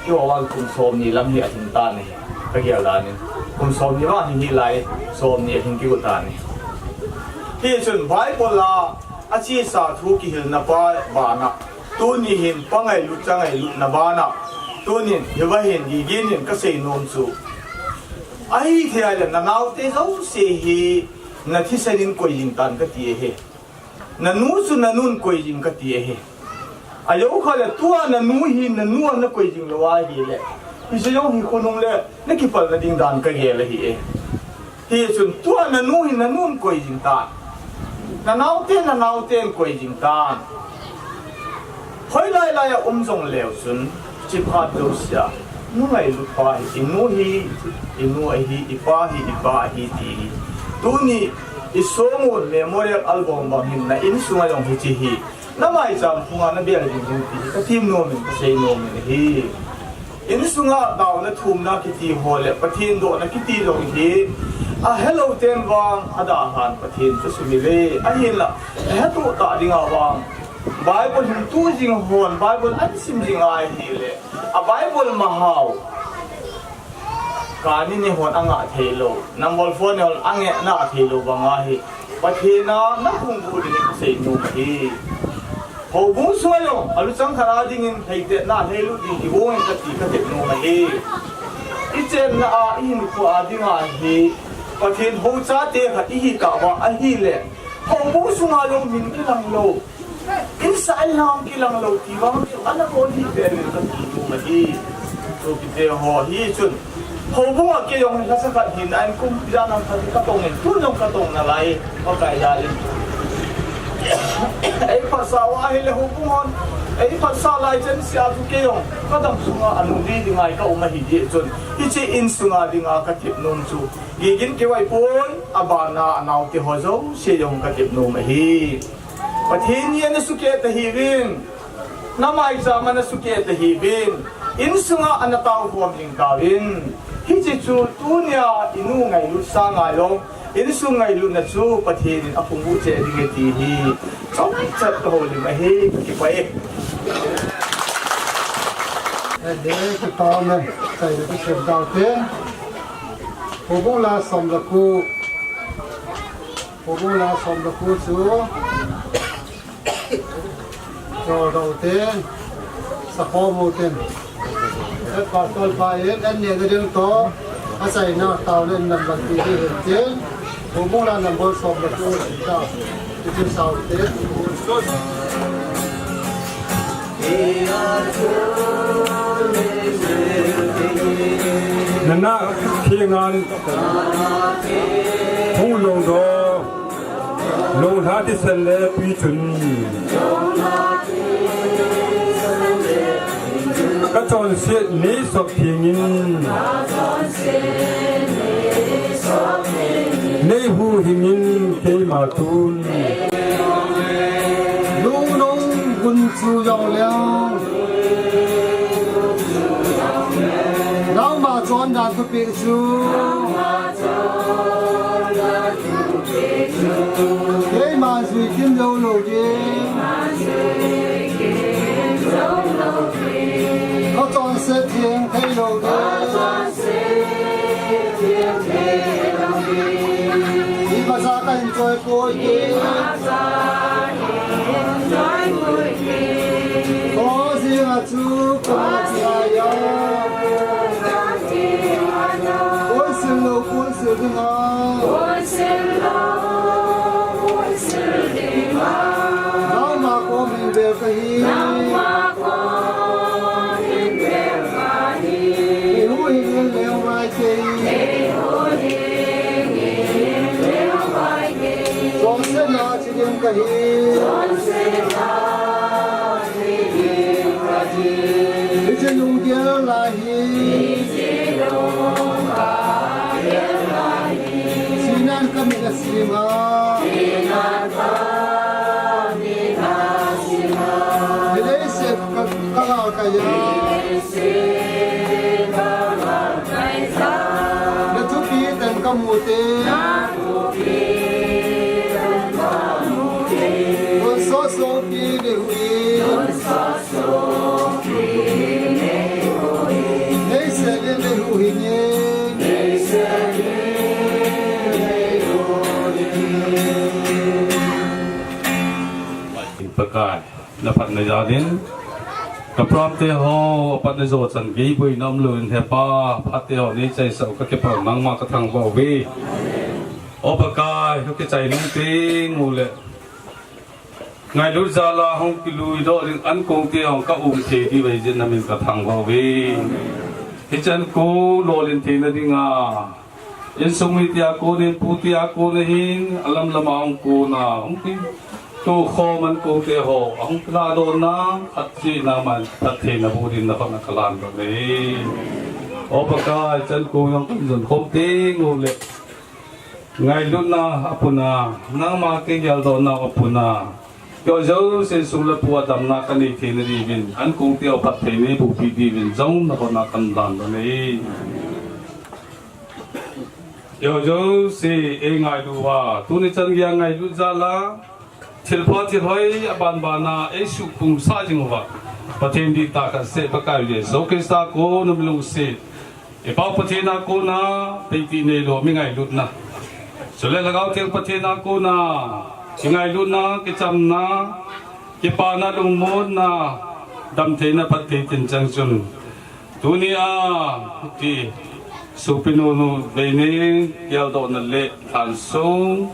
Kei ho vang kum som ni lam hi alhin tan ahi. Ka gel dan in. Kum som ni vang hi hi lai som ni alhin kigo tan ahi. Hichun Bible a achesa thu kihilna pa bana. Tuni hin pa ngailut cha ngailutna bana. Tunin hiva hin Gigin in ka seinom chu. Ahithei a le na naote jouse hi na thisan in koi jing tan kati ahi. Na nu chu na nun koi jing kati ahi. Ajou kha le tua na nu hi na nu a na koi jing lou ahile. Hiche jong hi khonung le na kipalna ding dan ka gel ahi e. Hichun tua na nu hi na nun koi jing tan. Na naote na naoten koi jing tan. Hoilai lai a um jong leu chun, chiphat jousea, nu ngailut pa hi, i nu hi, i nu ahi, i pa hi, i pa ahi ti hi. Tuni, i song un memorial album bang hin na insunga jong hiche hi. Na maicham phunga na bel ding ding ti hi, ka themnom in, ka seinom in ahi. Insunga taona thumna kiti ho le Pathen dohna kiti jong hi ahelou ten vang adalhan Pathen chu sumil e. Ahinla, ahetah tah dinga vang Bible hin tu jing hon Bible ahin sim jing ahile a Bible mahao kani ni hon angah thei lou, number four ni hon angeh na thei lou banga hi Pathen a na hung gu ding hi ka seinom ahi. Houbung sunga jong, aluchang khat a dingin, theitetna, theilut ding, i hung in kati, ka tepnom ahi. I chenna a, i hinkho a dinga hi, Pathen hou chate khat i hi tauva ahile, houbung sunga jong min kilang lou, insung a jong kilang lou, ti vang chu, ana bol hi pen in kati nom ahi. Sopite ho, hichun, houbung a kei jong lhasa khat hin a in kum ijat ham khat ka tong in, tun jong ka tong nalai, Pakai jal in. Ei phatsah uva ahile houbung hon, ei phatsah lai chen sia chu kei jong, ka dam sunga anung di dinga ka um ahi jeh chun, hiche insunga dinga ka tepnom chu, Gigin keu ahipoi, abana anaote ho jouse jong ka tepnom ahi. Pathen in ana sukeh tahiuvin. Na maicham ana sukeh tahiuvin. Insunga ana taokhom jing tauvin. Hiche chu tunia i nu ngailut sanga jong, insung ngailutna chu Pathen in aphung u cheh ding e ti hi. Chomcha ka houlim ahi, ka kipah e. Ade, kipah e, chaina kisem taute. Houbung la som le ko. Houbung la som le ko chu. Cho dou te, sakhom u tin. Head pastor pa in, an neh na ding toh. Achaina tao le number two hi hen tin. Bumung la number som le two ta. Itu sao te. Nana thingan hung long do. Lungha thisan le pi chun. Ka chonset nei sop thengin. Nei huhhingin keima tun. Lungnung gun chu jong leng. Nangma chondan thupeh chu. Keima jui kim jou lou ding. Ka chonset theng thei lou ding. Imacha ka enjoy poi ding. Ko jing a chu ka chia ya. Ko sil lou, ko sil ding a. Nangma kom hin bel ka hi. Nei huhhingin leng vai kei. Chonsetna chi ding ka hi. Hiche lunggel lai hi. Sinan ka mit a sima. Hilei se ka, ka gal ka ya. Na thupi ten ka mu te. Kon so so pi le hui. Nei se le le hui ne. Pakai. Na phatna jal in, ka pram te ho, a phatna jo chan gei boina umlou in he Pa, phat te ho nei chaisah u ka kipah nangma ka thangvah uve. O Pakai, ka kichai nung teng u le. Ngailut jal a hung kilui doh ding ankong te ho ka um thei diu ahi jeh in na min ka thangvah uve. Hichan ko lolhin theina dinga. Insung mite a kon in, pute a kon in hin, alam lam a hung kon a, hung kitoh khom ankong te ho, ahung kilah doh na, khat cheh na man, phattheina boh ding na khut na ka lan doh e. O Pakai, chan kon jong ka jon khom teng u le. Ngailutna a pun a, nangma kei geldohna a pun a. Keiho jouse sum le pai a damna ka nei theina diuvin, ankong te ho phatthei nei boh peh diuvin, jong na khut na ka lan doh e. Keiho jouse, ei ngailu uva, tuni chan geiya ngailut jal a, thilpha thilhoi, aban ban a, ei suhpung sah jing uva. Pathen dihtah khat seh Pakai Jesu Christa a kon a mi lungset. I Pau Pathen a kon a, peiti neilou mi ngailutna. Chule Lhagao Theng Pathen a kon a, kingailutna, kichamna, kipana, lungmonna, damtheina, phatthei tin chang chun. Tuni a, ti, sopinu nu, veini, geldohna le, lhansong,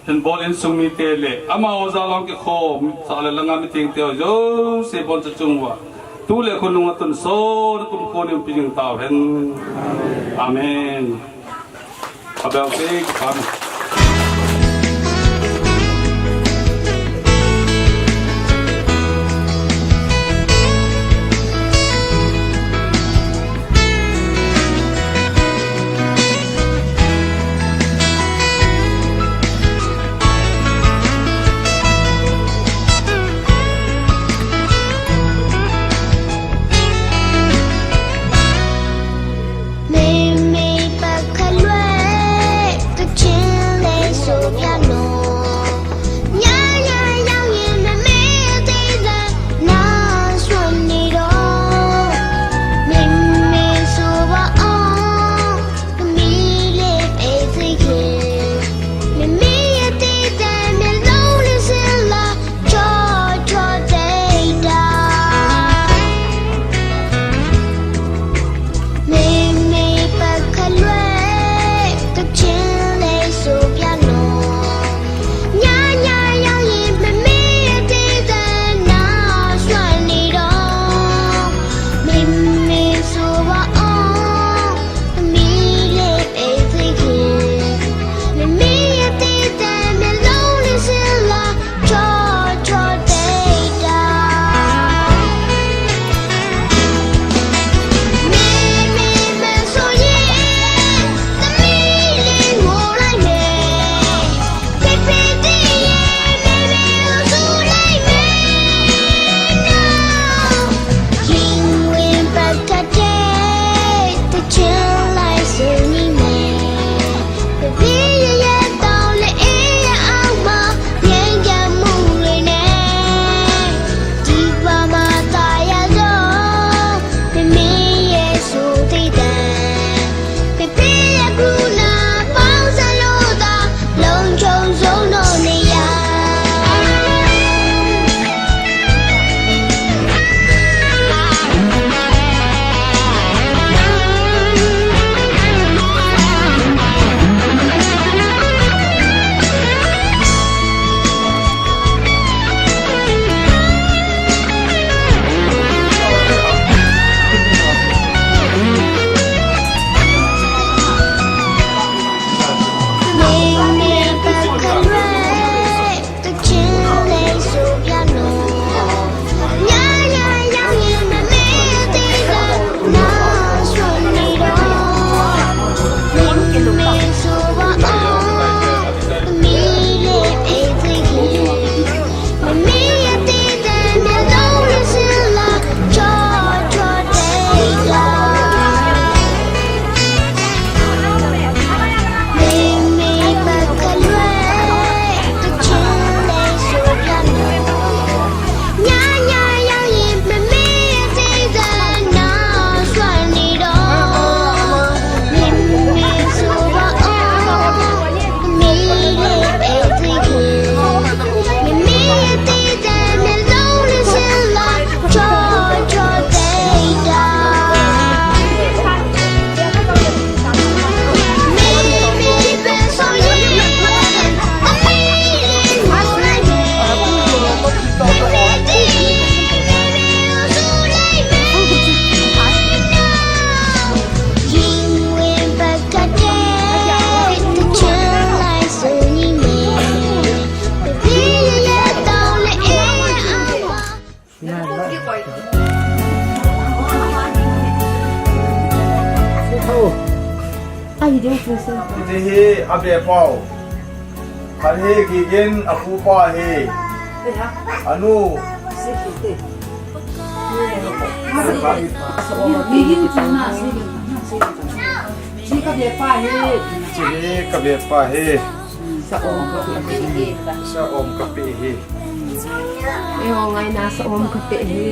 hin bol insung mite le, amaho jal a hung kikhom, sah le langa meeting te ho, jouse boncha chung uva. Tu le khonung a tonsot, kumkon in pi jing tauhen. Amen. Abel te, amen. Hiti hi abepau. Khat hi Gigin a pupa hi. Anu. Gigin chuna, Gigin chuna, Gigin chuna. Chi ka bepa hi. Chi hi ka bepa hi. Sa om ka pe hi. Sa om ka pe hi. Ei o ngaina sa om ka pe hi.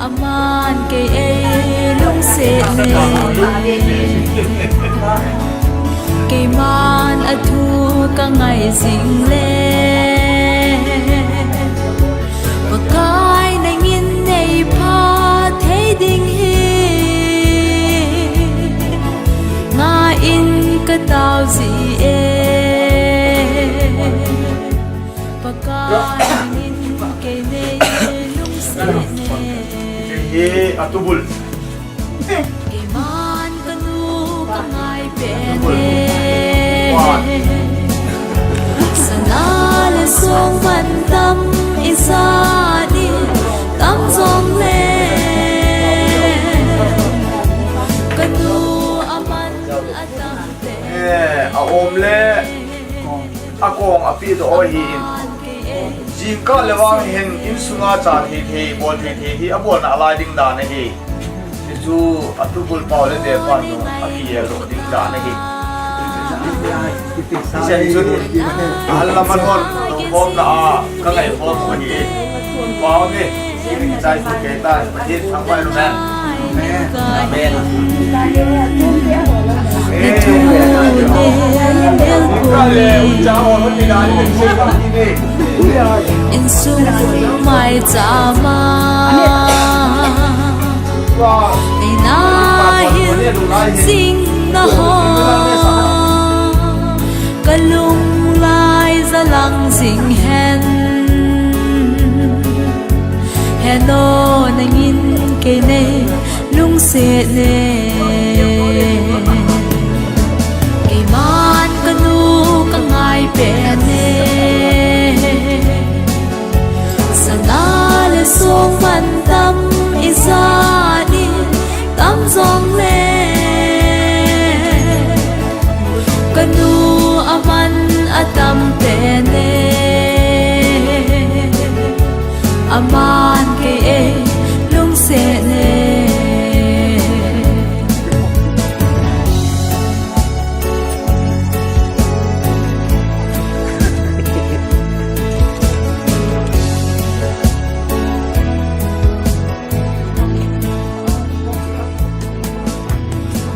Aman kei ei lungset ne. Keiman athu ka ngai jing le. Pakai nangin nei pha thei ding hi. Nga in ka tao ji e. Pakai nangin kei nei lungset ne. Hi atubul. Keiman ka nu ka ngai pen e. Sana le song man tam i sa ni tam jong le. Ka nu aman atam pen. Eh, a om le. Akong api doh ahi in. Jingkah le vang hin insunga cha thei thei, bol thei thei hi abolna alai ding dan ahi. Hichu atubul pau le bepa nu api el doh ding dan ahi. Hiche hi chun ahal lam a hon, tongkhomna a ka ngai khom ahi. Pau hi. Insung maicham a, eina hin jing na ho. Ka lunglai jalang jing hen. Heno nangin kei nei lungset ne. Keiman ka nu ka ngai pen e. Sana le song man tam i sa ni tam jong le. Ka nu aman atam pen e. Aman kei ei lungset ne.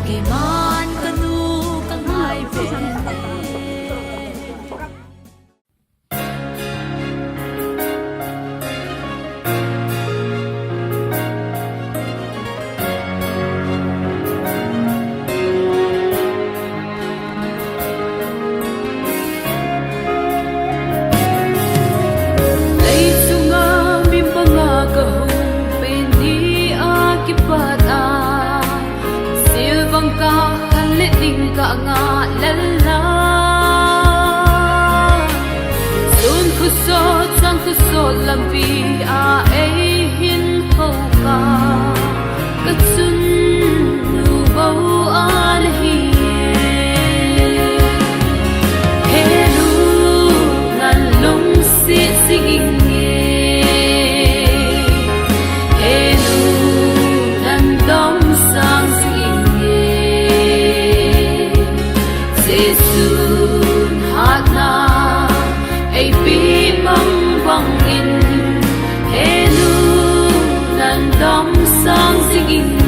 Keiman ka nu ka ngai pen e. Leichunga mi banga ka hung pen ni a kipat a, silvang ka khan le ding ka nga lel la. Sun khosot, sang khosot lampi a ei hin kho ka, ka chun nu bou ana hi e. He nu, nan lungset jing inge. He nu, nan dom sang jing inge. Jesun hatna ei pe bang bang in, he nu, nan dom sang jing inge.